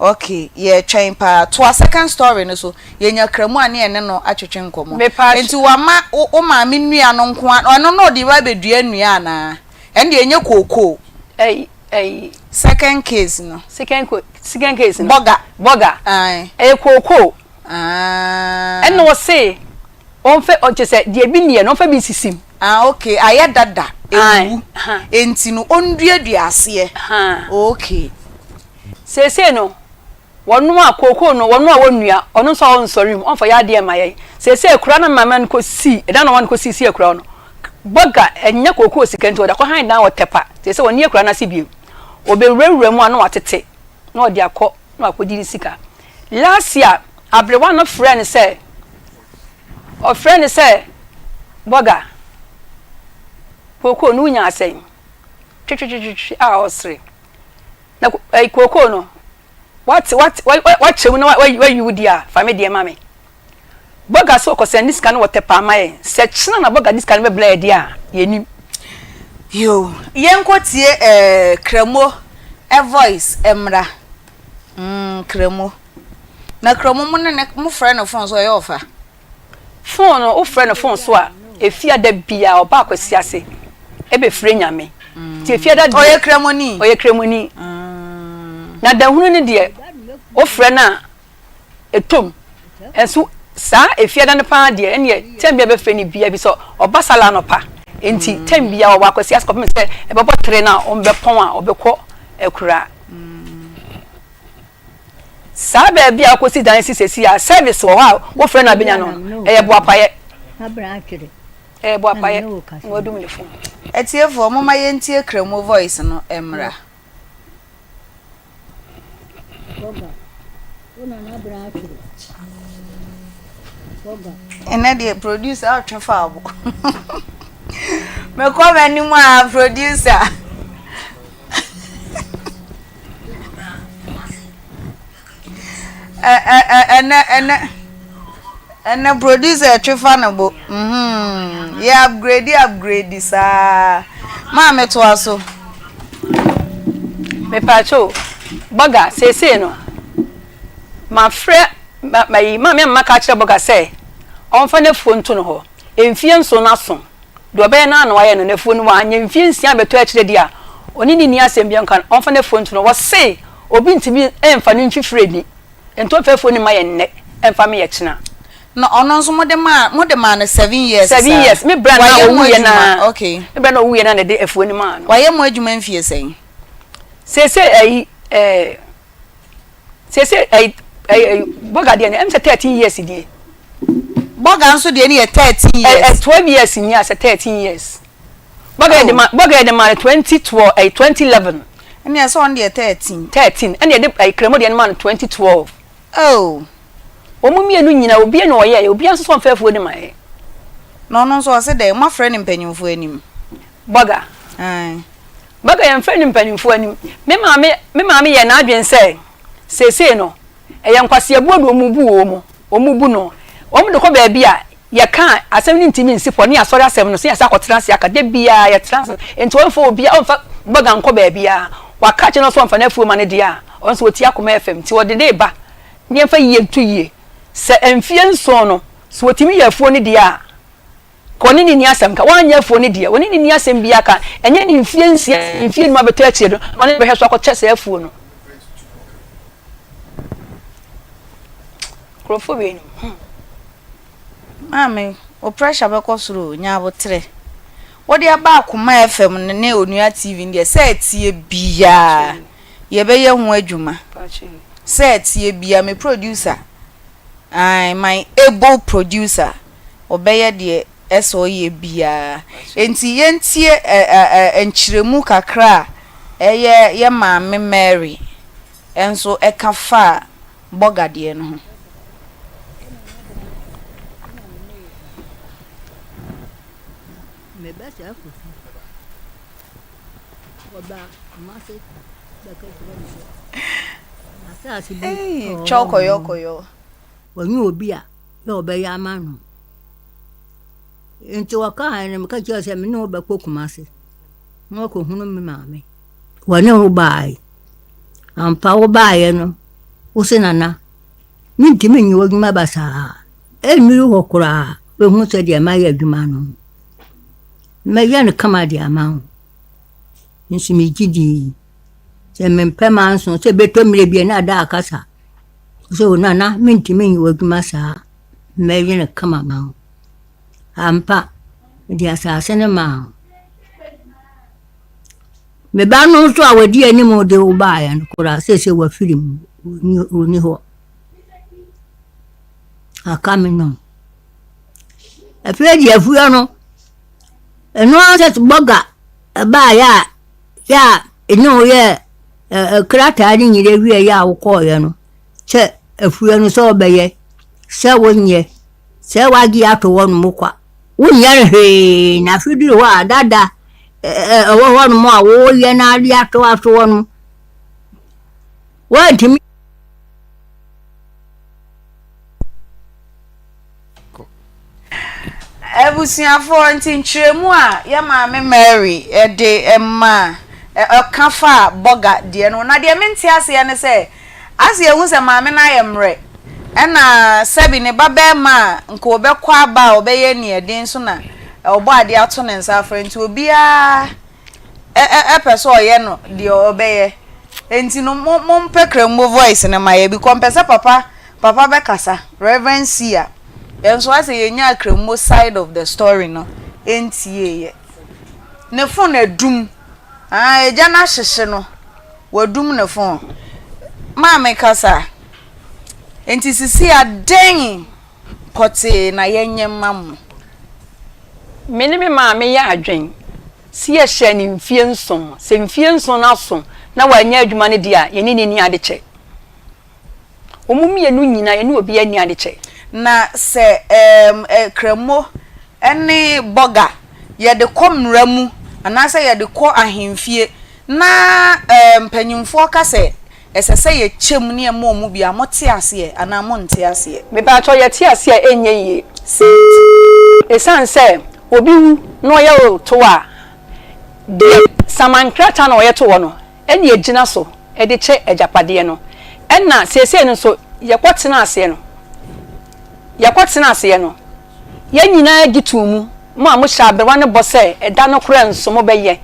ok yɛtwɛn paa toa second story no so yɛnya kramo a ne yɛne no atwetwe nkɔmmɔ nti wama wo maame nua no nko ara ɔno na ɔde ba abɛdua nnua anaa ɛnde ɛnyɛ kookoo. Ɛyi ɛyi. Second case no. Second ko second case no. Bɔga. Bɔga. Ae. Ɛyɛ kookoo. Ah. Ɛna ɔse ɔnfɛ ɔkyɛ sɛ deɛ bi nniɛ no ɔnfɛ bi nsisi mu. Ah okay ayɛ dada ewu enti no ɔnduadua aseɛ. Okay. Seesei no Wɔn a kookoo no, wɔn a wɔnnua, ɔno nso a ɔnsɔre mu, ɔmfa yɛ adeɛ mma yɛn. Seesei akuraa no mama no kɔsii, ɛdan na wɔma no kɔsii si akuraa no, bɔga, ɛnyɛ kookoo sika nti wɔde akɔhan dan wɔ Tɛpa. Seesei wɔnni akuraa no ase bio. Wɔbɛwurawura mu a na wɔatete na wɔde akɔ na wɔakɔdi ne sika. Last year, aberewa no frɛɛ no sɛ, ɔfrɛɛ no sɛ, Bɔga, kookoo no wonyaa sɛn? Twetwetwetwe a ɔresere. Na ɛyi kookoo no, wate wate wakyɛ mu na wayi wo deɛ a, fa me deɛ ma me. Bɔga sɛ ɔkɔsɛn ne sika no wɔ Tɛpaa ma yɛn. Sɛ kyena na Bɔga de sika no bɛbrɛ yɛn deɛ a, yɛnnim. Yoo yɛnkɔ tie eh Kramo eh voice mmra mm Kramo na Kramo mo ne ne mo frɛ no phone so ɔyɛ ɔfa. Phone no wofrɛ no phone so a Efiada biaa ɔba Akwasiase bɛfrɛ Nyame nti Efiada deɛ Ɔyɛ kramoni? Ɔyɛ kramoni Na dahunu no deɛ wofrɛ no a ɛtɔ mu Nso saa Efiada no paa deɛ ɛneɛ time biaa bɛfrɛ no biaa bi sɛ ɔba sala anɔpa nti time biaa ɔwɔ Akwasiase kɔpem sɛ ɛbɛbɔ tre no a ɔmbɛpɔn a ɔbɛkɔ akuraa. Saa baabi a wokɔsi dan si seesei a service wɔ hɔ a wofrɛ no a bɛnya no no, ɛyɛ boapayɛ. Ɛyɛ boapayɛ na wadum ne phone. Atiefoɔ momma yɛntie Kramo voice no mmra. Ɛnɛ deɛ producer ɔtwe fa abo. Mekɔ m'anim a producer. Ɛnɛ ɛnɛ ɛnɛ producer twe fa ne bo. Mhm. Yɛ upgrade upgrade saa. Maame toa so. Mepaakyɛw, Bɔga, seesei no, mafrɛ ma mayi maame ama maka akyerɛ Bɔga sɛ ɔmfa n'afuo nto no hɔ. Mfie nson no aso. Deɛ ɔbɛyɛ no ara na wayɛ no, n'afuo no wanyɛ mfie nsia abɛtɔ akyire deɛ a, ɔne no nni asɛm biara nka no, ɔmfa n'afuo nto no hɔ. Wɔse obi ntumi mfa no mfifire nni, nti ɔmfa afuo no mma yɛn nnɛ, mfa me yɛ kyena. Na ɔno nso mode maa mode maa no seven years Seven saa? years, me bra no a Wayɛ mu ɔwuiɛ no adwuma, ara, okay. me bra no a ɔwuiɛ no ara na ɛde afuo no maa no. Wayɛ mu adwuma mfie sɛn? Seesei ayi ɛɛ. Seesei ɛyi ɛyi bɔga deɛ no ɛm sɛ 13 years die. Bɔga nso deɛ no yɛ 13 years. Ɛ 12 years ni asɛ 13 years. Bɔga yɛ de ma bɔga yɛ de ma no 2012 ɛyi 2011. Ɛnna ɛsɛ ɔno deɛ 13. 13 ɛnna yɛde ɛyi kremo deɛ no ma no 2012. Oh. Wɔn mmienu nyinaa obiara na ɔyɛɛ obiara nso sɛ ɔmfa afuo no ma yɛ. Na ɔno nso ɔse dɛn moafrɛ no mpanyinfoɔ anim. Bɔga. Ae. Bɛka yɛn mfrɛ no mpanimfoɔ anim. Me maame, me maame yɛɛ n'adwene sɛ seesei no, ɛyɛ nkwaseabuo na wɔbu wɔn, wɔbu no. Wɔde kɔ baabi a, yɛka a, asɛm no ntumi nsi pɔ, ne yɛasɔre asɛm no so, yɛasan akɔtena ase aka. Da biara yɛtena ase. Enti wɔmfa obiara, wɔmfa Bɔga nkɔ baabiara. Wɔaka akyerɛ no sɛ ɔmfa n'afuo mma no deɛ a, ɔno nso ɔtie akoma FM. Nti wɔde no reba na yɛmfa yie nto yie. Sɛ mfeɛ nson no, sɛ wɔtumi yɛ afuo no deɛ a, Ka ɔne no nni asɛm ka. Wanyɛ afuo no deɛ, ɔne no nni asɛm biara ka. Ɛnyɛ ne mfeɛ nsia, mfeɛ num abɛtɔ akyire no, na ɔne no bɛhwɛ so akɔkyɛ saa afuo no. Nkurɔfoɔ wei no, hmm. Maame, wo pressure bɛkɔ soro o, nya aboterɛ. Wode aba Akoma FM no ne Onua TV no deɛ, sɛ ɛteɛ biara, yɛbɛyɛ ho adwuma. Sɛ ɛteɛ biara, me producer, ae, my able producer, ɔbɛyɛ deɛ ɛsɛ ɔyɛ biara. Enti yɛntie nkyerɛmu kakra a ɛyɛ yɛn maame Mary nso ka faa bɔga deɛ no ho. Ei, twɛw kɔyɔ kɔyɔ. Ɔnyɛ obi a na ɔbɛyɛ ama no. Nti wɔkaeɛ no, meka kyerɛɛ sɛ me ne wo bɛkɔ Kumase na wakɔhunu me maame. Wɔne wo baeɛ. Ampa wo baeɛ no, wo se nana, mentumi nyɛ w'adwuma basaa. Ɛnnuru hɔ koraa wobɛhu sɛdeɛ mayɛ adwuma no. Mɛyɛ no kama de ama wo. Nso megye dii sɛ mempɛ manso sɛ ɛbɛtɔ mmerɛ bi a na ada akasa. Ɔsɛ o nana mentumi nyɛ w'adwuma saa mɛyɛ no kama ma wo. Ampa mede asase no maa wo. Me ba no nso a wadi anim de wo baeɛ no koraa seesei wafiri mu ɔnni hɔ. Aka me no. Afei deɛ afuo no ɛno ara sɛ bɔga ɛbaeɛ a yɛ a ɛne wo yɛɛ krataa no nyina wieeɛ a wokɔeɛ no, sɛ afuo no sɛ wobɛyɛ, sɛ wonyɛ, sɛ woagye ato hɔ nom kwa, wonyɛ no hwee na afe duru hɔ a dada ɛwɔ hɔ nom a woyɛ no ade ato ato hɔ no, woantumi. Abusuafoɔ, nti nkyerɛmu a yɛ maame Mary de maa, ɔka faa bɔga deɛ no ho. Na deɛ mente aseɛ ne sɛ, ase yɛhu sɛ maame no ayɛ mmerɛ, ɛna sɛbi ne ba barima a nka ɔbɛkɔ aba a ɔbɛyɛ aniɛden nso na ɔbɔ adeɛ ato ne nsa afrɛ, nti obiara pɛ sɛ ɔyɛ no deɛ ɔbɛyɛ. Nti no mo mompɛ Krambo voice no ma yɛ because mpɛ sɛ papa papa bɛkasa Reverend Sia yɛn nso asɛ yɛnyaa Krambo side of the story no ntieeɛ. Ne phone adum ah egya no ahyehye no wadum ne phone. Maame kasa. Nti sisi a dɛn pɔtee na yɛnyɛ mma mo? Me ne me maame yɛ adwen se yɛhyɛɛ no mfie nson, sɛ mfie nson no aso na wannya adwuma no deɛ a, yɛne no nni adekyɛ. Wɔn mmienu nyinaa, yɛne obiara nni adekyɛ. Na sɛ ɛɛm Kramo ne Bɔga yɛde kɔ mmara mu anaasɛ yɛde kɔ ahemfie na ɛɛm mpanyimfoɔ ka sɛ ɛsɛ sɛ yɛkyɛ mu na yɛma wɔn bi a, mote aseɛ anaa monte aseɛ? Mepakyɛw, yɛte aseɛ a ɛnyɛ yie. Sɛn nti? Ɛsiane sɛ obi wu na ɔyɛ wo tow a, deɛ saman krataa na ɔyɛ to hɔ no, ɛna ɛgyina so de kyɛ agyapadeɛ no. Ɛna seesei no nso, yɛkɔtenaa aseɛ no, yɛkɔtenaa aseɛ no, yɛn nyinaa gye too mu, mo a mohyɛ aberewa no bɔ sɛ ɛda no koraa nso mobɛyɛ.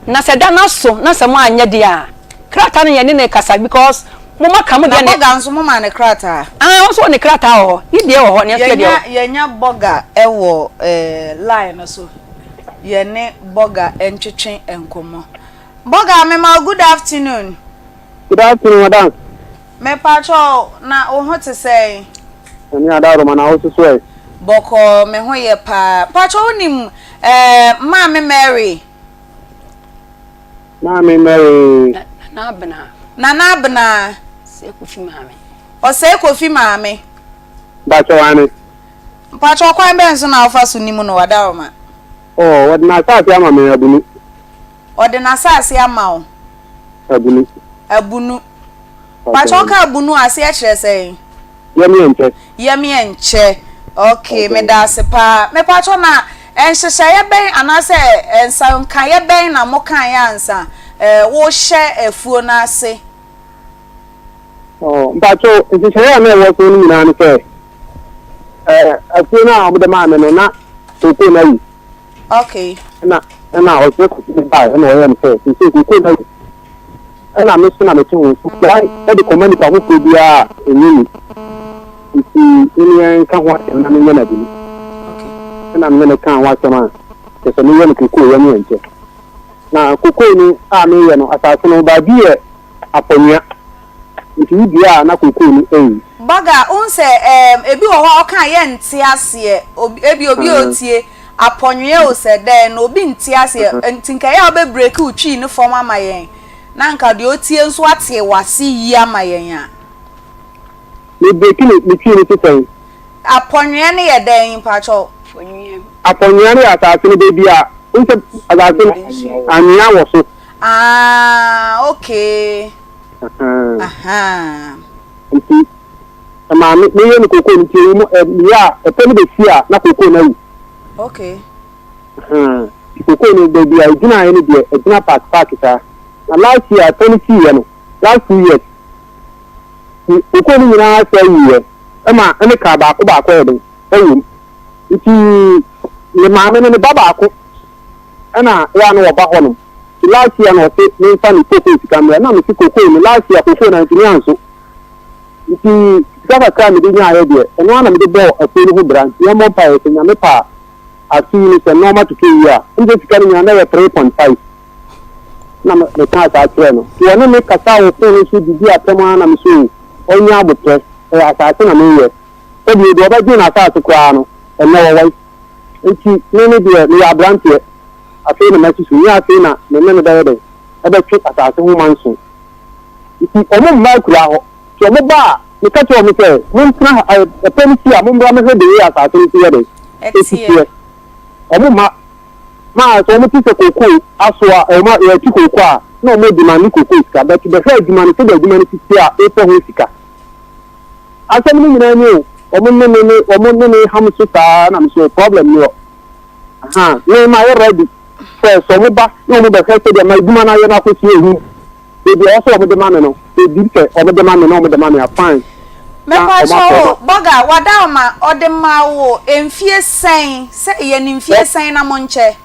Na sɛ da no aso na sɛ moanyɛ deɛ a, krataa no yɛne no rekasa because mo moaka mo Na deɛ ne. Bɔga nso momaa no krataa? Ah, ɔno nso wɔ ne krataa wɔ hɔ. Ne deɛ wɔ hɔ, ne nso yɛ deɛ wɔ. Yɛnya, yɛnya Bɔga wɔ eh, line no so. Yɛne Bɔga ntwetwe nkɔmmɔ. Bɔga, mema wo good afternoon. Good afternoon, madam. Mepakyɛw, na wo ho te sɛn? Nyame adaworoma, na wo nso so ɛ? Bɔkɔɔ, me ho yɛ paa. Mpakyɛw wonim eh, Maame Mary? Maame Mary. Nana Abena. Nana Abena. Ɔsɛe Kofi maame. Ɔsɛe Kofi maame. Mpakyɛw ane. Mpakyɛw kwan bɛn so na wofa so nim no, wadaworoma? Oh, wɔde n'asaase ama me abunu. Ɔde n'asaase ama wo. Abunu. Abunu. Pakyɛ woka abunu a aseɛ kyerɛ sɛn? Yɛmeɛ nkyɛ. Yɛmeɛ nkyɛ. Ok, medaase paa. Mepakyɛ na nhyehyɛeɛ bɛn anaasɛ nsankaeɛ bɛn na mokaeɛ ansa wohyɛ afuo no ase? Oh, mpakyɛ nhyehyɛeɛ a na ɛwɔ so no nyinaa ne sɛ, afuo no a wɔde maa me no na kookoo no awu. Okay. Ɛna ɛna ɔsɛ kofi no bae ɛna ɔyɛɛ no sɛ seesei kookoo no awu. Ɛna me so na mete ho nso gyae ɛde kɔma nipa foforɔ biara a ɛnyɛ ni. Nti me ne yɛn nka ho asɛm na menyɛ no adeni. Ɛna me ne no kaa ho asɛm a kyerɛ sɛ meyɛ no kookoo yɛ ne ɛnkyɛ. Na kookoo no a meyɛ no asase no baabi yɛ apɔnwea. Nti wo dua a na kookoo no ɛnwu. Baga, wohu sɛ ɛɛm ebi wɔ hɔ a ɔka a yɛnte aseɛ, obi ebi obi a otie, apɔnwea o sɛ dɛn no obi nte aseɛ, nti nka ɛyɛ a wobɛ breaki wo twii no fam ama yɛn na nka deɛ otie nso ate w'ase yie ama yɛn a. Me breaki me me twii no te sɛn? Apɔnwea no yɛ dɛn mpakyɛw? Apɔnwea no yɛ asaase no baabi a, wohu sɛ asaase no anwea wɔ so. Ah okay. Ahaa. Nti ɛmaa me meyɛ no kookoo no nti ewu mu ɛ meyɛ a ɛpɛ no bɛsi a na kookoo no awu. Okay. Ahaa. Nti kookoo no baabi a ɛgyinaeɛ no deɛ ɛgyina paaki paaki saa. Na last year ɛpɛ no siiɛ no last 2 years nti kookoo no nyinaa sɛe wuiɛ ɛma ɛne kaa baako baako yɛ den ɛwɔ mu. Nti ne maame no ne ba baako ɛna yɛ a na wɔba hɔnom. Nti last year na ɔse menfa ne cocoa sika mmrɛ na mese cocoa no last year cocoa no antumi anso nti sika kakra a mede nyaeɛ deɛ ɛno ara na mede bɔɔ afuo no ho bra nti yɛmmɔ mpaeɛ sɛ Nyame pɛ a afe yi no sɛ nnoɔma totɔ yie a wonsɛ sika no nyinaa na ɛyɛ 3.5 na mekaa saa kyerɛɛ no nti ɔne me kasaa wɔ phone no so didi atɛm ara na mese o ɔnyɛ abotrɛ ɛyɛ asase na meyɛ sɛdeɛ deɛ ɔbɛgye n'asase koraa no ɛnnɛ wɔwɔe nti me me deɛ meyɛ abranteɛ Afei na masusu, nyɛ afei na me ne no bɛyɛ dɛn? Ɛbɛtwe asase ho manso. Nti wɔn mma akuraa hɔ. Nti wɔn ba a, meka kyerɛ wɔn sɛ, Montena ha, ɛ, ɛpɛ no si a, mommra mmɛhwɛ the way asase no si yɛ dɛn? Ɛsi teɛ. Wɔn mma, ma sɛ wɔn te sɛ kookoo aso a, wɔn a, yɛtu kookoo a, na wɔn demande kookoo sika. But bɛhwɛ adwuma no, sɛdeɛ adwuma no si teɛ a, wopɛ ho sika. Asɛm no nyinaa ni o, wɔn ne me ne, wɔn ne me ham so saa, na me so problem ni hɔ. Ahaa, me mayɛ ready sɛ sɛ ɔmo ba na ɔmo bɛhwɛ sɛdeɛ m'adwuma no ayɛ no akɔsi ehu baabi a ɛwɔ sɛ ɔmo de ma me no, ebi sɛ ɔmo de ma me na ɔmo de ma me a fine na ɔmo Mepakyɛw akɔ o, ma. Bɔga, w'adaoma ɔde maa wo mfie sɛn? Sɛ yɛ no mfie sɛn na monkyɛ?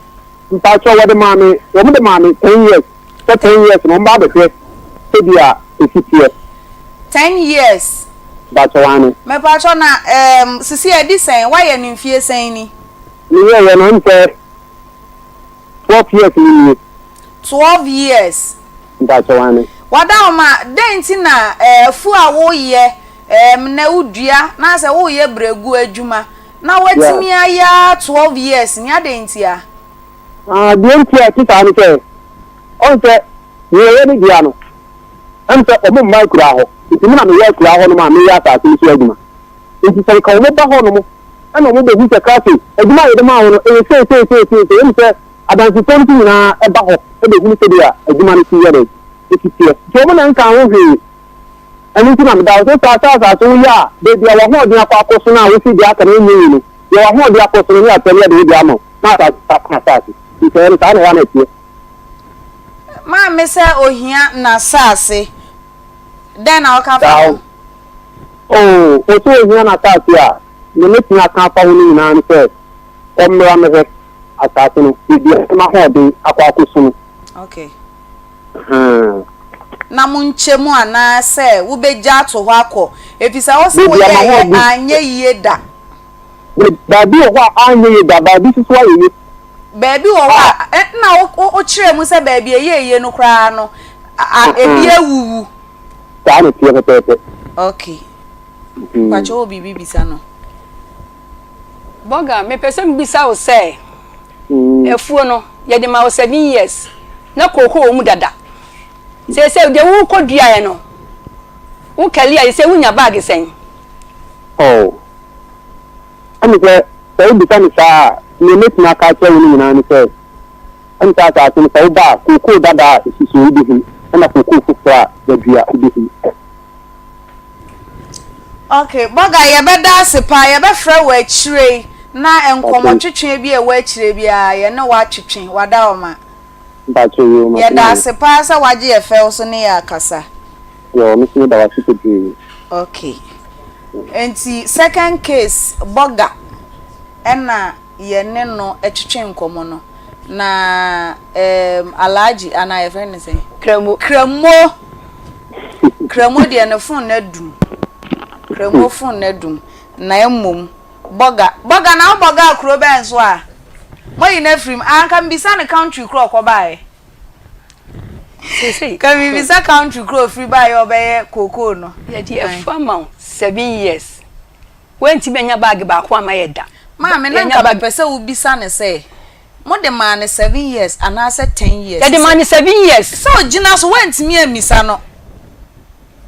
Mpakyɛw wɔde maa me, wɔn de maa me ten years, sɛ ten years no wɔn ba abɛhwɛ sɛdeɛ esi teɛ. Ten years. Mpakyɛw aane. Mepakyɛw na ɛɛm sisi adi sɛn? Woayɛ no mfie sɛn ni? Me yɛɛyɛ no ɛm sɛ 12 years ni nie. 12 years. Mpakyɛw aane. Wadaoma, dɛn nti na ɛɛ afuo a woyɛ. Ɛɛm nnɛ wodua na sɛ woreyɛ brɛguo adwuma na woatumi ayɛ ara 12 years ni, adɛn ntia? Ah, deɛ nti a ɛte saa ne sɛ, ɔhu sɛ nea ɛyɛ ne dea no, ɛne sɛ wɔn mma akuraa hɔ, nti me na meyɛ akuraa hɔ nom a meyɛ asase no so adwuma. Nti sɛ nka wɔn ba hɔ nom ɛna wɔn bɛhu sɛ krakye, adwuma a yɛde maa wo no, ɛyɛ sei sei sei sei sei, ɛne sɛ adansefoɔ no nso nyinaa ɛba hɔ ɛbɛhunu sɛdeɛ adwuma no si yɛ dɛn, ɛsi teɛ. Nti wɔn na nkaa ho hwee. Ɛno nti na meda wo so saa sɛ asase wo yɛ a, baabi a w'ahoɔden akɔ akɔso no a wose deɛ aka no ɛnyɛ yie no, deɛ w'ahoɔden akɔso no ne atɛm yɛde wo deɛ ama wo, na asase so aka asase. Nsɛeɛ no, saa na ɛyɛ a na ɛteɛ. Maame sɛ ohia n'asase, dɛn na woka fa ho? Oo, ɔsɛ ohia n'asase a, deɛ mɛtumi aka afa ho no nyinaa ne sɛ, ɔmmra mmɛhwɛ asase no, baabi a m'ahoɔden akɔ akɔso no. Okay. Ahaa. Na monkyɛ mu anaa sɛ wobɛgya ato hɔ akɔ, efisɛ wo se Baabi a woyɛeɛ m'ahoɔden. anyɛ yie da. Baabi wɔ hɔ a anyɛ yie da, baabi nso so ayɛ yie. Baabi wɔ hɔ a, ɛ, na wo, wo, wokyerɛɛ mu sɛ baabi a ɛyɛɛ yie no koraa no, a, a, ebi awuwu. Saa na ɛteɛ pɛpɛɛpɛ. Okay. Mpakyɛ wɔ biribi bisa no? Bɔga, mepɛ sɛ mebisa wo sɛ, afuo no, yɛde ma wo seven years, na kooko wɔ mu dada. Seesei deɛ wokɔ duaeɛ no, wo kali a, seesei wonya bag sɛn? Oh, ɛne sɛ, sɛ wobisa me saa a, nea mɛtumi aka akyerɛ wo no nyinaa ne sɛ, ɛne sɛ asase no, sɛ woba a, kookoo dada a ɛsi so wobɛhu, ɛna kookoo foforɔ a wɔadua wobɛhu. Ok Bɔga yɛbɛda ase paa yɛbɛfrɛ wo akyire yi na nkɔmɔ twetwe bi a ɛwɔ akyire biara yɛne wo atwetwe wadaoma. Mpakyɛw yoo mate Yɛda maame. ase paa sɛ wagye yɛ fɛw so ne yɛ akasa. Yoo me nso meda wo ase bebree. Ok nti second case Bɔga ɛna yɛne no twetwe nkɔmmɔ no, na ɛɛm Alhaji anaa yɛfrɛ no sɛn? Kramo. Kramo! Kramo deɛ ne phone no adum. Kramo phone no adum. Na mmom, Bɔga. Bɔga, na wo Bɔga kuro bɛn so a? Moayi no afiri mu. Ah, anka mebisa no country korɔ ɔkɔbaeɛ. Seesei. Ka mebisa country korɔ ɔfiri baeɛ a ɔbɛyɛ kookoo no. Yɛde afu ama wo seven years. Woantumi anya bag baako amma yɛ da. Maame, na nka mepɛ sɛ wobisa no sɛ, mode maa no seven years anaasɛ ten years? Yɛde maa no seven years. Sɛ ogyina so, woantumi ammisa no.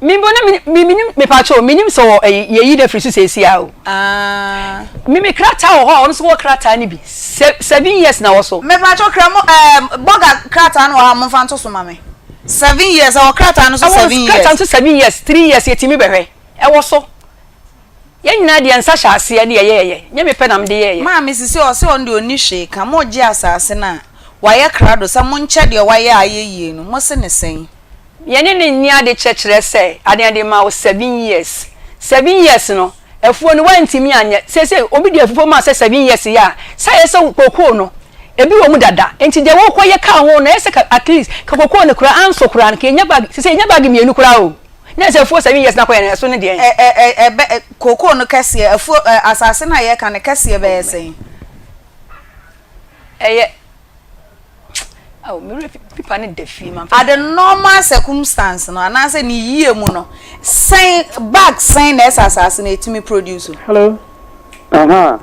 Me mpo na me menim, mepaakyɛw, menim sɛ wɔ ɛyi, yɛyi no afiri so seesei ara o. Ah. Me me krataa wɔ hɔ a ɔno nso wɔ krataa no bi. Se, seven years na wɔ so. Mepaakyɛw, kra mo, ɛɛ, bɔga krataa no wɔ ha a, momfa nto so ma me. Seven years, ɛwɔ krataa no so seven years. Ɛwɔ krataa no so seven years, three years, yɛtumi bɛhwɛ. Ɛwɔ so. Yɛn nyinaa de yɛn nsa hyɛ aseɛ ne yɛyɛɛyɛ, nyɛ me pɛ na mede yɛɛyɛ. Maame sisi ɔse ɔno deɛ ɔnni hwee ka, mo gye asaase no a wayɛ krado sɛ monkyɛ deɛ wayɛ a ayɛ yie no, mose no sɛn? Yɛne no nni ade kyɛ kyerɛ sɛ adeɛ de ma wo seven years, seven years no afuo no woantumi anyɛ, seesei obi de afufuo ma sɛ seven years yɛ a, sɛ ayɛ sɛ kokoo no ebi wɔ mu dada, nti deɛ wokɔ yɛ kaa ho no ɛyɛ sɛ ka at least ka kokoo no koraa anso koraa no ka yɛnya bag, seesei yɛnya bag mmienu koraa o. Na sɛ afuo seven years na kɔyɛ no ɛso ne deɛn? Ɛ ɛ ɛ ɛbɛ ɛ kookoo no kɛseɛ afuo ɛ asase no a yɛreka no kɛseɛ bɛyɛ sɛn? Ɛyɛ oh me werɛ fi pipa no da fie ma. At the normal circumstance no anaasɛ ne yie mu no sɛn bag sɛn na ɛsɛ asase no ɛtumi produce? Hello. Aha.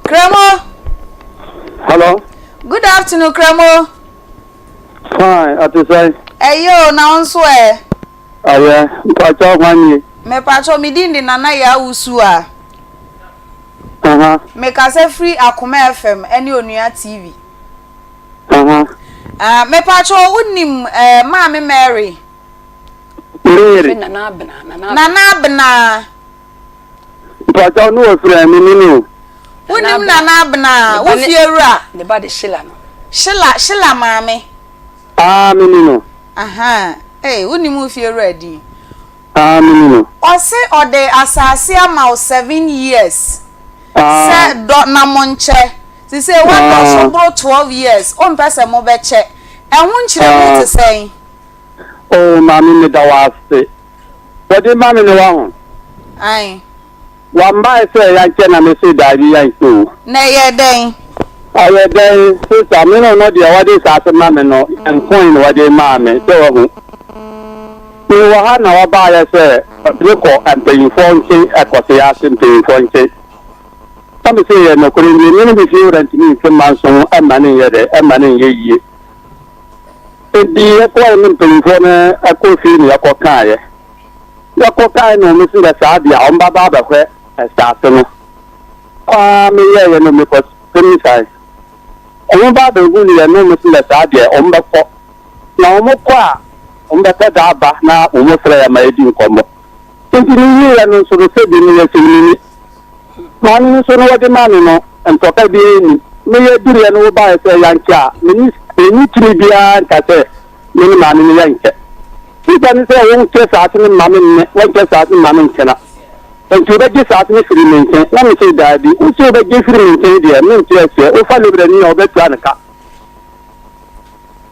Kramo. Hello. Good afternoon Kramo. Fine, ɛte sɛn? Ɛyɛ o, na wo nso ɛ? Ɛyɛ, mpakyɛw hwan nie? Mepakyɛw, me din de Nana Yaa Wusu a. Aha. Mekasa firi Akoma FM ɛne Onua TV. Aha. Ah, mepakyɛw, wonim eh, Maame Mary? Mary. Nana Abena. Nana Abena. Mpakyɛw ne wɔ frɛ me ne no. Wonim Nana Abena, wo fie wura. Ne ba de Sheila no. Sheila, Sheila maame. Ah, me ni no. Aha, ee, wonim wo fie wura din. Ah, me ni no. Ɔse ɔde asase ama wo seven years. Ah. Sɛ dɔ na mo nkyɛ. Sisei wadɔ so boro 12 years, ompɛ sɛ mo bɛkyɛ. Ɛho nkyerɛmu te sɛn? Oh, maame meda wo ase. Wɔde ma me no waho. Ae. Wammae sɛ yɛnkyɛ na mese daabi yɛnkyɛ o. Na ɛyɛɛ dɛn? Ɛyɛ dɛn sista me no no deɛ wɔde saase ma me no nkoe na wɔde maa me sɛ wahu. Mewɔ ha na wɔbaeɛ sɛ mekɔ mpanyimfoɔ nkyen ɛkɔse ase mpanyimfoɔ nkyen. Na mese yɛ nokorɛ nie, me ne me fie wura ntumi mfe manso ho mma no nyɛ dɛ, mma no nyɛ yie. Enti yɛkɔɛ ne mpanyimfoɔ no kɔɔ fie na yɛkɔkaeɛ. Yɛkɔkaeɛ na wɔn se dɛ saa deɛ a wɔn bɛba abɛhwɛ asaase no. Aa meyɛeɛ no mekɔ sɛmisae. Wɔn ba abɛhunuiɛ no wɔn se dɛ saa deɛ wɔn bɛkɔ. Na wɔn kɔ a, wɔn bɛpɛ da aba na wɔn frɛ yɛn ma yɛdi nkɔmmɔ. Enti me wieɛ no nso no sɛbi meyɛ sɛnini. Maame no nso no wɔde ma me no ntɔka biara nnim. Meyɛ duruiɛ no wobaeɛ sɛ yɛnkyɛ a, menni menni tumi biara nka sɛ me ne maame no yɛnkyɛ. Sika ne sɛ wonkyɛ saase no mma me nnɛ, wɔnkyɛ saase no mma me nkyena. Enti wobɛgye saase no firi me nkyɛn? Na mese, Daabi, wose wobɛgye firi me nkyɛn deɛ, mente aseɛ. Wofa lebrani a, wobɛtua no ka.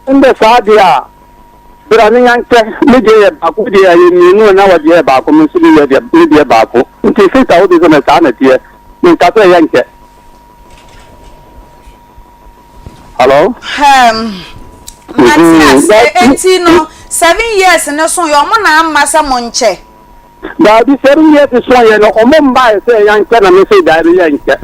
Ndɛ saa deɛ a, bra ne yɛnkyɛ, me deɛ yɛ baako, wo deɛ ɛyɛ mmienu a na wo deɛ yɛ baako, me nso me yɛ deɛ, me deɛ baako. Nti sista wo deɛ sɛ saa na ɛteɛ, menka sɛ yɛnkyɛ. Hello? Hmm. Mate aseɛ, enti no, 7 years no so yɛ ɔmo na amma sɛ mo nkyɛ? Daabi, 7 years so yɛ no, ɔmo mmaeɛ sɛ yɛnkyɛ na me se daabi yɛnkyɛ.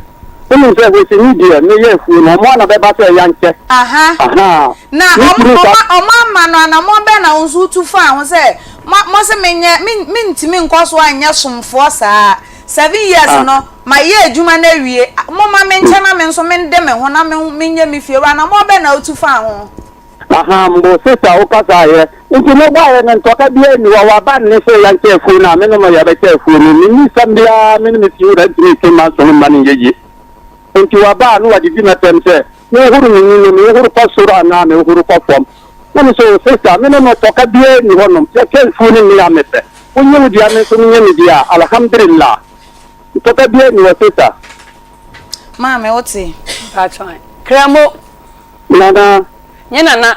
Wonim sɛ hwesini deɛ meyɛ afuo no, ɔmo ara na bɛba sɛ yɛnkyɛ. Aha. Aha. Na Me ɔmo kunu ɔmo sa. ɔmo ama no anamɔn bɛn na wo nso wotu faa ho sɛ mo mo se menyɛ me mentumi nkɔ so anyɛ somfoɔ saa. 7 years Ah. no mayɛ adwuma no awie, momma menkyɛ na me nso mende me ho na me menyɛ me fie wura. Anamɔn bɛn na wotu faa ho? Ahaa mbo sister wo kasa yɛ nti mo baeɛ no ntɔka biaa nni hɔ waba nne sɛ yɛnkyɛ afuo no a me ne mo yɛbɛkyɛ afuo no menni sɛm biaa me ne me fie wura ntumi nte manso no mma no nyɛ yie nti waba a na wadidi mɛtɛm sɛ mehohoro me ni no mehohoro kɔ soro anaa mehohoro kɔ fam na me sɛ o sister me ne no tɔka biaa nni hɔ nom yɛkyɛ afuo no nne a mepɛ wonyɛ wo dea me nso menyɛ me dea alhamdulillah ntɔka biaa nni hɔ sister. Maame wote. Mpatsɔ Kramo. Nana. Nye nana.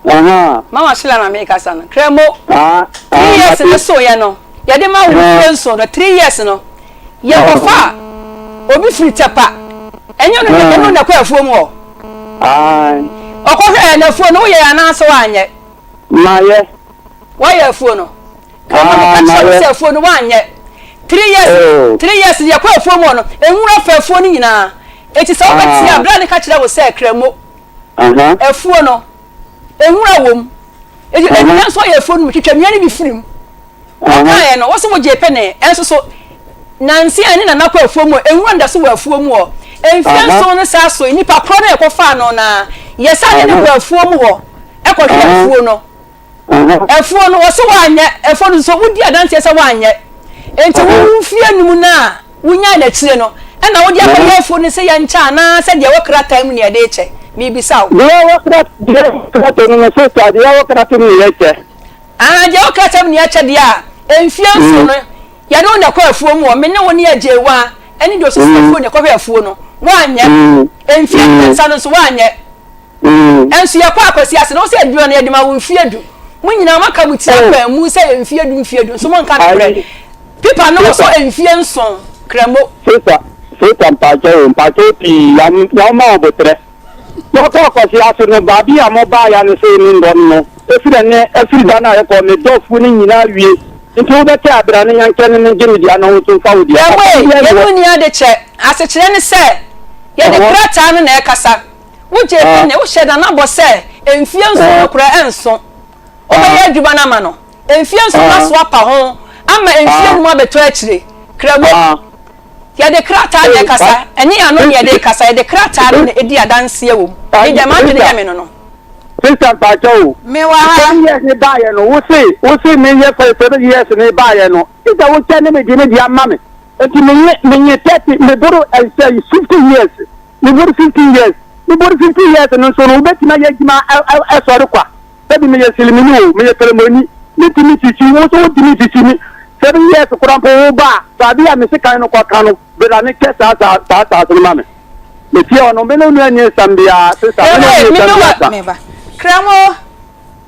Ahaa. Mama Sheila na mekasa no. Kremo. Ah, ah, 3 years mate. ne so yɛ no. Yɛde ma wo mfie nson no. 3 years no. Yɛkɔfa obi firi Tɛpa. Ɛnyɛ no na ɛno na ɛkɔ afuo mu hɔ. Ae. Ɔkɔhwɛ ɛ n'afuo no woyɛ anaasɛ woanyɛ? Mayɛ. Woayɛ afuo no. Kremo Ah, meka kyerɛ wo mayɛ. sɛ afuo no woanyɛ. 3 years Oh. 3 years yɛkɔ afuo mu hɔ no, nwura fa afuo no nyinaa. Enti sɛ wobɛte a, Ah. bere a ne ka kyerɛ wo sɛ Kramo, Aha. afuo no, nwura wom. Enti Aha. nnua nso ayɛ afuo no mu, twitwa nnua no bi firi mu. Aha. Ɔkaeɛ no, wo se wogyee penee, ɛnso so nanse a ne nana kɔ afuo mu, nwura no da so wɔ afuo mu hɔ. Mfeɛ Aha. nson no saa so, nnipa korɔ no a ɛkɔfaa no no ara, yɛsan ne no Aha. kɔ afuo mu hɔ kɔhwɛ Aha. afuo no. Afuo no, wɔse woanyɛ, afuo no nso wodi adanseɛ sɛ woanyɛ. Enti wo mfeɛ num no a wonyaa no akyire no, ɛna wode akɔyɛ afuo no sɛ yɛnkyɛ anaa sɛ deɛ ɛwɔ krataa mu na yɛde rekyɛ? Merebisa wo. Deɛ ɛwɔ krataa deɛ ɛwɔ krataa mu no, sista, deɛ ɛwɔ krataa mu na yɛkyɛ. Ah, deɛ ɛwɔ krataa mu na yɛkyɛ deɛ a, mfeɛ nson no, yɛne wo na ɛkɔ afuo mu hɔ, me ne wo ne Agyewaa ɛne deɛ ɔsisi afuo na ɛkɔhwɛ afuo no, woanyɛ. Mfeɛ mmiɛnsa no nso, woanyɛ. Nso yɛkɔ akwasi ase na wosɛ adwuma no yɛde ma wo mfie du. Mo nyinaa moaka mo ti apa mu sɛ yɛ mfie du mfie du nso monka nokorɛ. Pipa no wɔ so mfie nson kramo. Sista sista mpakyɛw o mpakyɛw pii yam yam ma wo botrɛ. Yɛkɔ akwasi ase no baabi a mo baa ya no sɛ ne ndɔ no no efiri ɛnɛ efiri da no a yɛkɔ me dɔ fuo no nyinaa wie nti wo bɛkyɛ abira no yɛnkyɛ no me gye me dea na wo nso nfa wo dea. Kramo Asɛm ei biara yɛn nni mu hɔ. nni ade kyɛ asekyerɛ ne sɛ yɛde krataa no na ɛkasa. Wogyee pene, wohyɛɛ Nana bɔ sɛ mfeɛ nson no koraa ɛnso wobɛyɛ adwuma no ama no. Mfeɛ nson no aso apa ho ama mfeɛ num abɛtɔ akyire. Kramo, yɛde krataa na ɛkasa, ɛnyɛ yɛn ano na yɛde rekasa, yɛde krataa no na ɛdi adanseɛ wɔ mu. Me deɛ m'adwene yɛ me no no. Sister mpakyɛ o. Me wɔ ha. 7 years ne baayɛ no wo se wo se me yɛ fɛ 7 years ne baayɛ no sista wo kyɛ ne me de me de ama me nti me nye me nye 30 me boro ɛsɛ 50 years Meboro 15 years meboro 15 years no nso no wobɛtumi ayɛ adwuma ɛsɔre kwa sɛbi meyɛ silimini o meyɛ kremoni metumi sisi wo nso wontumi nsisi me 7 years koraa mpo wo ba a baabi a me sekan no kɔka no bra ne kyɛ saa saa saa saase no ma me metie ɔno me ne wo nua nni nsɛm biara sesa me ne wo nni nsɛm biara sa. Meba. Kremo.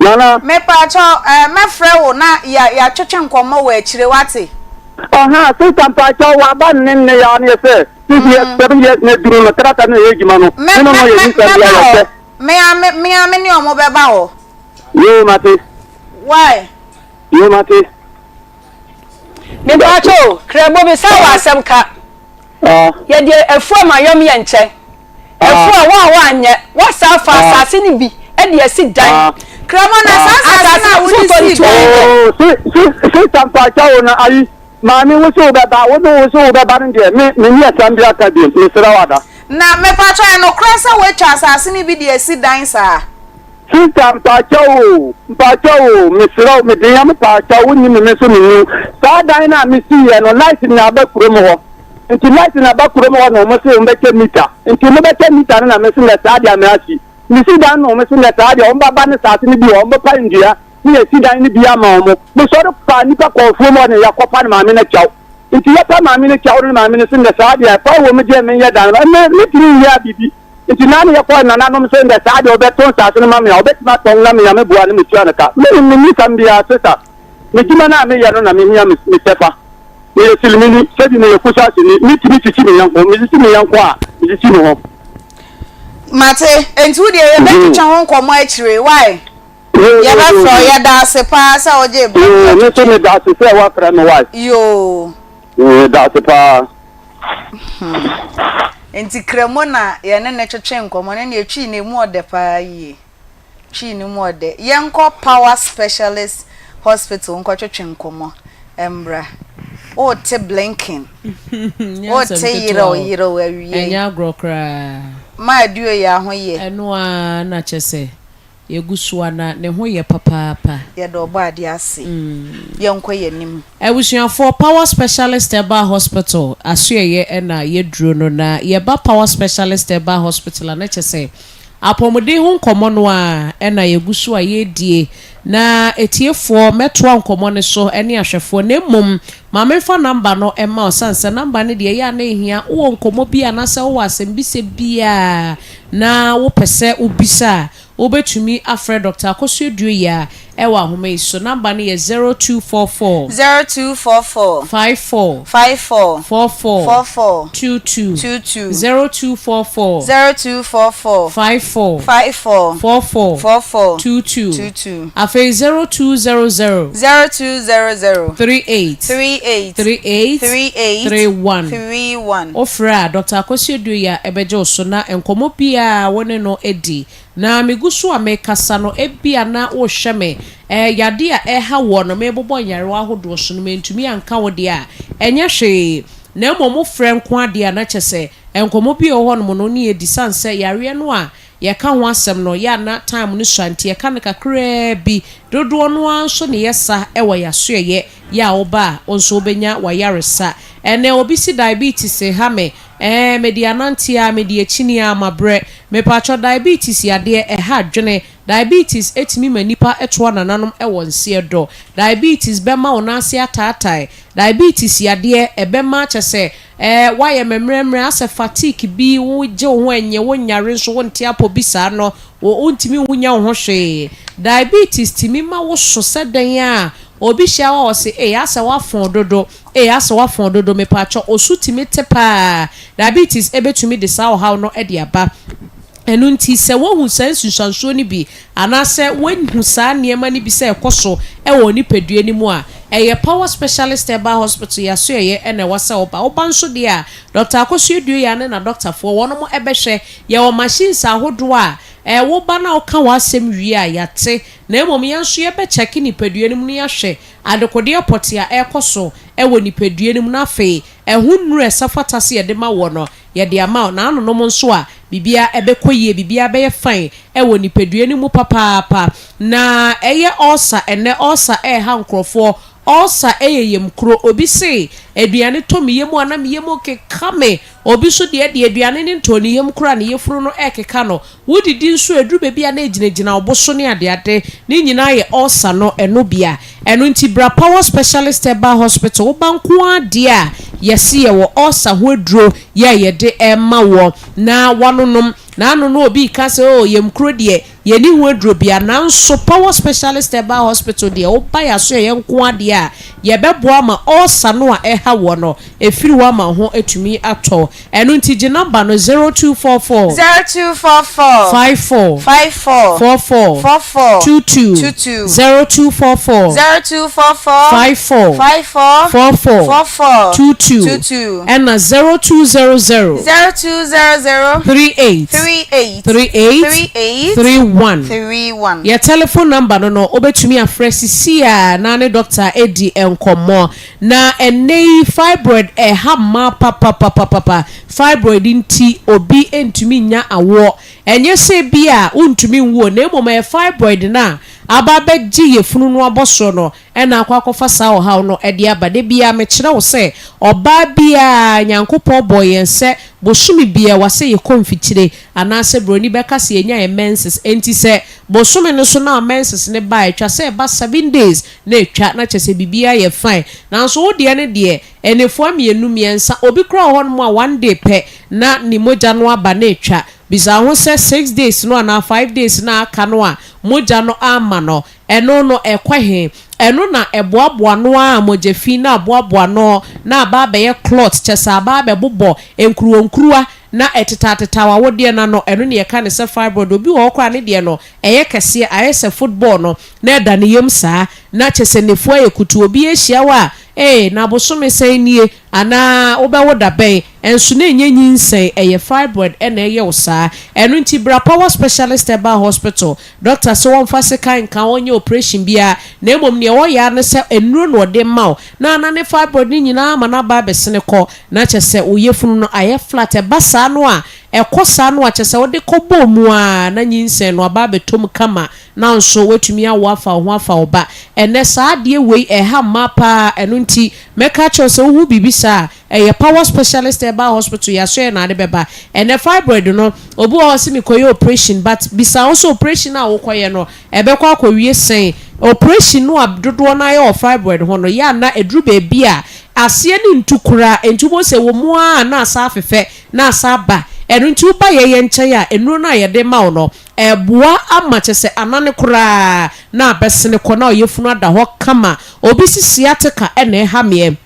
Nana. Mepakyɛw eh, mɛfrɛ wo na yɛ yɛatwetwe nkɔmmɔ wɔ akyire, wate? Ɔhaa, sister mpakyɛw waba ne nne ya ne yɛ sɛ six years seven years na duru no tractor no yɛ adwuma no Mɛ me no mɛ no yɛ mɛ nisa mɛba bia yɛ hɔ. sɛ. Me a me me a me ne ɔmo bɛba hɔ. Yoo mate. Why? Yoo mate. Mepakyɛ o, Krɛbo bisa wo asɛm ka. Yɛde afuo ama yɔm yɛ nkyɛ. Afuo a wo a woanyɛ, woasa afa asase no bi de asi dan. Krɛmo na saa asase no a wode sii dan no. Oo, sista mpakyɛ o na ayi, maame wo se wobɛba, wo ne wo se wobɛba no deɛ, me menni asɛm bi aka biom, mesrɛ wo ada. Na mepakyɛ ɛyɛ nokorɛ sɛ woatwa asase no bi de asi dan saa? Sister mpakyɛw o, mpakyɛw o, mesrɛ wo, mede Nyame pakyɛw, wo nnim me, me nso menni wo. Saa dan no a me siiɛ no, light na aba kurom hɔ. Nti light na aba kurom hɔ na wɔn se wɔn bɛkyɛ meter. Nti wɔn bɛkyɛ meter no na me se nɛ saa deɛ me asi. Me si dan no na wɔn se nɛ saa deɛ wɔn bɛba ne saase no bi hɔ, wɔn bɛpa nnua ne yɛsi dan no bi ama wɔn. Me sɔre faa nnipa kɔɔ afuom hɔ na yɛkɔ pa ne maame no kyɛw. Nti yɛpa maame no kyɛw no ne maame no se nɛ saa deɛ kwan wɔ mu deɛ menyɛ dan no, me, metumi nyɛ biribi. Nti naa ne yɛkɔɔ nananom se ndɛ saa deɛ ɔbɛtɔn saase no ma me a ɔbɛtumi atɔn na me Nyame boa no metua no ka. Me menni sam biaa sesa me dwuma no a meyɛ no na mehia me me kyɛfa. Meyɛ silimini, sɛbi meyɛ kusasini, metumi kyikyi me yɔnko, mekyikyi me yɔnko a mekyikyi me ho. Mate, enti wo deɛ yɛbɛtwetwe ho nkɔmmɔ akyire, wai? Yɛbɛfrɛ wo, yɛda ase paa sɛ wogyee berɛ ne yɛn Me nso twetwe. meda ase sɛ woafrɛ me, wai? Yoo. Meda ase paa. Hmm. Nti Kremo na yɛne no twetwe nkɔmmɔ no neɛ Twi no emu ɔdɛ paa yie. Twi no mu ɔdɛ. Yɛnkɔ Power Specialist Hospital nkɔtwetwe nkɔmmɔ mbra. Wote blinking. Nyɛ Wote asɛm ketewa yerɛw o. yerɛw awiei. Ɛnyɛ agorɔ koraa. Ma aduo yi ahoyɛ. Ɛno ara na kyɛ sɛ Yɛgu so a na ne ho yɛ papaapa. Yɛda Ɔbɔadeɛ ase. Yɛnkɔ yɛn anim. Abusuafoɔ, Power Specialist Herbal Hospital asoɛeɛ na yɛduro no. Na yɛba Power Specialist Herbal Hospital a, na kyerɛ sɛ apɔmuden ho nkɔmmɔ no ara na yɛgu so a yɛredie. Na atiefoɔ, mɛtoa nkɔmmɔ no so ne ahwɛfoɔ. Na mmom, ma memfa number no mma wo, sane sɛ number no deɛ ɛyɛ a na ɛhia. Wowɔ nkɔmmɔ bi anaasɛ wowɔ asɛmbisa biara na wopɛ sɛ wobisa a, wobɛtumi afrɛ Dɔkta Akosua Duoya wɔ ahoma yi so. Number no yɛ 0244. 0244. 54. 54. 44. 44. 22. 22. 0244. 0244. 54. 54. 44. 44. 22. 22. Afei 0200. 0200. 38. 38. 38. 38. 31. 31. Wofrɛ a, Dɔkta Akosua Duoya bɛgye wo so na nkɔmmɔ biara wo ne no di. Na megu so a merekasa no, ebia na worehwɛ me. Ɛɛ, yadeɛ a ɛreha woɔ no, merebobɔ nyarewa ahodoɔ so no, mantumi anka wo deɛ a, ɛnyɛ hwee. Na mmom wofrɛ nko ara deɛ a, na kyerɛ sɛ nkɔmmɔ bi a ɛwɔ hɔnom no, wo ne yɛdi. Sane sɛ yareɛ no a yɛka ho asɛm no, yɛ a na time no sua nti, yɛka no kakraa bi. Dodoɔ no ara nso na yɛsa wɔ yɛn asoɛeɛ. Yɛ a woba a, wo nso wobɛnya w'ayaresa. Ɛnnɛ, obi se diabetes reha me. Ɛɛ, mede anante ara, mede akyini ara, mabrɛ. Mepakyɛw, diabetes yadeɛ, ɛha adwene. Diabetes tumi ma nnipa toa nananom wɔ nseɛ dɔ. Diabetes bɛma wo nan ase ataatae. Diabetes yadeɛ, ɛbɛma kyerɛ sɛ, ɛɛ, woayɛ mɛmrɛmrɛ, asɛ fatigue bi, wogye wo ho ɛnnye, wonyare nso, wonte apɔ bi saa no, wo, wontumi nnya wo ho hwee. Diabetes tumi ma wo so sɛ dɛn ara, obi hyia wo a ɔse, ei, asɛ woafɔn dodo. Ei asɛ wafɔn dodo mepakyɛw osu tumi te paa diabetes ɛbɛtumi de saa ɔhaw no de aba ɛno nti sɛ wohu saa nsunsuansoɔ no bi anaasɛ woahu saa nneɛma no bi sɛ ɛkɔ so wɔ wo nipadua no mu a ɛyɛ Power Specialist Herbal Hospital yasoɛyɛ na ɛwɔ sɛ woba woba nso deɛ a Doctor Akosua Duoya ne nadɔktafoɔ wɔnom bɛhwɛ yɛwɔ machines ahodoɔ a ɛɛ woba na woka w'asɛm wie a yɛate na mmom yɛn nso yɛbɛ check nipadua no mu na yɛahwɛ Adekodeɛ pɔtee a ɛrekɔ so wɔ nipadua no mu na afei ɛho nnuru a ɛsɛ fata sɛ yɛde ma woɔ no, yɛde ama wo. Na anonom nso a, biribiara ɛbɛkɔ yie, biribiara bɛyɛ fine wɔ nipadua no mu papaapa. Na ɛyɛ ulcer, ɛnnɛ ulcer ɛreha nkorɔfoɔ. Ulcer yɛ yamkuro. Obi se, aduane tɔ me yam a na me yam rekeka me. Obi nso deɛ deɛ aduane no ntɔɔ ne yam koraa a ne yafunu no rekeka no. Wodidi nso a, ɛduru baabi a na ɛgyinagyina wo bo so ne adeade. Ne nyinaa yɛ ulcer no, ɛno bi a. Ɛno nti bra Power Specialist Herbal Hospital, woba nko ara deɛ a, yɛse yɛwɔ ulcer ho aduro yɛ a yɛde rema woɔ na woanonom. N'ano no obi reka sɛ oh yɛm kuro deɛ yɛnni ho aduro biara nanso Power Specialist Herbal Hospital deɛ woba yɛn asoɛeɛ nko ara deɛ a yɛbɛboa ama ulcer no a ɛha woɔ no ɛfiri hɔ ama wo ho atumi atɔ wo. Ɛno nti gye number no 0244. 0244. 54. 54. 44. 44. 22. 22. 0244. 0244. 54. 54. 44. 44. 22. 22. Ɛna 0200. 0200. 38. 38. 38. 38. 31. 31. Yɛ telephone number no no wobɛtumi afrɛ sisi a na ne doctor adi nkɔmmɔ. Na ɛnnɛ yi fibroid ɛha mmaa papapapapa. Fibroid nti obi ntumi nnya awoɔ. Ɛnyɛ sɛ ebia wontumi nwo o, na mmom ɛyɛ fibroid no a aba abɛgye yafunu no abɔsoɔ no na akɔ akɔfa saa ɔhaw no de aba. Da biara mekyerɛ wo sɛ ɔbaa biara Nyankopɔn bɔɔ yɛn sɛ bosome biara wasɛ yɛkɔ mfikyire anaasɛ broni bɛka sɛ yɛnya yɛn menses. Enti sɛ bosome no so na menses no ba a, ɛtwa sɛ ɛba seven days na atwa na kyerɛ sɛ biribiara yɛ fine. Nanso wo deɛ no deɛ, nnafua mmienu, mmiɛnsa, obi koraa wɔ hɔnom a one day pɛ na ne mogya no aba na atwa. Bisa wo ho sɛ six days no anaa five days no a aka no a mogya no amma no, ɛno no ɛkɔ he? Ɛno na ɛboaboa ano ara a mogya fi na aboaboa ano na aba abɛyɛ clot, kyerɛ sɛ aba abɛbobɔ nkuruwankuruwa na ɛtetaatetaw awodeɛ no ano, ɛno na yɛka no sɛ fibroid. Obi wɔ hɔ koraa a ne deɛ no ɛyɛ kɛseɛ, ayɛ sɛ football no, na ɛda ne yam saa, na kyerɛ sɛ n'afu ayɛ kutuu. Obi ahyia wo a, ee, na bosome sɛn nie? Anaa wobɛwo da bɛn? Ɛnso na ɛnyɛ nyinsɛn, ɛyɛ fibroid na ɛyɛ wo saa. Ɛno nti bra Power Specialist Herbal Hospital. Dɔkta se wɔmfa sekan nka wo, ɔnyɛ operation biara, na mmom nea ɔyɛ ara ne sɛ nnuro na ɔde ma wo, na anane fibroid no nyinaa ama no aba abɛsene kɔ, na kyerɛ sɛ wo yafunu no ayɛ flat. Ɛba saa no a, ɛkɔ saa no a, kyerɛ sɛ wode kɔbɔɔ mu ara na nyinsɛn no aba abɛtɔ mu kama, na wo nso woatumi awo afa wo ho afa wo ba. Ɛnnɛ saa adeɛ wei ɛha mmaa pa ara, ɛno nti mɛka akyerɛ wo sɛ wohu biribi saa a, ɛyɛ Power Specialist Herbal Hospital yɛasoɛɛ na ade bɛba. Ɛnnɛ fibroid no, obi wɔ hɔ ɔse mekɔyɛ operation but bisa wo sɛ operation no a wokɔyɛ no ɛbɛkɔ akɔwie sɛn? Operation no a dodoɔ no ara yɛ wɔ fibroid ho no, yɛ a na ɛduru baabi a aseɛ no ntu koraa, ɛnti wobɛhu sɛ ɛwɔ mu ara a na asan afefɛ na asan aba. Ɛno nti woba yɛn nkyɛn a, nnuro no a yɛde ma wo no, Ɛboa ama kyerɛ sɛ anane koraa na abɛsene kɔ na ɔyafunu ada hɔ kama. Obi se sciatica na ɛha meɛ.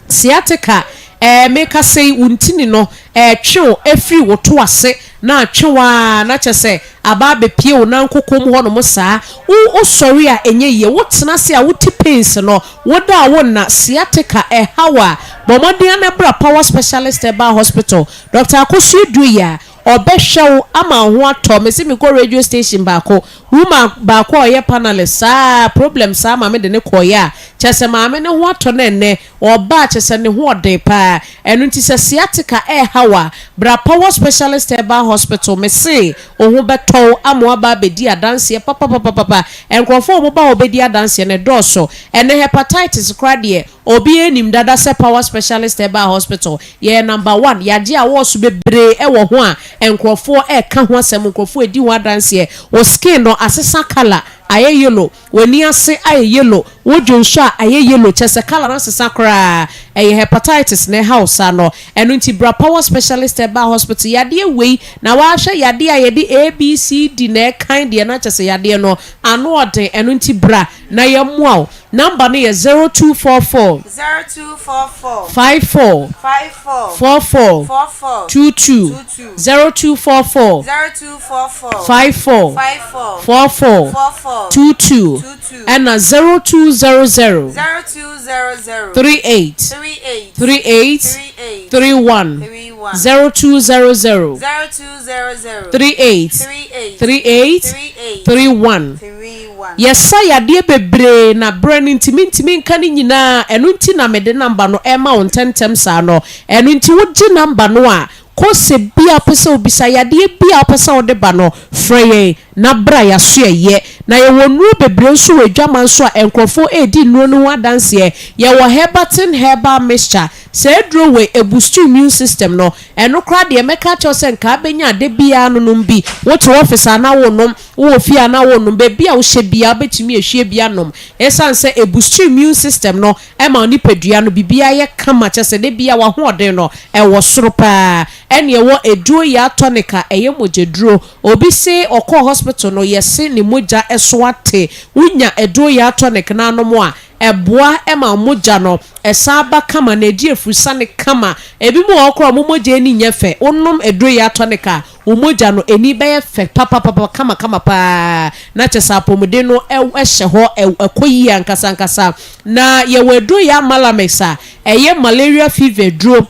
Sciatica ɛɛ meka sei wo ntini no ɛtwe wo ɛfiri wo to ase na atwe wo ara na kyerɛ sɛ aba abɛpie wo nan kokom hɔ nom saa. Wo wo sɔre a ɛnyɛ yie, wo tena ase a wo te pains no, wo da a wo nna. Sciatica ɛha wo a, bɔ mmɔden ara na bra Power Specialist Herbal Hospital. Doctor Akosua Duah Ɔbɛhwɛ wo ama wo ho atɔ. Mese mekɔ radio station baako, woman baako a ɔyɛ panelist saa problem saa maame de no kɔeɛ a, kyerɛ sɛ maame no ho atɔ no ɛnnɛ, ɔba a kyerɛ sɛ ne ho ɔden paa. Ɛno nti sɛ sciatica ɛreha wo a, bra Power Specialist Herbal Hospital, mese wo ho bɛtɔ wo ama woaba abɛdi adanseɛ papapapapa. Nkurɔfoɔ a wɔba hɔ bɛdi adanseɛ no ɛdɔɔso. Ɛnnɛ hepatitis koraa deɛ, Obiara nim dada sɛ Power Specialist Herbal Hospital yɛyɛ number one, yɛagye awɔɔso bebree wɔ ho a nkurɔfoɔ reka ho asɛm, nkurɔfoɔ redi ho adanseɛ. Wo skin no asesa colour ayɛ yellow, w'ani ase ayɛ yellow, wo dwonsɔ a ayɛ yellow, kyerɛ sɛ colour no asesa koraa. Ɛyɛ hepatitis na ɛha wo saa no. Ɛno nti bra Power Specialist Herbal Hospital, yadeɛ wei na w'ahwɛ yadeɛ a yɛde A, B, C, D na ɛkan deɛ na kyerɛ sɛ yadeɛ no ano ɔden, ɛno nti bra na yɛmmoa wo. Number no yɛ 0244. 0244. 54. 54. 44. 44. 22. 22. 0244. 0244. 54. 54. 44. 44. 22. 22. Ɛna 0200. 0200. 38. 38. 38. 38. 31. 31. 0200. 0200. 38. 38. 38. 38. 31. 31. Yɛsa yadeɛ bebree na berɛ no nti mentumi nka ne nyinaa, ɛno nti na mede number no rema wo ntɛmntɛm saa no. Ɛno nti wogye number no a, kose bi a wopɛ sɛ wobisa, yadeɛ bi a wopɛ sɛ wode ba no, frɛ yɛn na bra yɛaso yɛyɛ. Na yɛwɔ nnuro bebree nso wɔ adwaman so a nkurɔfoɔ redi nnuro no ho adanseɛ. Yɛwɔ Herbatin Herbal Mixture, saa aduro wei ɛboost immune system no, ɛno koraa deɛ mɛka akyerɛ wo sɛ nka wobɛnya a da biara no nom bi, wote office a na wonom, Wowɔ fie anaa wonnom, baabi a wohyɛ biara wobɛtumi ahwie bi anom. Esiane sɛ ɛbustu immune system no ma wo nipadua no biribiara yɛ kama, kyerɛ sɛ da biara w'ahoɔden no ɛwɔ soro pa ara. Ɛnna ɛwɔ Aduro Yaa Tonic a ɛyɛ mogyaduro. Obi se ɔkɔɔ hospital no yɛse ne mogya so ate. Wonya Aduro Yaa Tonic no anom a, ɛboa ma mogya no san ba kama na ɛdi afurusane kama. Ebinom wɔ hɔ koraa a wɔn mogya ani nyɛ fɛ. Wonom Aduro Yaa Tonic a, wo mogya no ani bɛyɛ fɛ papapapa kamakama paa na kyerɛ sɛ apɔmuden no hyɛ hɔ, ɛkɔ yie ankasa ankasa. Na yɛwɔ aduro yɛ Amalamix a ɛyɛ malaria fever aduro.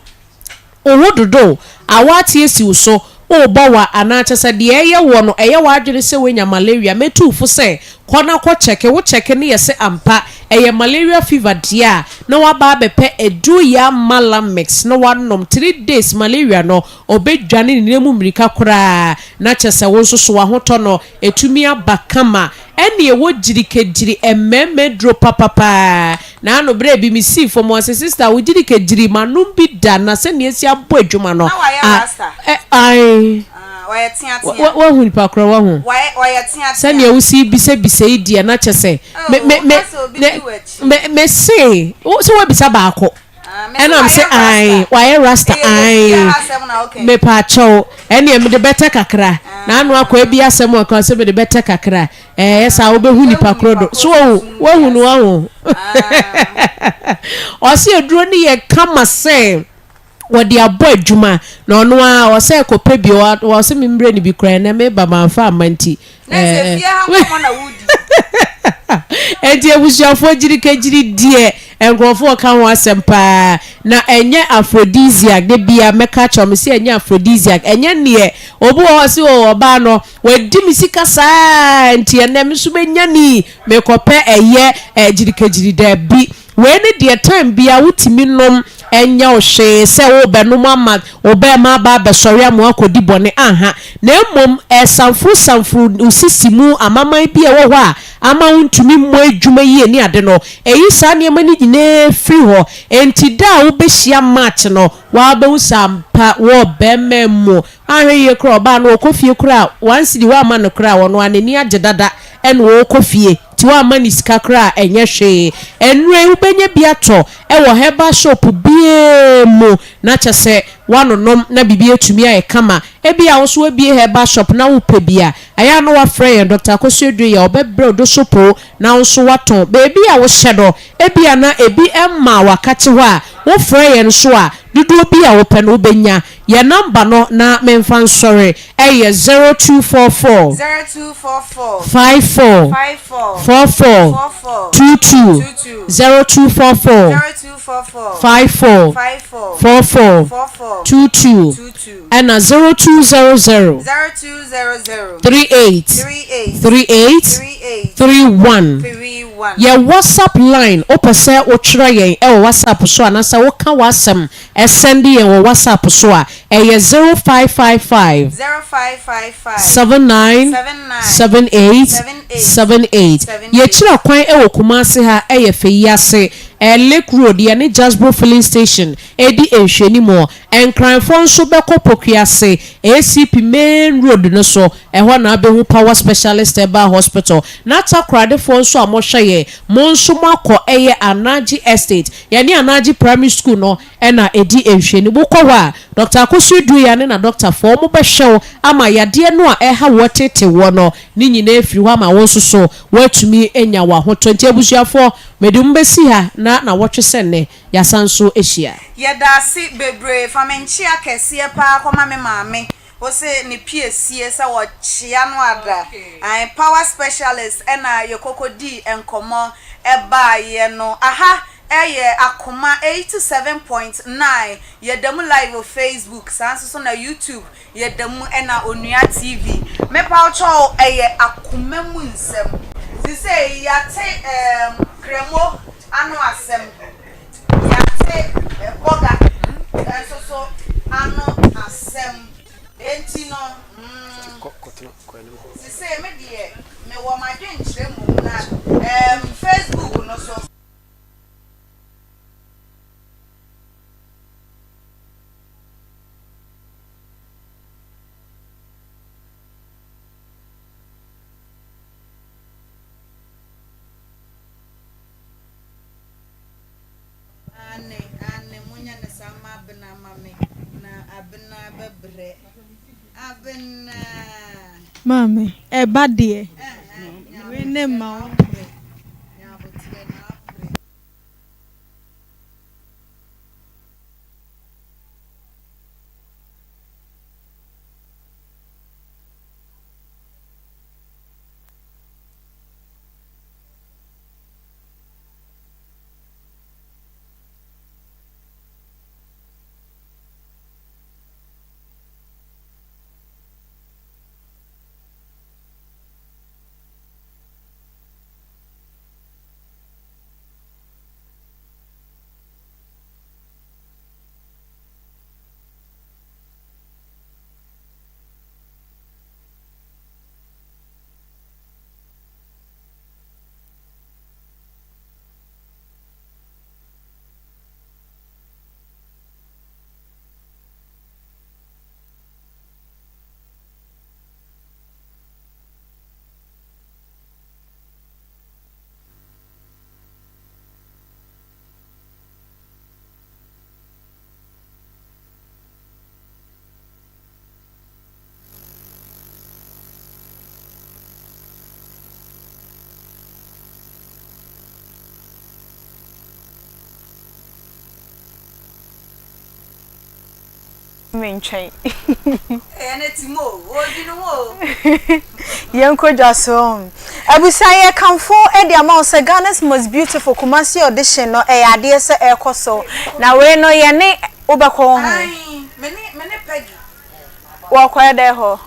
Wo ho dodo, awɔ ate asi wo so, worebɔ wa anaa kyerɛ sɛ deɛ ɛyɛ woɔ no ɛyɛ w'adwene sɛ woanya malaria, mɛtu wo fo sɛ kɔ na kɔ kyɛke, wo kyɛke no yɛ sɛ ampa ɛyɛ malaria fever deɛ a na woaba abɛpɛ aduro yɛ Amalamix na woanom, 3 days malaria no Ɔbɛdwane ne nan mu mmirika koraa, na kyerɛ sɛ wo nso so w'ahotɔ no ɛtumi aba kama. Ɛnneɛ wɔ gyirikɛgyiri mmɛɛmɛ duro papapaa. Na ano berɛ bi me sii fam ɔse sister wo gyirikɛgyiri manom bi da na sɛdeɛ asi abɔ adwuma no Na wayɛ a rasta? ɛ ae. Ah, ɔyɛ teatea. Wahu nipa korɔ wahu? Wayɛ, ɔyɛ teatea. Sɛdeɛ wosi bisabisa yi deɛ na kyerɛ sɛ me Oh, me me woka sɛ obi ne di w'akyi. me me se wo sɛ woabisa baako. Ɛna me se ae wayɛ rasta ae mepaakyɛw ɛneɛ mede bɛtɛ kakra na ano akɔ ebi asɛm a ɔka sɛ mede bɛtɛ kakra ɛyɛ saa wobɛhu nipa korɔ do so wahu wahu no wahu ɔse aduro no yɛ kama sɛ wɔde abɔ adwuma na ɔno a ɔsɛ kɔpɛ bi ɔsɛ memmerɛ no bi koraa ɛnɛ meba mamfa amma nti Na sɛ fie ha nkɔmmɔ na wodi. Enti abusuafoɔ gyirikagyiri deɛ nkurɔfoɔ ka ho asɛm paa na ɛnyɛ aphrodisiac da bia mɛka akyerɛ wɔn sɛ ɛnyɛ aphrodisiac ɛnyɛ neɛ obi wɔ hɔ sɛ o ɔbaa no wadi me sika saa nti ɛnɛ me nso mɛnya ni mekɔpɛ ɛyɛ gyirikagyiri daabi Wei ne deɛ time biara wotumi nom ɛnyɛ wo hwee sɛ worebɛnom ama wo bɛɛma aba abɛsɔre ama woakɔdi bɔne anha na mmom ɛresamforo samforo wo sisi mu amaman bi a ɛwɔ hɔ a ama wontumi mmɔ adwuma yie ne ade no ɛyi saa nneɛma no nyinaa firi hɔ enti da a wobɛhyia March no woa wobɛhu sɛ ampa wɔ bɛɛma mu Anhwɛ yie koraa ɔbaa no ɔkɔ fie koraa a one cedi woamma no koraa a ɔno ara n'ani agye dada ɛna ɔrekɔ fie nti woamma no sika koraa a ɛnyɛ hwee. Nnuro yi wobɛnya bi atɔ wɔ herbal shop biara mu na kyerɛ sɛ woanonom na biribi atumi ayɛ kama. Ebia wo nso woabue herbal shop na wopɛ bi a, ɛyɛ a na woafrɛ yɛn Doctor Akosua Aduoyɛ a ɔbɛbrɛ wo dosopo na wo nso woatɔn. Baabi a wohyɛ no ebia na ebi mmaa w'akakye hɔ a, wofrɛ yɛn nso a dodoɔ bi a wopɛ no wobɛnya. Yɛn number no na menfa nsɔre ɛyɛ 0244 0244 54 54 44 44 22 22 0244 0244 54 54 44 44 22 22 ɛna 0200 0200 38 38 38 38 31 31. Yɛ WhatsApp line wopɛ sɛ wotwerɛ yɛn ɛwɔ WhatsApp so anaasɛ woka w'asɛm Sɛnde yɛn wɔ WhatsApp so a, ɛyɛ 0555 0555 79 79 78 78 78. 78. Yɛkyira kwan wɔ Kumasi ha yɛ Fɛyi ase, Lake Road, yɛne Jasbro Filling Station di nhwɛanimu. Nkranfoɔ nso bɛkɔ Pokuase, ACP Main Road no so, ɛhɔ na wobɛhu Power Specialist Herbal Hospital. Na Takoradefoɔ nso a mohwɛ yɛn, mo nso moakɔ ɛyɛ Anagye Estate, Yɛne Anagye Primary School no na ɛdi nhwɛni. Wokɔ hɔ a, Dɔkta Akosua Duah ne n'adɔktafoɔ wɔbɛhwɛ wo ama yadeɛ no a ɛreha woɔ tete woɔ no ne nyinaa afiri hɔ ama wo nso so woatumi anya w'ahotɔ. Nti abusuafoɔ, mede mo bɛsi ha na nawɔtwe sɛ nnɛ yɛasan nso ahyia. Yɛdaase bebree fa me nkyea kɛseɛ paa kɔma me maame Wose ne piesie sɛ wɔkyea no ada. Ae power specialist ɛna yɛkɔkɔ dii nkɔmmɔ baeɛ no. Aha yɛ Akoma 87.9 yɛda mu live wɔ Facebook saa nso so na YouTube yɛda mu ɛna Onua TV. Mepawkyɛw ɛyɛ akoma mu nsɛm. Sisei yɛate ɛɛm Kremo ano asɛm. Yɛate bɔga nso so ano asɛm. Enti no, mm, sesei me deɛ mewɔ m'adwenkyerɛ mmom na ɛɛm Facebook no so. Aane, aane, monyɛ no saa mma Abena mma me, na. Abena bɛbrɛ. Abena. Maame, ɛba deɛ. Wei ne mma wo mbrɛ. Nyabotrɛ na abrɛ. me nkyɛn. Ɛyɛ ne ti mu o, ɔredi ne ho o. Yɛnkɔ dwa so. Abusua yɛkamfo de ama wo sɛ Ghana's Most Beautiful Kumasi Audition no ɛyɛ adeɛ sɛ ɛrekɔ so. Na wei no yɛne wobɛkɔ wo ho. Ae, me ne me ne Peggy. Wɔkɔyɛ dɛn hɔ?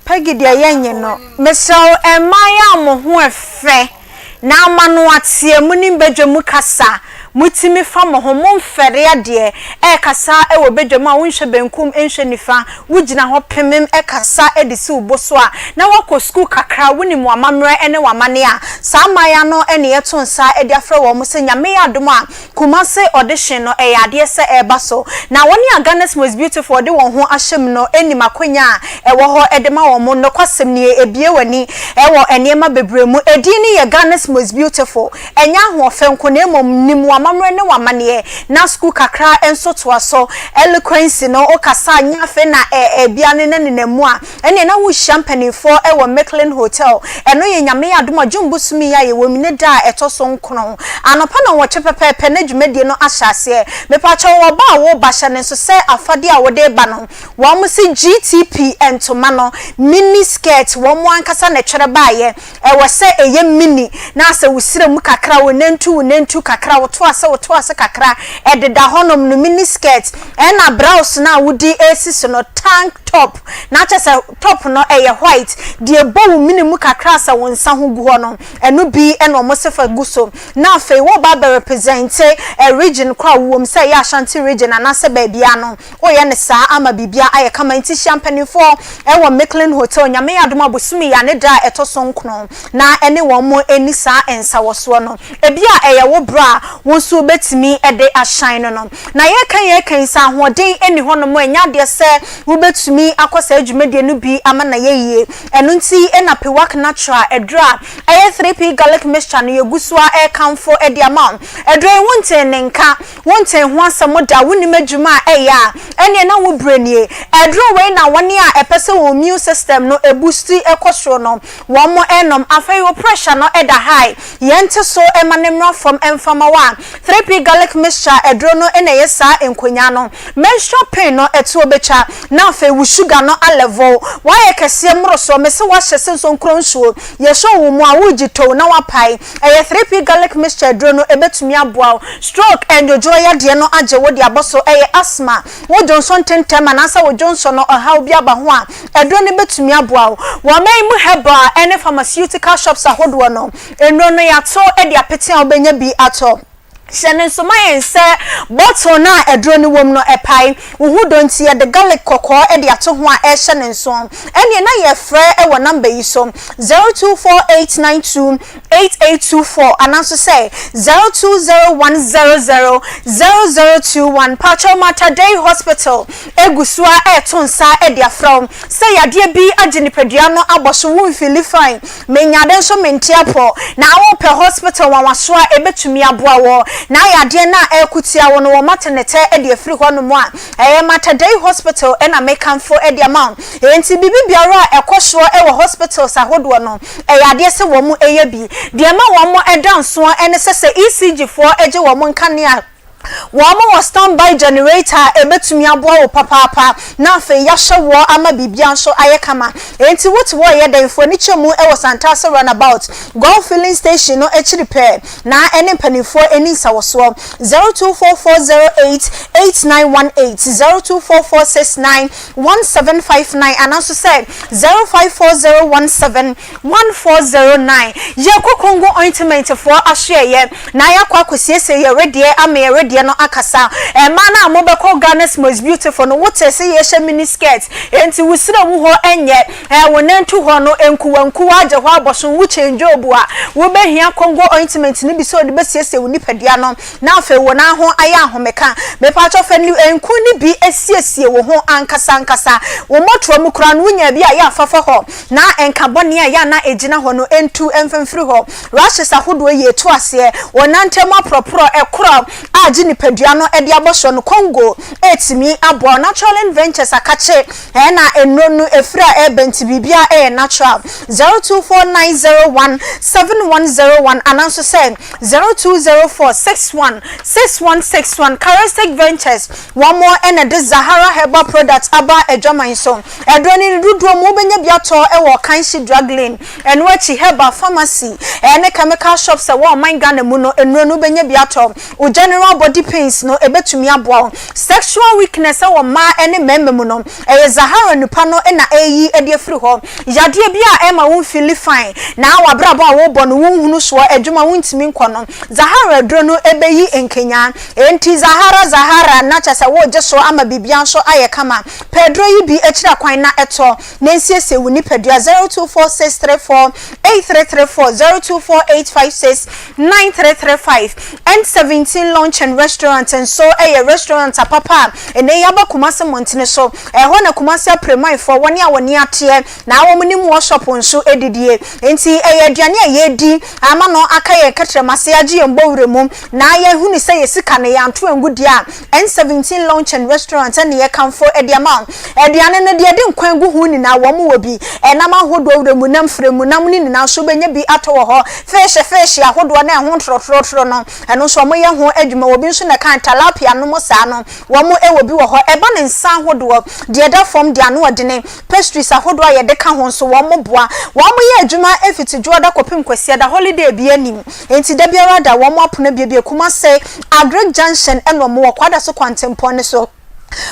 Peggy deɛ yɛnnye no. Mesrɛ wo mmaa a mo ho ɛfɛ na ama no ateɛ monim badwa mu kasa motumi fa mo ho momfɛre adeɛ ɛrekasa wɔ badwa mu a wonhwɛ benkum nhwɛ nifa wogyina hɔ pemem kasa de si wo bo so a na woakɔ sukuu kakra wonim w'amammerɛ ne w'amanneɛ a saa mmaeɛ no na yɛto nsa de afrɛ wɔn sɛ Nyame yɛ adom a Kumasi audition no ɛyɛ adeɛ sɛ ɛreba so, na wɔn a Ghana's Most Beautiful de wɔn ho ahyɛ mu no nim akwanya a ɛwɔ hɔ de ma wɔn. Nokwasɛm nie, ɛbue w'ani wɔ nneɛma bebree mu. Edin no yɛ Ghana's Most Beautiful. Ɛnyɛ ahoɔfɛ nko na mmom nim w'amammerɛ ne w'amanneɛ, na sukuu kakra nso toa so. Eloquence no, wokasa a nyɛ afei na ɛbea no nenam mu a, Ɛnneɛ na worehyia mpanimfoɔ wɔ Micklin Hotel. Ɛno yɛ Nyame adom a June bosome yi a yɛwɔ mu ne da a ɛtɔ so nkron. Anɔpa nnɔnwɔtwe pɛpɛɛpɛ na dwumadie no ahyɛ aseɛ. Mepakyɛw ɔba a woreba hyɛ no nso sɛ afadeɛ a wode reba no wɔn se GTP ntoma no mini skirt wɔn ankasa na ɛtwerɛ baeɛ. Ɛwɔ sɛ ɛyɛ mini na asɛ wo srɛ mu kakra, wo nantu wo nantu kakra, wo to ase wo to ase kakra, ɛdeda hɔnom no mini skirt. Ɛna blouse no a wode resi so no tank top na kyerɛ sɛ top no ɛyɛ white, deɛ ɛbɔ wo mene mu kakra sɛ wo nsa ho gu hɔ no, ɛno bi na wɔn se fa gu so. Na afei woreba abɛ represente region korɔ a wowɔ mu sɛ ɛyɛ Ashanti region anaasɛ baabiara no, woyɛ no saa ama biribiara ayɛ kama. Nti hyia mpaninfoɔ wɔ Micklin Hotel, Nyame yɛ adom a bosome yi a ne da a ɛtɔ so nkron na ɛne wɔn nni saa nsawɔsoɔ no. Ebia ɛyɛ wo berɛ a wo nso wobɛtumi de ahyɛn no no. Na yɛreka yɛreka yi, sɛ ahoɔden nni hɔnom a, ɛnyɛ adeɛ sɛ wobɛtumi akɔ saa dwumadie no bi ama no ayɛ yie. Ɛno nti na Pewak Natural aduro a ɛyɛ 3P Garlic Mixture no yɛgu so ara rekamfo de ama wo. Aduro yi wontee ne nka, wontee ho asɛm da, wonnim adwuma a ɛyɛ a, ɛnneɛ na wo berɛ nie. Aduro wei na wɔn a ɛpɛ sɛ wɔn immune system no ɛbusti kɔ soro no, wɔn nom. Afei wo pressure no da high, yɛnte so ma no mmra fam mfa ma wo a, 3P garlic mixture aduro no na ɛyɛ saa nkonyaa no. Menstrual pain no ɛtoɔ bɛtwa, na afei wo sugar no alɛvol. Woayɛ kɛseɛ mmorosoɔ, mese woahyɛ sɛ nsonkron nsuo, yɛsɔ wo mu a woregye tow na woapae. Ɛyɛ 3P garlic mixture aduro no ɛbɛtumi aboa wo. Stroke, ndwodwoɔ yadeɛ no agye wo de abɔ so, ɛyɛ asthma, wo dwonsɔ ntɛntɛm anaasɛ wo dwonsɔ no ɔhaw bi aba ho a, Aduro no bɛtumi aboa wo. Wɔ ɔman yi mu herbal ne pharmaceutical shops ahodoɔ no, nnuro no yɛato de apete a wobɛnya bi atɔ. Hyɛ no nso ma yɛn sɛ bottle no a aduro no wom no ɛpae. Wo ho dɔ nti yɛde garlic kɔkɔɔ de ato ho a ɛrehyɛ no nso. Ɛnneɛ na yɛfrɛ wɔ number yi so, 024892 8824 anaa nso sɛ 0201000021. Pakyɛw Mater Dei Hospital gu so ara reto nsa de afrɛ wo sɛ yadeɛ bi agye nipadua no abɔ so, wo nfeeli fine, menya ade nso mente apɔ, na wopɛ hospital nwanwasoɔ a ɛbɛtumi aboa wo. Na yadeɛ no a ɛreko tia wo no wɔate ne tɛ de afiri hɔnom a, ɛyɛ Mater Dei Hospital na mekamfo de ama wo. Enti biribi biara a ɛkɔ soɔ wɔ hospitals ahodoɔ no, ɛyɛ adeɛ sɛ wɔn yɛ bi. Deɛ ɛma wɔn da nsoɔ ne sɛ sɛ ECG foɔ gye wɔn nkanea, wɔn wɔ standby generator a ɛbɛtumi aboa wo papaapa na afei yɛahyɛ woɔ ama biribiara nso ayɛ kama. Enti wote hɔ reyɛ dɛn? Fa w'ani kyɛ mu wɔ Santase Runabout, Golf Filling Station no akyiri pɛɛ na ɛne mpanimfoɔ ani nsawɔsoɔ. 024408 8918, 024469 1759 anaa nso sɛ 054017 1409. Yɛkɔ Congo Ointment foɔ asoɛeɛ na yɛakɔ akɔsiesie yɛn wedeɛ ama yɛn wedeɛ no akasa. Mmaa no a mobɛkɔ Ghana's Most Beautiful no, wotee sɛ yɛhyɛ mini skirt, enti wo serɛ mu hɔ nyɛ, ɛɛ wo nantu hɔ no nkuwankuwa agye hɔ abɔso, wo change job a, wobɛhia Congo Ointment no bi sɛ wode bɛsiesie wo nipadua no. Na afei wo nan ho ayɛ ahomeka. Mepakyɛw fa nku no bi siesie wo ho ankasa ankasa. Wo mmɔtoa mu koraa no wunya bi a yɛ a fa fa hɔ. Na nka bɔne a ɛyɛ a na egyina hɔ no ntu mfa mfiri hɔ. Rashes ahodoɔ yie to aseɛ. Wo nan ntam aporɔporɔ, ɛkorɔ a gye nipadua no de abɔ soɔ no, Congo retumi aboa wo. Naturalin Ventures akakye na nnuro no ɛfiri a ɛreba nti biribiara yɛ natural. 024901 7101 anaa nso sɛ. 0204 61 6161 Charistic Ventures, wɔn na ɛde Zahara Herbal Products aba adwaman so. Aduro no ne dodoɔ mu wobɛnya bi atɔ wɔ Kanshi Drug Lane, ɛno akyi Herbal Pharmacy ne Chemical Shops ɛwɔ ɔman Ghana mu no, nnuro no wobɛnya bi atɔ. Wo general body pains no ɛbɛtumi aboa wo. Sexual weakness wɔ mmaa ne mmarima mu no, ɛyɛ Zahara nnupa no na ɛreyi de afiri hɔ. Yadeɛ bi a ɛma wo nfeeli fine na w'abrabɔ a wobɔ no wonhunu soɔ, adwuma wontumi nkɔ no, Zahara aduro no bɛyi nkenyan. Enti Zahara Zahara na kyerɛ sɛ woregye so ama biribiara nso ayɛ kama. Pɛ aduro yi bi akyiri akwan na tɔ na nsiesie wo nipadua 024634 8334 024856 9335 N17 Lounge and Restaurant nso yɛ restaurant apapa a ɛnnɛ yi aba Kumasi mmɔntene so. Ɛhɔ na Kumasi apremanfoɔ, wɔn a wɔn ani ateɛ na wɔn nim workshop nso didie. Enti ɛyɛ aduane a yɛredi ama no aka yɛn kɛtrɛmase agye yɛn bɔwerɛ mu na yɛahunu sɛ yɛn sika no yɛanto angu deɛ a N17 Lounge and Restaurant na yɛkamfo de ama wo. Aduane no, deɛ yɛde nkwan gu ho nyinaa, wɔn wɔ bi. Ɛnam ahodoɔ, wuram nam, frɛmu nam no nyinaa nso wobɛnya bi atɔ wɔ hɔ. Feehye feehye ahodoɔ no a ɛho ntorɔtorɔtorɔ no, ɛno nso wɔyɛ ho adwuma. Obi nso na ɛka tilapia nom saa no, wɔn wɔ bi wɔ hɔ. Ɛba ne nsa ahodoɔ, deɛ ɛda fam, deɛ ano ɔdene, pastries ahodoɔ a yɛde ka ho nso, wɔn boa. Wɔyɛ adwuma fiti Dwoɔda kɔpem Kwasiada, holiday biara nnim. Enti da biara da wɔn apono abuebue Kumase, Agric Junction ɛna wɔn wɔ Kwadaso kwantempɔn no so.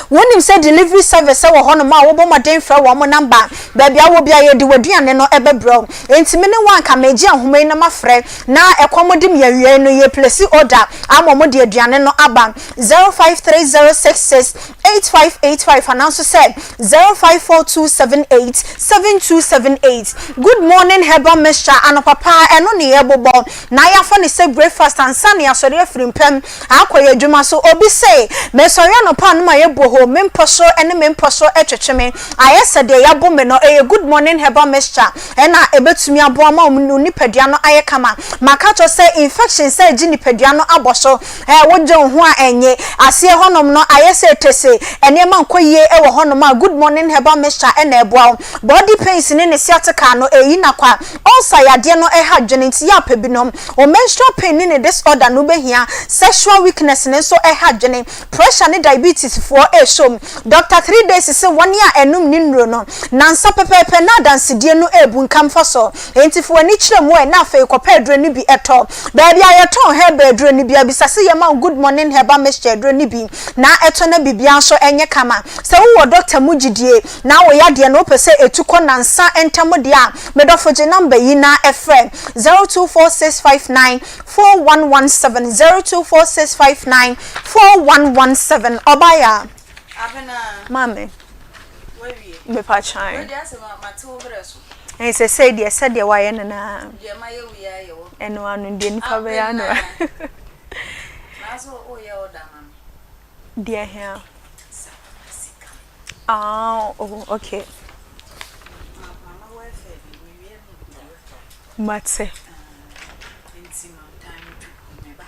Wonim sɛ delivery service wɔ hɔnom a wobɔ mmɔden frɛ wɔn number a, baabi a wowɔ biara yɛde w'aduane no bɛbrɛ wo. Enti me ne wo anka megye ahoma yi na mafrɛ na ɛkɔm de me awiei no yɛ place order ama wɔn de aduane no aba 053066 8585 anaa nso sɛ 054278 7278. Good morning herbal mixture anɔpa paa ɛno ne yɛbobɔ na yɛafa no sɛ breakfast ansa na yɛasɔre afiri mpam akɔ yɛn adwuma so. Obi se mesɔre anɔpa a no mayɛ bohoo me mpɔ so ne me mpɔ so twetwe me ayɛ sɛ deɛ yɛabo me no ɛyɛ good morning herbal mixture ɛna ɛbɛtumi aboa ma wo nipadua no ayɛ kama. Maka kyerɛ sɛ infection sɛ agye nipadua no abɔ so Ɛ, wogye wo ho a ɛnnye. Aseɛ hɔnom no ayɛ sɛ tese, nneɛma nkɔ yie wɔ hɔnom a, Good Morning Herbal Mixture na ɛboa wo. Body pains ne ne sciatica no, ɛyi no akwa. Ulcer yadeɛ no ha adwene nti yɛ a pɛ bi nom. Wo menstrual pain ne ne disorder no wobɛhia. Sexual weakness no nso ha adwene. Pressure ne diabetes foɔ ɛresɔ mu. Doctor Threedays se wɔn a ɛnom ne nnuro no, nansa pɛpɛɛpɛ na adansedie no rebunkam fa so. Enti fa w'ani kyerɛ mu ɛ na afei kɔpɛ aduro no bi tɔ. Baabi a yɛtɔn herbal aduro no biara, bisa sɛ yɛma wo Good Morning Herbal Mixture aduro no bi na tɔ na biribiara nso nyɛ kama. Sɛ wowɔ dɔkta mu gyidie na wo yadeɛ no wopɛ sɛ ɛtu kɔ nnansa ntam deɛ a, me dɔfo gye number yi na frɛ, 024659 4117, 024659 4117. Ɔbaa Abena. Maame. Wawie. Mepa kyan. Wei deɛ asɛ mate wo berɛ so. Ɛn sɛsɛi deɛ sɛdeɛ wayɛ no naa. Deɛ mayɛ wo yi ayɛ wo. Ɛno ano deɛ nipa bɛyɛ ano a. Nanso woyɛ order ma me. Deɛ hia. Sika. Ah, oh, okay. Mama welfare bi, mewie no. Mate. Nti no, time to meba.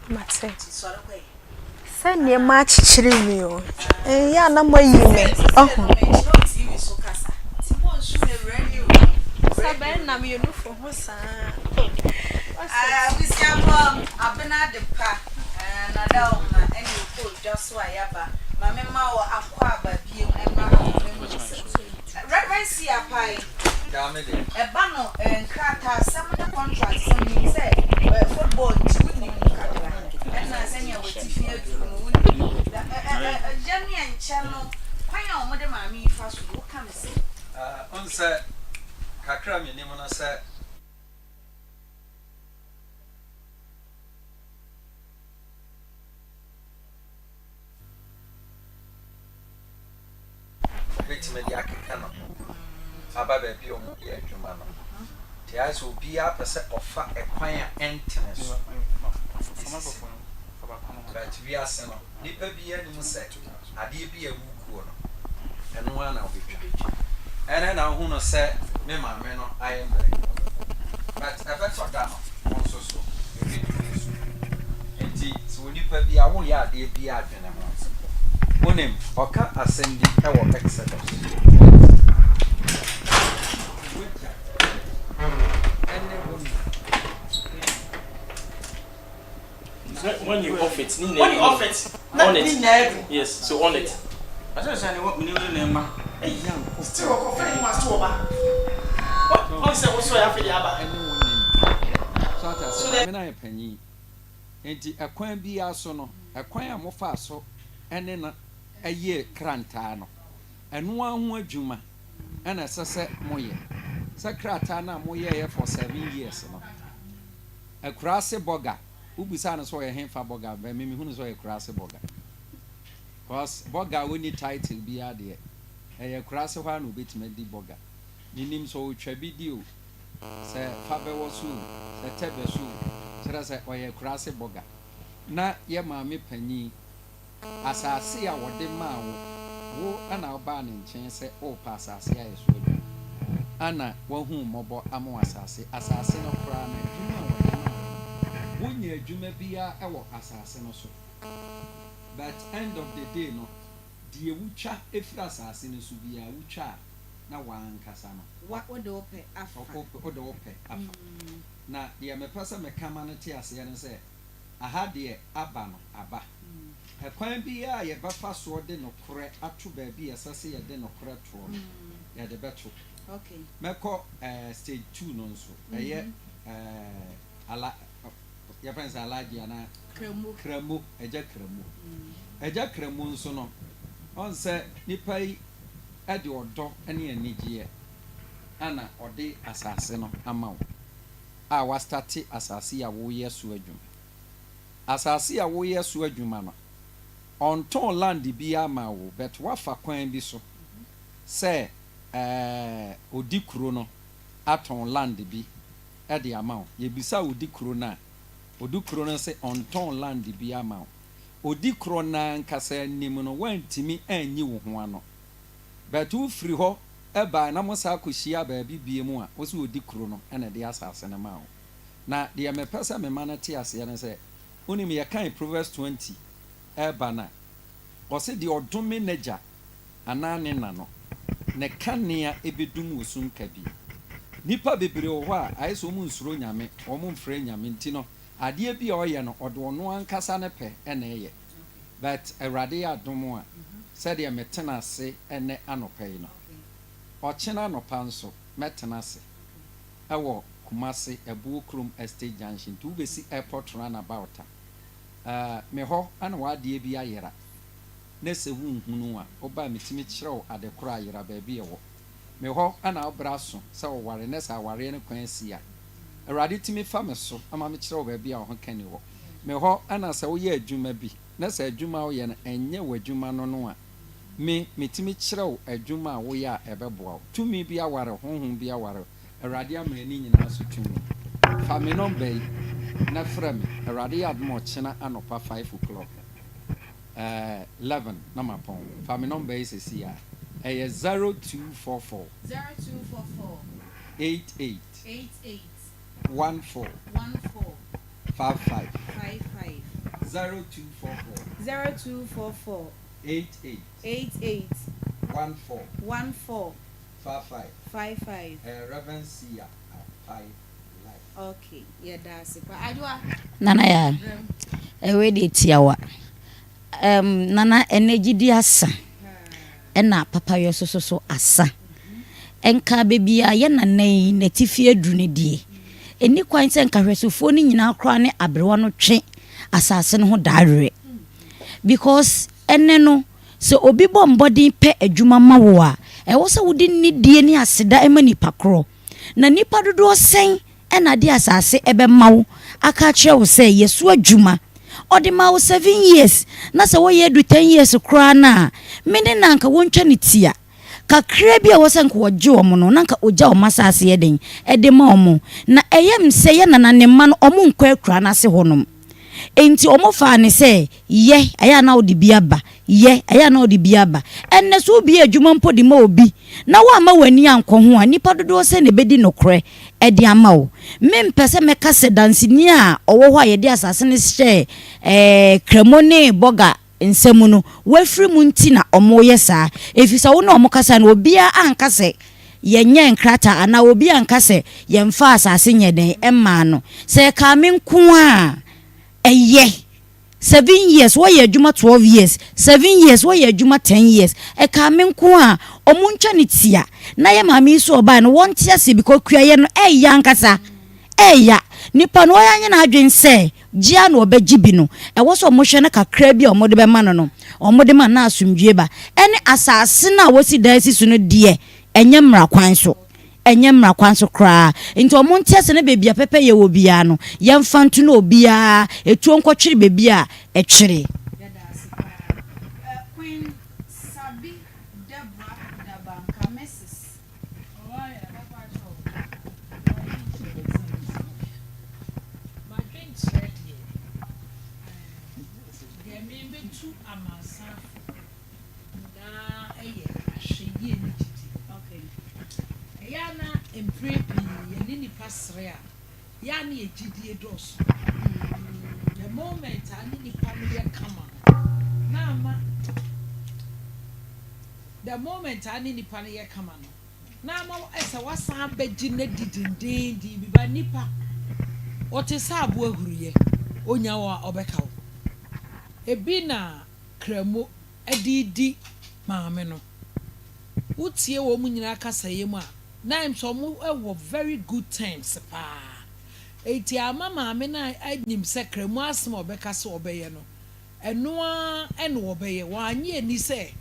Mate. Nti sɔre kɔ ɛ. Sɛ nneɛma akyekyere me o, ɛyɛ a na moayi me. Seesei Ɔho. no mekyerɛ wo TV so kasa. Nti monsu me radio no. Sɛ bɛnam yɛn nufo ho saa. Abusuafoɔ, Abena Adepa, Nana Oma ɛne Okoo dwa so a yaba. Ma me ma wo akwaaba biom ɛmmra akoma mu nsɛm. Rev. C. Apae, ɛba no nkrataa sɛm ne contract sɛm menim sɛ football nti wonim mu kakra ɛna sɛnea w'atifi aduru no wonim. Yɛ ne ɛnkyɛ no kwan a wɔde maame yi fa so yi woka no sɛn? Wohu sɛ kakra a menim no sɛ. Obetumi de akeka ne ho aba baabi a wɔyɛ adwuma no. Nti ayɛ sɛ obiara pɛ sɛ ɔfa ɛkwan a ɛntene so de sisi no. But wiase no, nipa biara nim sɛ adeɛ bi a ɛwɔ guo no, ɛno ara na wobɛtwa. Ɛnɛ na wohu no sɛ me maame no ayɛ mmerɛ. But ɛbɛtɔ da no, wo nso so, ɛbɛduru wo so. Nti sɛ onipa bi a woyɛ adeɛ bi a dwene ho. Wonim, ɔka asɛm bi wɔ Exodus 20. W'agya ne wo na When you off it, When you off it, on it. Yes, so on it. Still ɔkɔ fɛ ni ma still ɔba. Wɔn sɛ wosɔ yɛ afɛ de aba. Ɛne wo nna ni. So ate aseɛ? Maame no ayɛ panyin. Enti ɛkwan biara so no, ɛkwan a mofaa so ne no yɛɛ krantaa no, ɛno ara ho adwuma na ɛsɛ sɛ moyɛ. Sɛ krataa no a moyɛeɛ for seven years no, Akuraase bɔga, wobisaa no sɛ ɔyɛ henfa bɔga a, me mehu no sɛ ɔyɛ akuraase bɔga. Cos bɔga a ɔnni title biara deɛ, ɛyɛ akuraase hɔ ara na ɔbɛtumi adi bɔga. Mennim sɛ ɔtwa bi di o, sɛ fa bɛwɔ so o, sɛ tɛ bɛ so o, kyerɛ sɛ ɔyɛ akuraase bɔga. Na yɛ maame panyin, asase a wɔde maa wo, wo na wobaa ne nkyɛn sɛ worepɛ asase ayɛ so adwuma, ana wahu wo mmɔbɔ ama wo asase? Asase no koraa no, adwuma a wɔde maa wo no, wonyɛ adwuma biara wɔ asase no so. But end of the day no, deɛ wotwa firi asase no so biara, wotwa a, na w'ankasa no. Wa, wode wo pɛ afa. Wode wo pɛ afa. Na deɛ mepɛ sɛ meka ma no te aseɛ ne sɛ, aha deɛ aba no, aba. Ɛkwan biara a yɛbɛfa soɔ de nokorɛ ato baabi a ɛsɛ sɛ yɛde nokorɛ toɔ no, yɛde bɛto. Mɛkɔ eh, stage two no nso, ɛyɛ eh, ala, yɛfrɛ no sɛ Alhaji anaa? Kramo. Kramo, Agya Kramo. Agya Kramo nso no, ɔn sɛ nipa yi de ɔdɔ ne anigyeɛ na ɔde asase no ama wo a wastate asase yi a woreyɛ so adwuma. Asase yi a woreyɛ so adwuma no, ɔntɔn land biara mmaa wo but wafa kwan bi so sɛ ɛɛ ɔdi kuro no atɔn land bi de ama wo. Yɛbisa ɔdi kuro no a, ɔdi kuro no se ɔntɔn land biara mma wo. Odi korɔ no ankasa anim no woantumi anyi wo ho ano. But wo firi hɔ bae na mo saa kɔ hyiaa baabi biom a, wo se odi koro no na ɛde asase no maa wo. Na deɛ me pɛ sɛ me ma no te aseɛ ne sɛ, wonim yɛkae Proverbs 20 ɛreba no a, ɔse deɛ ɔdome n'agya anaa ne na no, ne kanea ɛbɛdum wɔ sum kabii. Nnipa bebree wɔ hɔ a ayɛ sɛ wɔn nsuro Nyame, wɔn mfrɛ Nyame nti no, Adeɛ bi a ɔyɛ no ɔde ɔno ankasa ne pɛ na ɛyɛ but Awurade yɛ adom a sɛdeɛ me tena ase ɛnɛ anɔpa yi no ɔkyena anɔpa nso mɛtena ase ɛwɔ Kumasi Abuo Kurom Estate Junction nti wobɛsi Airport round about a eh, me hɔ na w'adeɛ bi ayera na sɛ wonhunu a woba a metumi kyerɛ wo ade korɔ ayera baabi ɛwɔ. Me hɔ na wo berɛ aso sɛ woware, na sɛ awareɛ no kwan si a, Awurade tumi fa me so ma mekyerɛ wo baabi a wo ho kani wɔ. Me hɔ na sɛ woyɛ adwuma bi, na sɛ adwuma a woyɛ no ɛnyɛ w'adwuma no no a, me, metumi kyerɛ wo adwuma a woyɛ a ɛbɛboa wo. Tumi bi aware wo, honhom bi aware wo, Awurade ama ani nyinaa so tumi. Fa me nɔmba yi na frɛ me, Awurade yɛ adom a ɔkyena anɔpa 5 o'clock. Eh, 11 na mapɔn. Fa me nɔmba yi sɛsi a. Ɛyɛ 0244. 0244. 88. 88. 14. 14. 55. 55. 0244. 0244. 88. 88. 14. 14. 55. 55. Ɛyɛ Rev. Sia Apai Life. Okay, yɛda ase pa. Adwoa. Nana Yaa, ɛwei deɛ tiawa. Ɛɛm Nana ɛnɛ gyidi asa ɛna papayɔ soso so asa. Nka baabi a yɛ nana yi n'atifi aduru no deɛ, ɛnni kwan sɛ nka hwɛsofoɔ no nyinaa koraa ne aberewa no twe asase no ho daawerɛ. Because ɛnɛ no, sɛ obi bɔ mmɔden pɛ adwuma ma wo a, ɛwɔ sɛ wode nidie ne aseda ma nipa korɔ. Na nnipa dodoɔ sɛn na de asase bɛma wo aka akyerɛ wo sɛ yɛ so adwuma? Ɔde maa wo seven years na sɛ woyɛ adu ten years koraa no a, me ne no anka wɔntwa no tia. Kakra bi a ɛwɔ sɛ anka wɔgye wɔn no, na anka ɔgya wɔn asase yɛ den de ma wɔn. Na ɛyɛ me sɛ yɛ nana ne mma no wɔnkɔ akuraa no ase hɔnom. Enti wɔfaa no sɛ yɛ, ɛyɛ a na wode bi aba, yɛ, ɛyɛ a na wode bi aba. Ɛnnɛ sɛ wobue adwuma mpo de ma obi na woamma w'ani ankɔ ho a, nnipa dodoɔ sɛn na ɛbɛdi nokorɛ de ama wo? Mempɛ sɛ mɛka sɛ danseni a ɔwɔ hɔ a yɛde asase no hyɛɛ ɛɛ Kramo ne Bɔga nsa mu no, wafiri mu nti na wɔreyɛ saa. Ɛfiri sɛ wo ne wɔn kasa no, obiara anka sɛ yɛnyɛɛ nkrataa anaa obi anka sɛ yɛmfaa asase nyɛɛ dɛn mmaa no. Sɛ ɛkaa me nko ara a, ɛyɛ. Seven years, wɔyɛ adwuma 12 years, seven years, wɔyɛ adwuma 10 years. Ɛkaa me nko ara a, wɔntwa no tia. Na yɛ maame yi nso ɔbaeɛ no, wɔnte aseɛ because kuayɛ no ɛyɛ ankasa. Ɛya. Nipa no ɔyɛ anyɛ n'adwene sɛ gye ara na ɔbɛgye bi no, ɛwɔ sɛ wɔhwɛ no kakra bi a wɔde bɛma no no, wɔde ma no na asomdwoeɛ ba. Ɛne asase no a wɔasi dan asi so no deɛ, ɛnyɛ mmara kwan so. Ɛnyɛ mmara kwan so koraa. Nti wɔn nte ase na baabi a pɛpɛyɛ wɔ biara no, yɛmfa nto na obiara etuo nkɔtwere baabi a ɛtwere. Yɛda ase paa. Queen Sabi Deborah Dabanka, Mrs. M'adwenkyerɛ deɛ, deɛ merebɛtu amansanfoɔ nyinaa yɛ ahwɛyie ne gyidie. Ɛyɛ a na mprɛ pii yɛne nnipa sere a, yɛ a na yɛ gyidie dɔɔso. The moment a ne nipa no yɛ kama no, na ama The moment a ne nipa no yɛ kama no, na ama sɛ wasan abɛgye no adi dendeenden bi. But nipa, ɔte sɛ aboa huruiɛ, ɔnya wo a ɔbɛka wo. Ebi na Kramo de redi maame no. Wotie wɔn nyinaa kasaeɛ mu a, na ɛm sɛ wɔn wɔ very good terms paa. Enti ama maame no anim sɛ Kramo asɛm a ɔbɛka sɛ ɔbɛyɛ no, Ɛno ara na wɔbɛyɛ. Wannye anni sɛ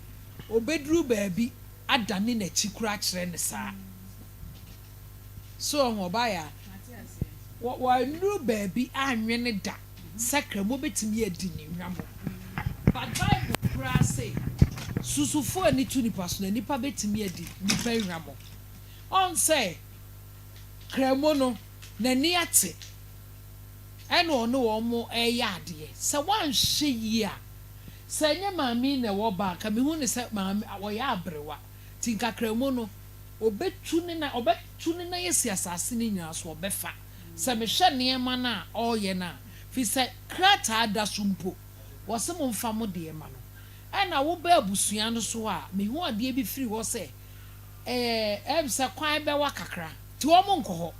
obeduru baabi adane n'akyi koraa akyerɛ no saa. So wahu, ɔbaeɛ a? Wɔ, wannuru baabi annwene da sɛ Kramo betumi adi ne hwammɔ. But Bible koraa se, Susufo ani to nipa so, na nipa betumi adi nipa hwammɔ. Ɔn sɛ Kramo no, n'ani ate. ɛna ɔne wɔn reyɛ adeɛ. Sɛ woanhwɛ yie a, sɛ ɛnyɛ maame yi na ɛwɔ ba a, nka mehu no sɛ maame, ɔyɛ aberewa. Nti nkakramu no, ɔbɛtu ne nan, ɔbɛtu ne nan asi asase no nyinaa so, ɔbɛfa. Sɛ mehwɛ nneɛma no a ɔreyɛ no a, firi sɛ krataa da so mpo, wɔse momfa mo deɛ ma no. Ɛna woba abusua no so a, mehu adeɛ bi firi hɔ sɛ, ɛɛ, ɛm sɛ kwan bɛwa kakra, nti wɔn nkɔ hɔ.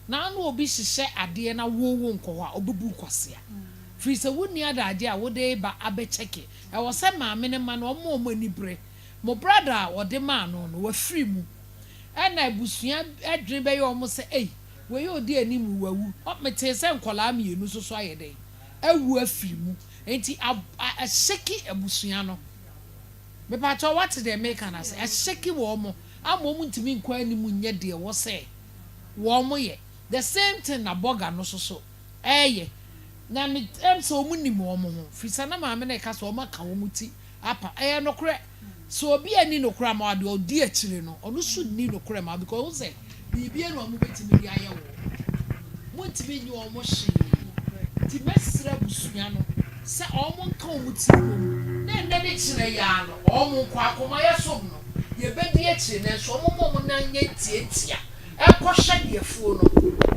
Na ano obi hyehyɛ adeɛ na wo wo nkɔ hɔ a, ɔbɛbu wo kwasea. Firi sɛ wonni adagyeɛ a wode reba abɛkyɛke. Ɛwɔ sɛ maame no ma no, ɔma wɔn ani bere. Mo brada a ɔde maa no no, wafiri mu. Ɛna abusua adwene bɛyɛ wɔn sɛ, ei, wei a ɔdi anim yi, wawu. Ɔ, metee sɛ nkwadaa mmienu nso so ayɛ dɛn? Awu afiri mu. Enti ab, a, ahyɛki abusua no. Mepakyɛw, woate deɛ mereka no ase? Ahyɛki wɔn ama wɔntumi nkɔ anim nyɛ deɛ ɛwɔ sɛ wɔn yɛ the same thing na burger no soso ɛyɛ na me ɛm sɛ wɔn nim wɔn ho firi sɛ na maame no ɛka sɛ wɔn aka wɔn ti apa ɛyɛ nokorɛ sɛ obi ani nokorɛ ama deɛ ɔdi akyire no ɔno so nni nokorɛ ma because ɔhu sɛ biribi na wɔn bɛtumi de ayɛ wɔn mo ntumi nye wɔn hwee nti mɛsrɛ abusua no sɛ wɔn nka wɔn ti mmom na ɛnɛ ne kyerɛ yɛ ano wɔn nkɔ akoma yɛ som no yɛbɛdi akyire nanso wɔn mma wɔn nan nyɛ ntiantia nkɔhwɛ deɛ afuo no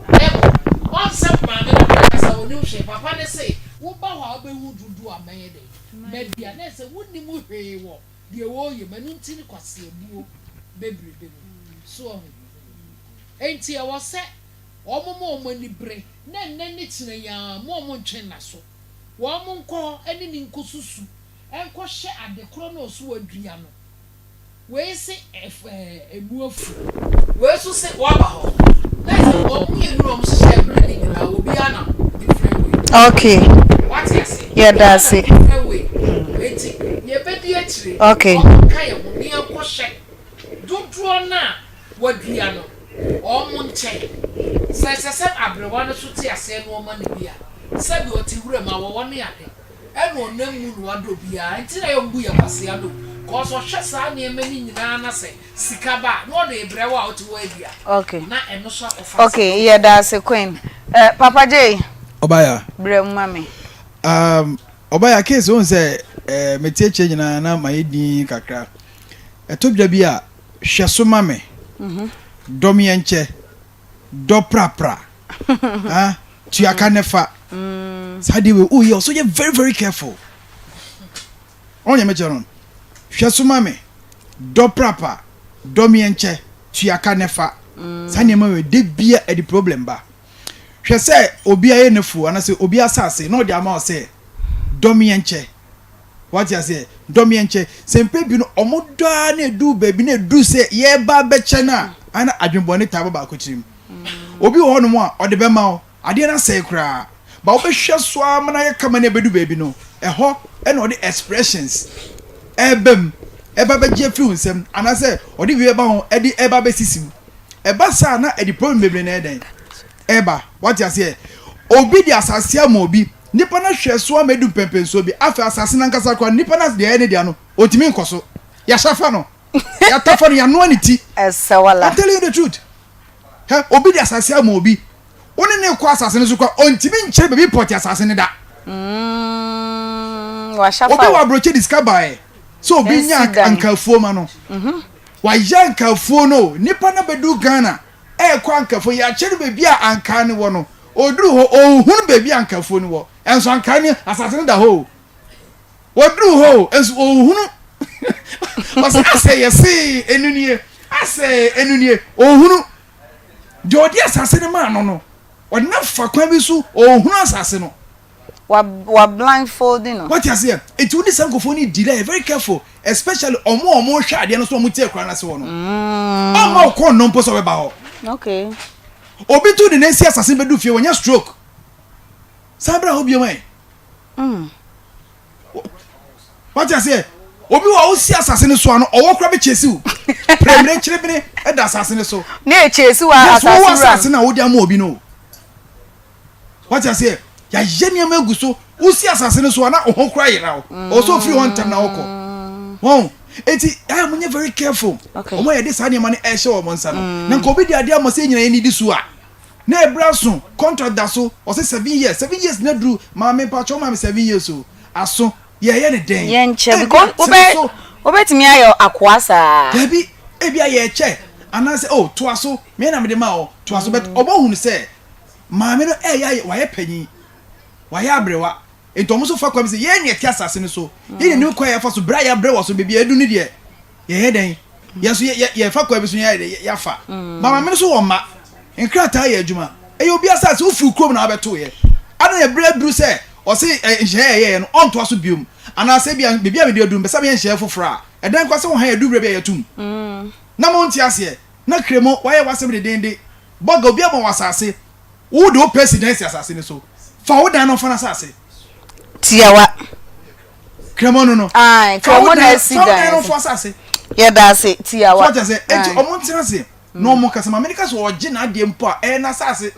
rekɔ. Ɔnsɛ maame no ankasa ɔnim hwee, papa no se Woba hɔ a wobɛhu dodoɔ a mɛyɛ dɛn? Madua. Na ɛsɛ sɛ wonnim hwee wɔ deɛ wɔreyɛ mu. Ɛno nti ne kwaseabuo bebrebe no. So wahu? Enti ɛwɔ sɛ wɔma wɔn ani bere, na ɛnnɛ ne kyena yi ara, mma wɔntwe nna so. Wɔnkɔ hɔ ne no nkɔsusu, nkɔhwɛ ade korɔ no a ɔso wadua no. Wei se ɛf ɛɛ emu afu. Wei nso se waba hɔ. Na sɛ wɔn mmienu na wɔn hyehyɛ bere ne nyinaa obiara nam different way. Okay. Wate ase? Yɛda ase. Obiara nam different way. Enti yɛbɛdi akyire. Okay. Wɔn nka yɛn ho na yɛnkɔhwɛ dodoɔ no a wɔadua no wɔn nkyɛn. Sɛ ɛsɛ sɛ aberewa no nso te aseɛ na wɔma no bi a, sɛdeɛ ɔte wuram awɔwɔ ne ade. Ɛna ɔnam mu na wadɔ obiara nti na yɛ ɔmbu yɛ kwasea no cos ɔhwɛ saa nneɛma no nyinaa na sɛ sika ba a na ɔde rebrɛ wo a wote hɔ adi a Okay. na ɛno so akɔfa Okay, yɛda ase Queen. Eh, Papa Jay, Ɔbaya. brɛ mu ma me. Um, Ɔbaya case wohu sɛ eh, mete akyire nyinaa na mayɛ din kakra. Ɛtɔ dwa bi a, hwɛ so ma me. Dɔm yɛnkyɛ. Dɔ prapra. Ah, tua ka ne fa. Saa deɛ wei woyɛ ɔsɛ yɛ very very careful. Ɔn yɛ mekyɛ no. Hwɛ so ma me. Dɔ prapa. Dɔ meɛnkyɛ. Tua ka ne fa. Saa nneɛma wei de bia ɛde problem ba. Hwɛ sɛ obi ayɛ n'afuo anaasɛ obi asase na ɔde ama wo sɛ dɔ meɛnkyɛ. Wate aseɛ? Dɔ me nkyɛ. Sɛ mpɛ bi no, ɔmo dɔ ara na eduu baabi na eduu sɛ yɛreba abɛkyɛ no a, ana adwenbɔne taa ba baako tirim. Obi wɔ hɔnom a, ɔde bɛma wo, adeɛ no asɛe koraa, but wobɛhwɛ so ara ma no ayɛ kama na ebedu baabi no, ɛhɔ na ɔde expressions ɛreba mu, ɛba bɛgye afiri wo nsam, anaasɛ ɔde biribi bɛba ho ɛde ɛreba abɛsisi wo. Ɛba saa a, na ɛde problem bebree na ɛyɛ dɛn? Ɛreba. Wate aseɛ? Obi de asase ama obi, Nipa no ahwɛ so ama adu mpɛnpɛnsoɔ bi. Afei asase no ankasa koraa no, nipa no deɛ ɛyɛ ne dea no, ɔntumi nkɔ so. Yɛahyɛ afa no. Yɛatafa no, yɛanoa ne ti. I'm telling you the truth. Hɛ, obi de asase ama obi. Wo ne no rekɔ asase no so koraa, ɔntumi nkyerɛ baabi pɔte asase no da. Obi wɔ aburokyi de sika baeɛ sɛ obi nya ankafuo ma no. Wayɛ ankafuo no, nipa no bɛdu Ghana. Ɛrekɔ Ankafoɔ, yɛakyerɛ no baabi a ankaa no wɔ no, ɔduru hɔ, ɔnhunu baabi a ankafoɔ no wɔ, ɛnso ankaa no, asase no da hɔ o. Wɔduru hɔ o, ɛnso ɔnhunu. Ɔsɛ asɛ yɛse ɛnu nie, asɛ ɛnu nie, ɔnhunu. Deɛ ɔde asase no maa no no, ɔde no afa kwan bi so, ɔnhunu asase no. Wa wa blindfold no. Wate aseɛ? Enti wo ne saa nkurɔfoɔ no deal a, yɛ very careful especially wɔn a wɔhwɛ adeɛ no so a wɔte akura no ase hɔ no. Ɔmma wo kɔn nnɔ mpo sɛ ɔbɛba hɔ. Okay. Obi tu ne nan si asase no bɛdu fie, wanya stroke. San bra hɔ biom ɛ. Wate aseɛ? Obi wɔ a wosi asase no so a no, ɔwɔ koraa bɛkyɛsi wo. Prɛmire kyerebene da asase no so. Ne ɛkyɛsi wɔ asase wura no. Yes, wowɔ asase no a wode ama obi no. Wate aseɛ? Yɛayɛ nneɛma agu so. Wosi asase no so a na wo ho koraa yera wo. Ɔwɔ sɛ ofiri hɔ ntɛm na wokɔ. Wɔn. Eti ɛyɛ mo nyɛ very careful. Okay. Wɔn a yɛde saa nneɛma no ɛhyɛ wɔn nsa no. Na nka obi de adeɛ ama sɛ yɛn nyinaa yɛn didi so a. Na ɛbrɛ aso, contract da so, ɔsɛ 7 years, 7 years na duru, maame mpakyɛw maame 7 years o. Aso, yɛyɛ ne dɛn? Yɛnkyɛ Ebi because atene wobɛ so. wobɛtumi ayɛ akoa saa. Dabi, ebi a yɛkyɛ anaasɛ oh toa so, me na mede ma wo, toa so but ɔmo hunu sɛ maame no ɛyɛ ayɛ wayɛ panyin, wayɛ aberewa, nti ɔmo nso fa kwan bi sɛ yɛn na yɛte asase no so, yɛn na yɛnim kwan a yɛfa so, bere a yɛabrɛ wɔ so, baabi a yɛadu no deɛ, yɛyɛ dɛn? Yɛn nso yɛ yɛ yɛfa kwan bi so yɛayɛ dɛn? Yɛafa. Ma maame no nso wɔ mma, nkrataa yɛ adwuma, ɛyɛ obi asase, wofiri kurom na wabɛtoeɛ, adɛn na ɛberɛ aduru sɛ ɔse ɛ nhyehyɛeɛ a yɛyɛeɛ no ɔntoa so biom, anaasɛ ebia baabi a mede aduru no mepɛ sɛ meyɛ nhyehyɛeɛ foforɔ a, ɛdɛn koraa sɛ wo hann aduru berɛ bi a yɛatom na monte aseɛ, na Kremo wayɛ w'asɛm dedeende. Bɔga obi ama wo asase, wo de wo pɛ si dan si asase no so. Fa wo dan no fa n'asase. Tiawa. Kremo no no. Ae, Fa wo Kremo na dan, asi fa wo dan dan no ase. fa asase. Yɛda ase, tiawa. So ɔkyɛ sɛ, enti Ae. ɔmo ntena ase na ɔmo kasa. Maame no ka sɛ ɔgye n'adeɛ mpo a, ɛyɛ n'asase.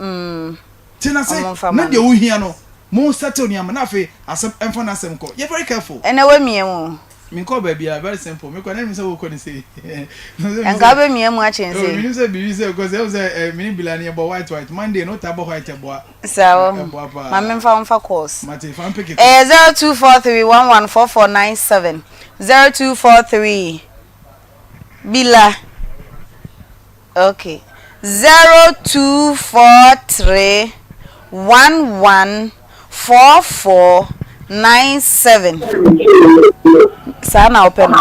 Tena ase Ɔmo mfa na ma deɛ no. wohia no, mo settle nneɛma na afei asɛm ɛmfa n'asɛm nkɔ. Yɛ very careful. Ɛnɛ woamia mu. Menkɔɔ baabiara, very simple. Mekɔ na menim sɛ wokɔ no sei. Nka wobɛmia mu akyɛn Oh, sei. menim sɛ biribi sɛ, because ɛhu sɛ eh, mene Bila no yɛbɔ white white. Monday no wotaa bɔ white ɛboa. Saa wɔ ho. Ɛboa paa. Ma memfa wo mfa course. Mate, fa mpeke Ɛyɛ 0243114497, 0243 Bila. Okay. 024311. 44 97. Saa na wopɛ no?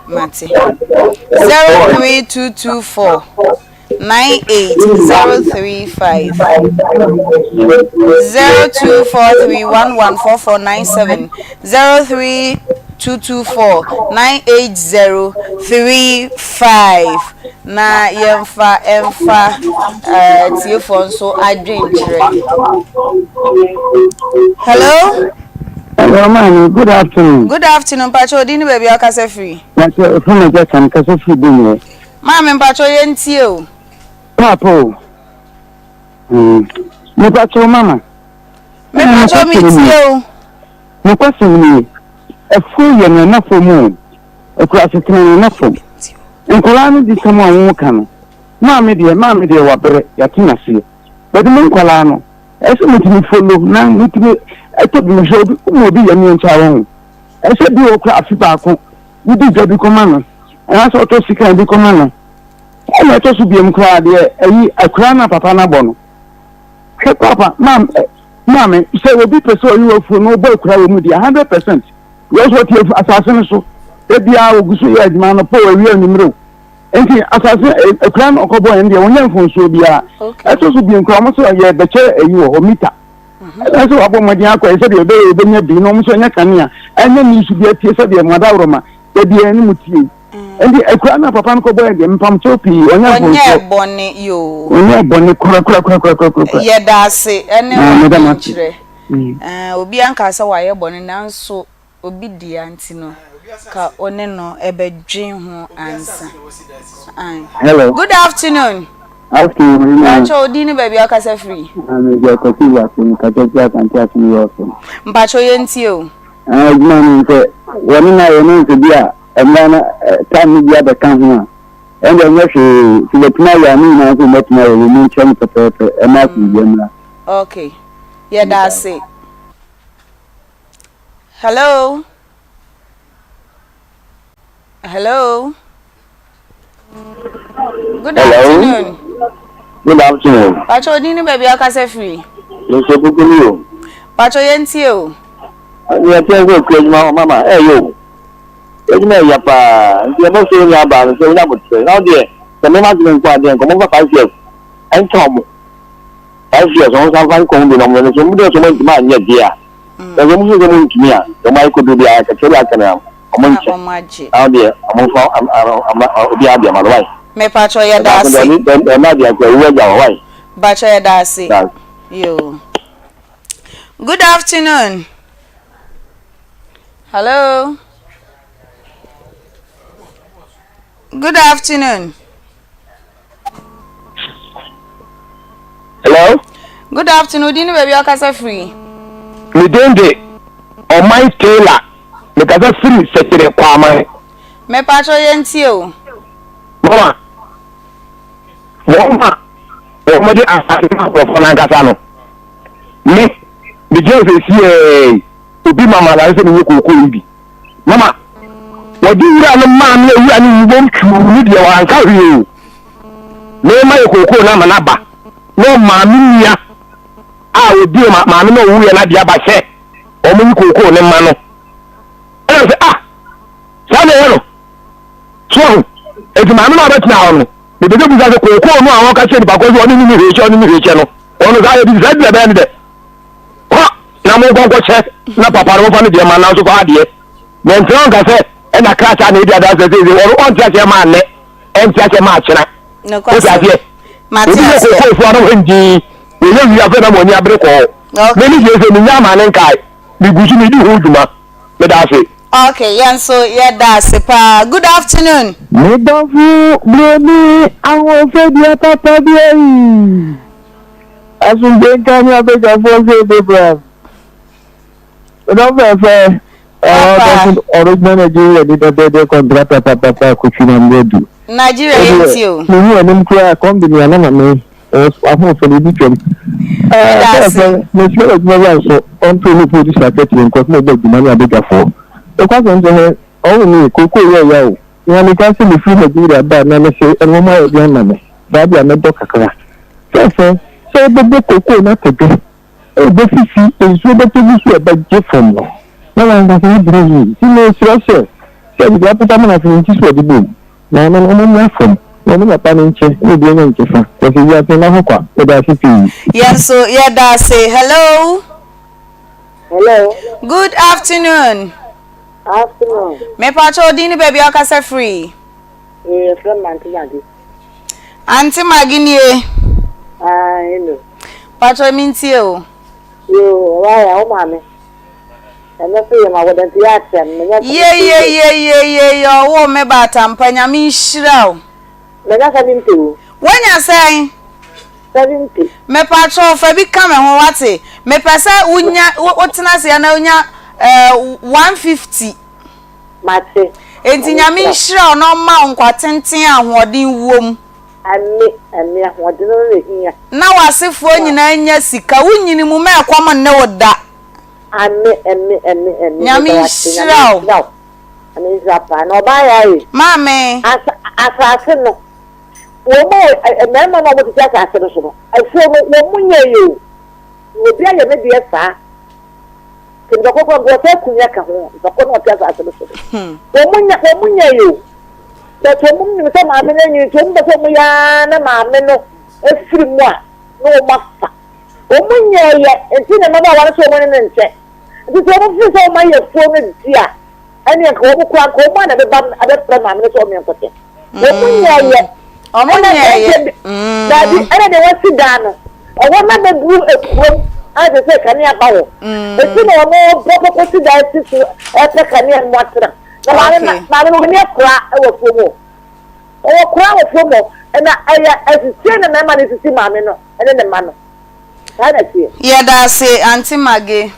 Mate. 03224 98035 0243114497 03224 98035 na yɛmfa ɛmfa eh, tiefoɔ nso adwenkyerɛ. Hello? Hello, maame. Good afternoon. Good afternoon. Mpacho odi ne baabi a ɔkasa firi. Mpacho efo na gya kam kasa firi Benue. Maame mpacho yɛ ntie o. Paapa o. Hmm. Mepacho mama. Mepacho me tie o. Nokwasɛm nie, afuo yɛ no ɛna fam o, akura asetena no ɛna fam. Nkwadaa no di sɛm a wɔn ka no, maame deɛ maame deɛ wabrɛ, yɛate n'aseɛ. But mo nkwadaa no, ɛsɛ motumi follow na motumi ɛtɔ bi mehwɛ obi woma obi yɛ meɛ nkyɛ wɔn ho. Ɛsɛ bi wɔ kora afe baako, wodi dwa bi kɔma no, anaasɛ ɔtɔ sika bi kɔma no. Ɛna ɛtɔ so biom koraa deɛ ɛyi akura no a papa no abɔ no. Hwɛ papa, maame, Maame, sɛ obi pɛ sɛ ɔyɛ w'afuo na ɔbɔ akura wɔ mu deɛ, 100% wɔ sɛ ɔte afu asase no so. Da biara ɔgu so yɛ adwuma anɔpa o, awia anwummerɛ o. Nti asase akura no ɔkɔbɔeɛ no deɛ ɔnyɛ mfomsoɔ biara. Ɛtɔ so bio koraa wɔn sɛ yɛbɛkyɛ ayi wɔ hɔ mita. Ɛna sɛ wabɔ mmɔden akɔ yɛ sɛdeɛ ɛbɛyɛ yɛbɛnya bi na wɔn nso anya kanea ɛnyɛ ne nsu bi atie sɛdeɛ mo adaworoma da biara ne mu tie. Nti akura no a papa no kɔbɔeɛ deɛ mpamkyɛw pii ɔnyɛ mfomsoɔ. Ɔnyɛɛ bɔne yoo. Ɔnyɛɛ bɔne korakorakorakorakora. Yɛda ase ɛne w'adwenkyerɛ. Ɛɛ obiara nkaa sɛ wayɛ bɔne nanso obi dea nti no ka wo ne no bɛdwen ho ansa. Ae. Hello. Good afternoon. Afternoon. Mpakyɛ wo din ne baabi a wokasa firi? Me deɛ Kwasi Boakye, mekasa firi Asante Asom Yɔɔso. Mpakyɛ yɛntie o. Adwuma no sɛ wɔne no ayɛ no sɛ bi a mmara no time no bi abɛka ho a ɛnde ɛnyɛ hwee sɛ bɛtumi ayɛ a ne nyinaa nso wɔbɛtumi ayɛ wɔ mu nkyerɛ no pɛpɛɛpɛ ɛma asomdwoeɛ mmra. Okay, yɛda ase. Hello. Hello. Good Hello. afternoon. Good afternoon. Pacho odin ne baabi a ɔkasa firi. Nso kuku ni o. Pacho yɛntie o. Nea ɛteɛ sɛ okura adwuma hɔ mama ɛyɛ o. Adwuma ɛya paa. Nti ɛbɔ so onua abaa no sɛ onya abotrɛ. Na ɔdeɛ sɛ mema adwene nko adeɛ nka ɔmo mfa 5 years ɛnka ɔmo. 5 years ɔmo nsa mfa nka ɔmo bi na ɔmo no so ɔmo deɛ sɛ ɔmo ntumi anyɛ deɛ a. Na sɛ ɔmo fi sɛ ɔmo ntumi a, ɔmo ayɛ kodu bi a kakra bi aka no ɔmo nkyɛ. Na ɔdeɛ ɔmo nfa ama obiara deɛ ma no wai. Mepakyɛw yɛda ase. Ɛma deɛ akɔ awu agya wɔ wai. Mpakyɛw yɛda ase. Yoo. Good afternoon. Hello. Good afternoon. Hello. Good afternoon. Di ni baabi ɔkasa firi. Me din de Ɔman Taylor. Mekasa firi Sɛkyerɛ Kwaman. Mepatro yɛn tie o. Mama, wɔn a wɔde asase ma nkurɔfoɔ no ankasa no, me, megyina sɛ siɛɛ obi ma ma asase sɛ menyɛ kookoo yi bi. Mama, wɔde wura no maa me a wura no wubom twuu no deɛ wanka hwee o. Mema yɛ kookoo no ama no aba na ɔmaa me nua a ɔdii ma maame no ɔwuiɛ no adeɛ aba sɛ wɔn yi kookoo no ma no. Ɛna sɛ ah saa na ɛyɛ no so ahu eti maame no a ɔbɛtena hɔ no mepɛ sɛ bisa sɛ kookoo no a wɔka kyerɛ nipa kɔ sɛ ɔne ne ne hwee kyɛ ɔne ne hwee kyɛ no ɔno saa yɛ bi saa bi na ɛbɛyɛ no dɛ kɔ na mo nkɔ nkɔkyɛ na papa no mofa no deɛ ma nanso fa adeɛ na ntena nka sɛ ɛna krataa na ɛdi adanseɛ sɛ ɛsɛ ɔno ɔnte aseɛ maa nnɛ ɛnte aseɛ maa kyena wote aseɛ obi yɛ kookoofoɔ ano hɔ ndin wɔyɛ wie afei na mo ani abere kɔɔ mene deɛ sɛ menya ama ne nkae megu so medi ho dwuma meda ase. Ok yɛn nso yɛda ase paa good afternoon. Me dɔfo broni ahoɔfɛdua papa bi ayi. Asomdwe nka ne abadwafoɔ sɛ Abraham. Me dɔfo fɛfɛ, ɔdɔfo original Nigeria ni dɛdɛɛdɛ kɔntrata papapa kotwi na mbrɛdu. Nigeria yɛ nti o. Mehu anim koraa kɔmbini a na ma me ahoɔfɛ no ebi twam. Fɛfɛ, mesrɛ adwuma wura nso ɔnto ne producer akatua nkɔ sɛ ɔbɔ adwuma ne abadwafoɔ. Nokwasɛm sɛ hɛ ɔwo me kookoo yɛ ya o. Nea meka sɛ mefiri Nigeria ba na mese nwoma ayɛ den ama me saa deɛ mɛdɔ kakra. Fɛfɛ, sɛ wobɛbɔ kookoo no atɔ dwa. ɛbɛfifi, nsuo bɛtɔ gu so a ɛbɛgye fam no, na w'ankasa woabrɛ yie. Nti mesrɛ sɛ, sɛ deɛ apata ama no afei nti so ɔde bom. Na ɛno no, wɔmmra fam, na wɔne papa no nkyɛ, na obiara nya ne kyɛfa. Wɔsɛ wiase nna hɔ kwa. Meda ase pii. Yɛn nso yɛda ase. Hello. Hello. Good afternoon. Afternoon. Mepakyɛ wo din ne baabi a wokasa firi. Eh, yɛfrɛ me Auntie Maggie. Auntie Maggie nie. Ah, hello. Pakyɛ mentie o. Yoo, ɔwɔ ayɛ, wo maame. Ɛnɛ so yɛ ma wɔda nti yɛ akyɛ no. Menya Yeyeyeyeyeye ɔwoo me ba atampa Nyame nhyira wo. Manya 70 o. Woanya sɛn? 70. Mepakyɛw fa bi ka me ho wate. Mepɛ sɛ wonya wotena ase na wonya eh, 150. Mate. Enti Nyame nhyira wo na ɔmma wo nkwa tenten a ahoɔden wom. Ame, ame, ahoɔden no na ehia. Na w'asefoɔ nyinaa nya sika. Wo nyini mu ma ɛkɔm nne wo da. Ame, ame, ame, ame. Nyame Meda wo ase. Nyame nhyira wo. nhyira wo. Nyame nhyira paa. Na ɔbaa yɛ ayɛ. Maame. Asa, asase no, wɔn a, mmarima no a wɔtete asase no so no, afuo no, wɔn nyɛeɛ o. Na obi ayɛ ne deɛ saa. Sɛ nipa koro koraa mpo ɔsɛ akonnwa ka ho, nipa koro na ɔte asase no so no. Wɔn nya, wɔn nyɛeɛ o. But wɔn nim sɛ maame no anyin nti wɔn pɛ sɛ wɔn yɛ ara na maame no afiri mu a, na wɔn afa. Wɔn nyɛeɛ nti na mmabaawa no sɛ wɔn ne no nkyɛ. Nti sɛ wɔn firi sɛ wɔn ayɛ afuo no di a, ɛnneɛ nka wɔn koraa nka wɔn a na ɛbɛba abɛfrɛ maame no sɛ wɔn nkɔkyɛ. Wɔn nyɛeɛ. Wɔn nyɛeɛ. Daabi, ɛna deɛ wɔasi dan no, ɛhɔ na bɛduru ekurom a te sɛ kanea ba hɔ. Eti na wɔn bɔ kɔkɔ si dan si so ɛpɛ kanea no mu atena. Na maame na maame no wɔn akora wɔ afuom hɔ. Wɔwɔ kora wɔ afuom hɔ. Ɛna ɛyɛ asisie na mmarima no sisi maame no ɛne ne mma no. Saa na ɛteɛ. Yɛda ase Auntie Maggie.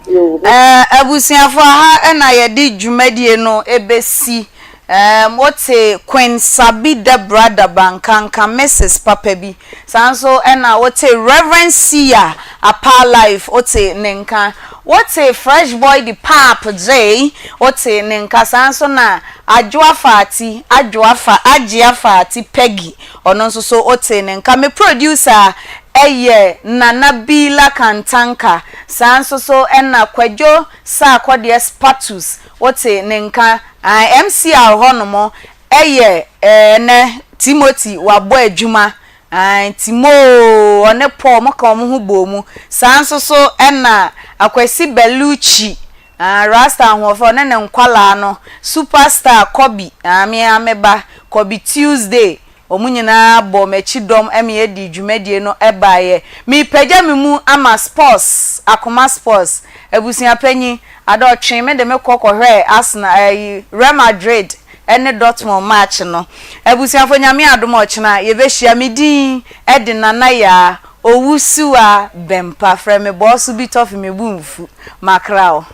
Ɛɛ abusuafo aha na yɛde dwumadie no bɛsi. Ɛɛm wote Queen Sabi Debra Dabankanka Mrs papa bi. Saa nso na wote Rev. Sia Apaa Life wote ne nka. Wote Fresh Boy de Paap Gyei wote ne nka. Saa nso na Adwoa Faati Adwoa Fa Agyea Faati Peggy ɔno nso so wote ne nka. Me producer yɛ Nana Bila Kantanka. Saa nso so na Kwadwo Sarkodie Spatus, wote ne nka, ae, MCR hɔnom yɛ eh, ɛnnɛ Timothy wabɔ adwuma, ae, Timoo, ɔne Paul wɔka wɔn ho bɔɔ mu. Saa nso so na Akwasi Bellucci, ae, Rasta ahoɔfɛ, ɔne ne nkwadaa no, Superstar Kobe, ae, me ara me ba, Kobe Tuesday, Wɔn nyinaa bɔɔ m'akyi dɔm ma yɛdii dwumadie no baeɛ. Merepagya me mu ama Sports, Akoma Sports, abusua panyin, Ada ɔtwee me de me kɔ kɔhwɛɛ Arsenal, ɛyi, Real Madrid ne Dortmund match no. Abusuafoɔ Nyame adom a ɔkyena yɛbɛhyia. Me din de Nana Yaa Owusuaa Bɛmpa. Frɛ me Bɔɔso bi tɔfe me bo mfu. Makra wo.